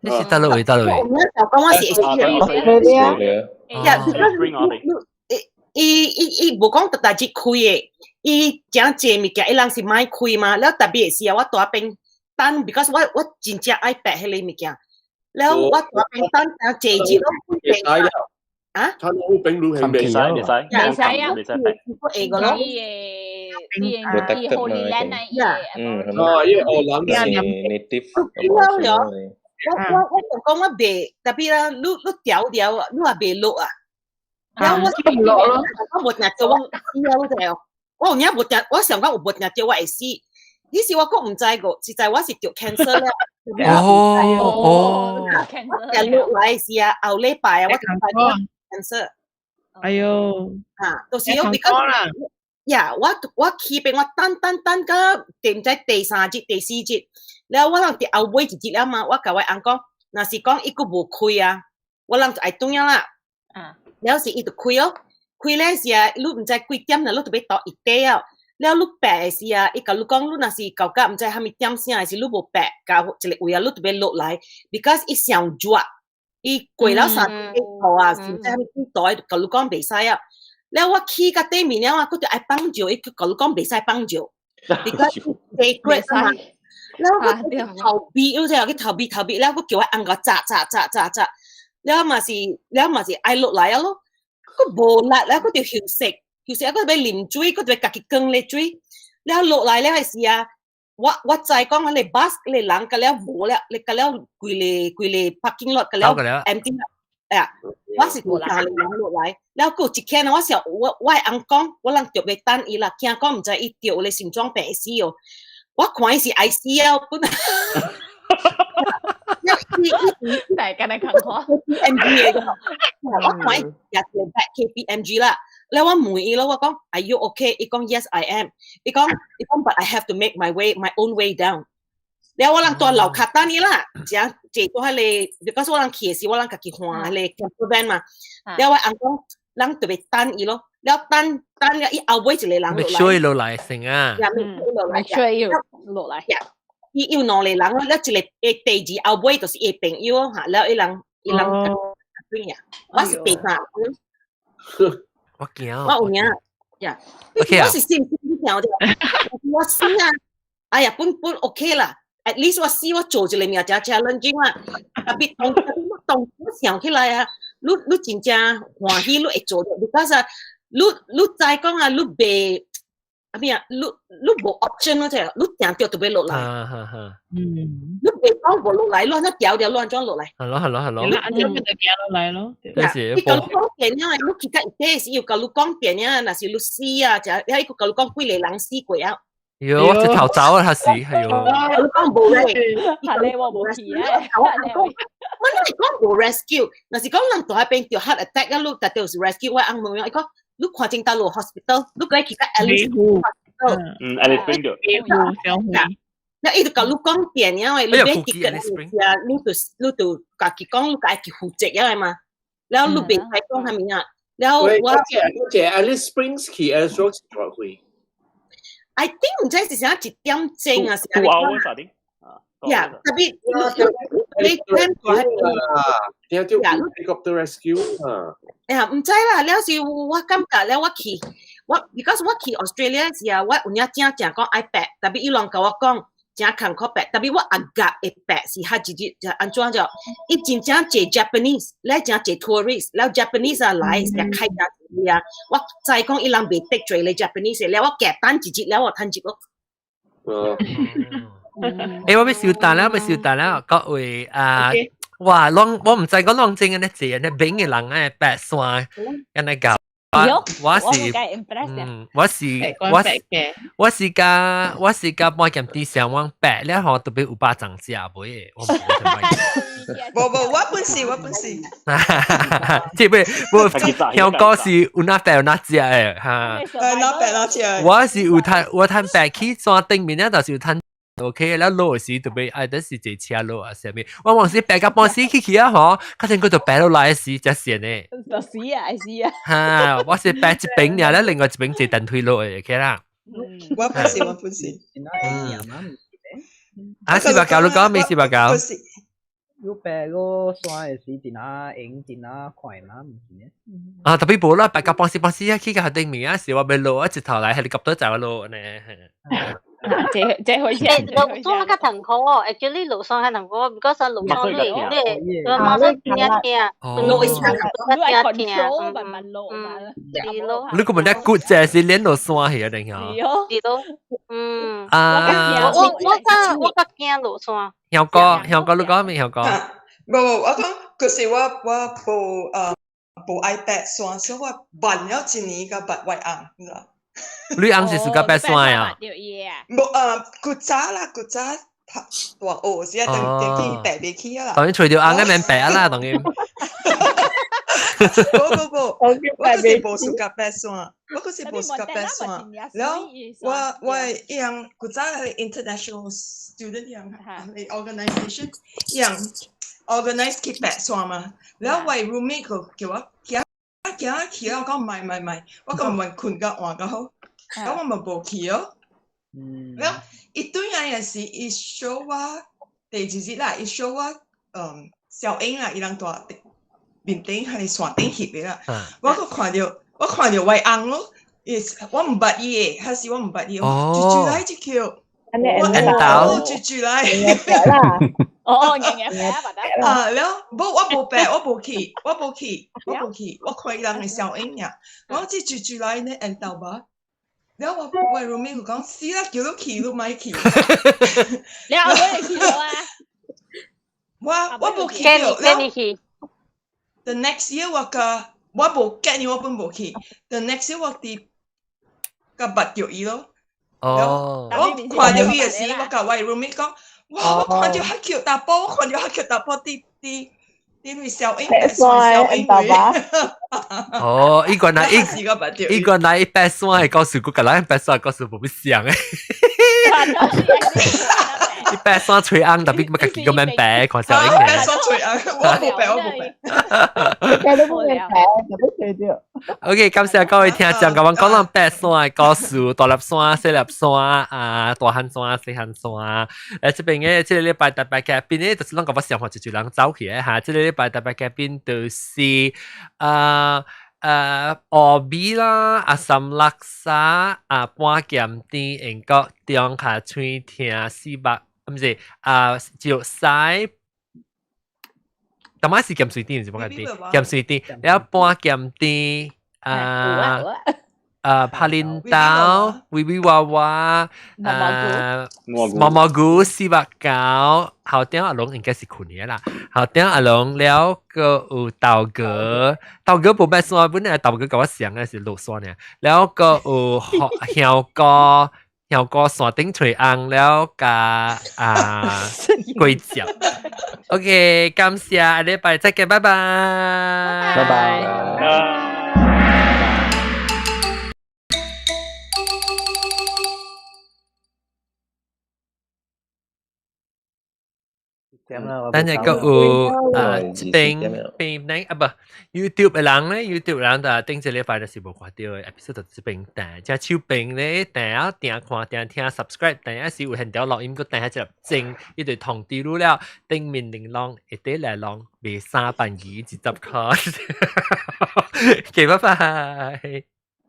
你是佗落位佗落位？我就講我是會死啊！伊伊伊無講特大日開的，伊誠濟物件，伊人是莫開嘛。了特別是啊，我蹛邊等，because 我真正愛爬彼个物件。了我蹛邊等誠濟日攏袂使了。啊？他路邊路係袂使，袂使，袂使啊！袂使會個咯。伊個伊個伊 Holy Land 啊，伊個啊，伊個荷蘭是 native。了了，我就講我袂，特別啦，你調調，你也袂落啊。然後我唔落咯，我無定做我死啊！你知哦，我有影無定，我想講有無定做我會死。彼時我閣毋知個，實在我是著 cancer 了。哦哦，一落來時啊，後禮拜啊，我就發 cancer。哎喲，啊，就是有比較呀，我去邊我等等等到毋知第三日、第四日，了我人佇後尾一日了嘛，我共我翁講，若是講伊閣無開啊，我人就愛轉啊啦。啊。了時伊就開哦，開咧時啊，你毋知幾點啦，你就欲倒一塊啊。了你爬的時啊，伊共你講，你若是到甲毋知啥物點啥，還是你無爬到一個位啊，你就欲落來，because 伊上熱，伊過了3點鐘啊，是毋知啥物幾度，伊就共你講袂使啊。了我去到對面了啊，閣就愛放尿，伊共你講袂使放尿，because sacred 嘛。了我逃避，你知影去逃避逃避，了我叫我翁共紮紮紮紮紮，了嘛是了嘛是愛落來啊咯。閣無力了，閣就休息，休息啊，閣欲啉水，閣就家己灌咧水。了落來了的時啊，我知講彼个 bus 彼個人甲了無了，你甲了規個規個 parking lot 甲了 empty 了。哎，我是第三個人落來，了閣有一天我想我的翁講，我人著欲等伊啦，驚講毋知伊著咧心臟病會死哦。我看伊是愛死啊，本來。大家來看看 KPMG 的，我看伊也是 KPMG 啦。了我問伊咯，我講 Are you okay？伊講 Yes I am。伊講 But I have to make my way my own way down。了我人蹛樓跤等伊啦，正坐到彼个，because 我人去的時，我人家己換彼個 camper van 嘛。了我翁講，人特別等伊咯，了等等了伊後尾一個人落來。水落來先啊。落來，水落來。伊有兩個人咯，了一個第二後尾就是伊朋友哈，了伊人伊人對呀，我是第三。我驚。我有影呀。 OK 啊。我是信唔信聽著？我死啊！哎呀，本本 OK 啦，at least 我死我做一個命誠 challenging 啦。特別當我當我想起來啊，你真正歡喜，你會做到。because 啊，你知講啊，你袂。啊咩啊？你無 option 咯，即係你定著就欲落來。啊哈哈。你袂講無落來，你按怎調調，你按怎落來？係咯係咯係咯。你按怎咪就行落來咯？是。伊共你講電影，你去到伊底時，又共你講電影，若是你死啊，就伊閣共你講幾个人死過啊。喲，我直頭走啊，他死係喲。你講無咧，係咧，我無去啊。我哪會講無 rescue，若是講人蹛彼邊著 heart attack 啊，你特著是 rescue，我翁問伊講。你看前佗落 hospital，你過去到 Alice hospital。嗯，Alice Spring 著。那伊就共你講電影的，你買 ticket 啊，你就家己講，你家己負責啊嘛。然後你袂使講啥物啊。然後我嗰隻 Alice Springs 去 Alice Road 是多遠？ I think 毋知是啥一點鐘啊，是 2 hours 啊啲。呀，特別你你聽啊，聽到 helicopter rescue 啊。哎呀，毋知啦，了是我感覺了，我去我，because 我去 Australia 時啊，我有影正正講愛爬，特別伊攏共我講誠艱苦爬，特別我阿甲會爬是較直接，就按怎就，伊真正濟 Japanese，了誠濟 tourist，了 Japanese 啊來是開誠濟啊，我知講伊人袂得罪咧 Japanese，了我夾等一日了我趁一咯。哦。欸，我欲收檔了，欲收檔了，各位啊，哇，攏我毋知講攏真按呢濟按呢邊的人愛爬山，按呢搞。我是，嗯，我是共半劍佇上網爬了吼，特別有百層食袂？我無無，我本是我本是。這尾我香港是有哪爬有哪食的哈。哪爬哪食。我是有趁我趁爬去山頂面了，就是有趁。OK，了落時特別愛得是坐車落啊，啥物？我往時爬到半死去去啊，嗬，較陣佢就爬落來時才線呢。就死啊，係死啊！哈，我是爬一邊爾，咧另外一邊坐電梯落的，OK 啦。我不是，我不是。啊，四百九，你講咩四百九？有爬落山的時，真啊閒，真啊快嘛，毋是咩？啊，特別無啦，爬到半死半死啊，去到頂面啊，時我欲落啊，一頭來 helicopter 載我落呢。這這回事。落山較痛苦哦，actually 落山較痛苦，because 落山你你馬上聽聽，落山較聽聽，慢慢落嘛。是咯。你個問題骨這是連落山去啊，定係？是哦。是咯，嗯。啊。我我較我較驚落山。曉哥，曉哥，你講咩？曉哥？無無，我講，可是我我無呃無愛爬山，所以我慢了一年才捌我翁，你知道？你翁是 suka 爬山啊？無古早啦，古早讀大學時啊，當當去爬袂起啊啦。當然除掉翁嘅免爬啊啦，當然。無無無，我閣是無 suka 爬山，我閣是無 suka 爬山。然後我我伊人古早係 international student 伊人係 organisation 伊人 organize 去爬山嘛。然後我 roommate 就叫我行行去，我講唔係唔係唔係，我講唔困甲換較好，咁我咪無去哦。然後伊轉來的時，伊 show 我第二日啦，伊 show 我小英啦，伊人蹛面頂還是山頂翕的啦，我閣看著，我看著我翁咯，伊我毋捌伊的，還是我毋捌伊，一句來一句，我緣投，一句來，哦，硬硬爬啊，了，無我無爬，我無去，我無去，我無去，我看伊人的小影爾，我這一句來呢緣投吧。了我我 roommate 就講，死啦，叫你去你莫去。了後尾你去咗啊？我我無去著，了。 The next year 我甲我無結呢，我本無去。The next year 我佇甲捌著伊咯。哦。我看著伊的時，我共我 roommate 講，哇！我看著彼抾查埔，我看著彼抾查埔佇佇佇類小英，小英哦，伊原來伊伊原來伊爬山的故事，佮咱爬山的故事無啥像的。伊爬山揣翁，特別欲家己閣免爬，看小英爬山揣翁，我無爬，我無爬。都無爬，特別揣著。 OK，感謝各位聽眾，共阮講咱爬山的故事，大粒山、細粒山啊，大漢山、細漢山。這邊的這個禮拜特別嘉賓呢，就是攏共我想法一濟人走去的哈。這個禮拜特別嘉賓就是啊。烏米啦，阿三叻沙，啊半鹹甜，英國中下喙疼四百，毋是啊，就西，淡仔是鹹水甜，毋是半鹹甜，鹹水甜，了半鹹甜，啊啊柏林豆，微微娃娃，啊毛毛菇四百九，後頂阿龍應該是困的啦，後頂阿龍了閣有豆哥，豆哥無爬山，本來豆哥共我像的是落山爾，了閣有香菇，香菇山頂揣翁了佮啊果汁。OK，感謝，下禮拜再見，拜拜，拜拜。等陣閣有啊，這邊邊頂啊不 YouTube 的人咧，YouTube 人就頂一禮拜就是無看著的 episode 就這邊訂，這手邊咧訂啊訂看訂聽 subscribe 訂啊是有現條錄音，閣訂下一粒鐘，伊就通知你了。頂面玲瑯會得來攏賣三百二一十箍，OK，拜拜。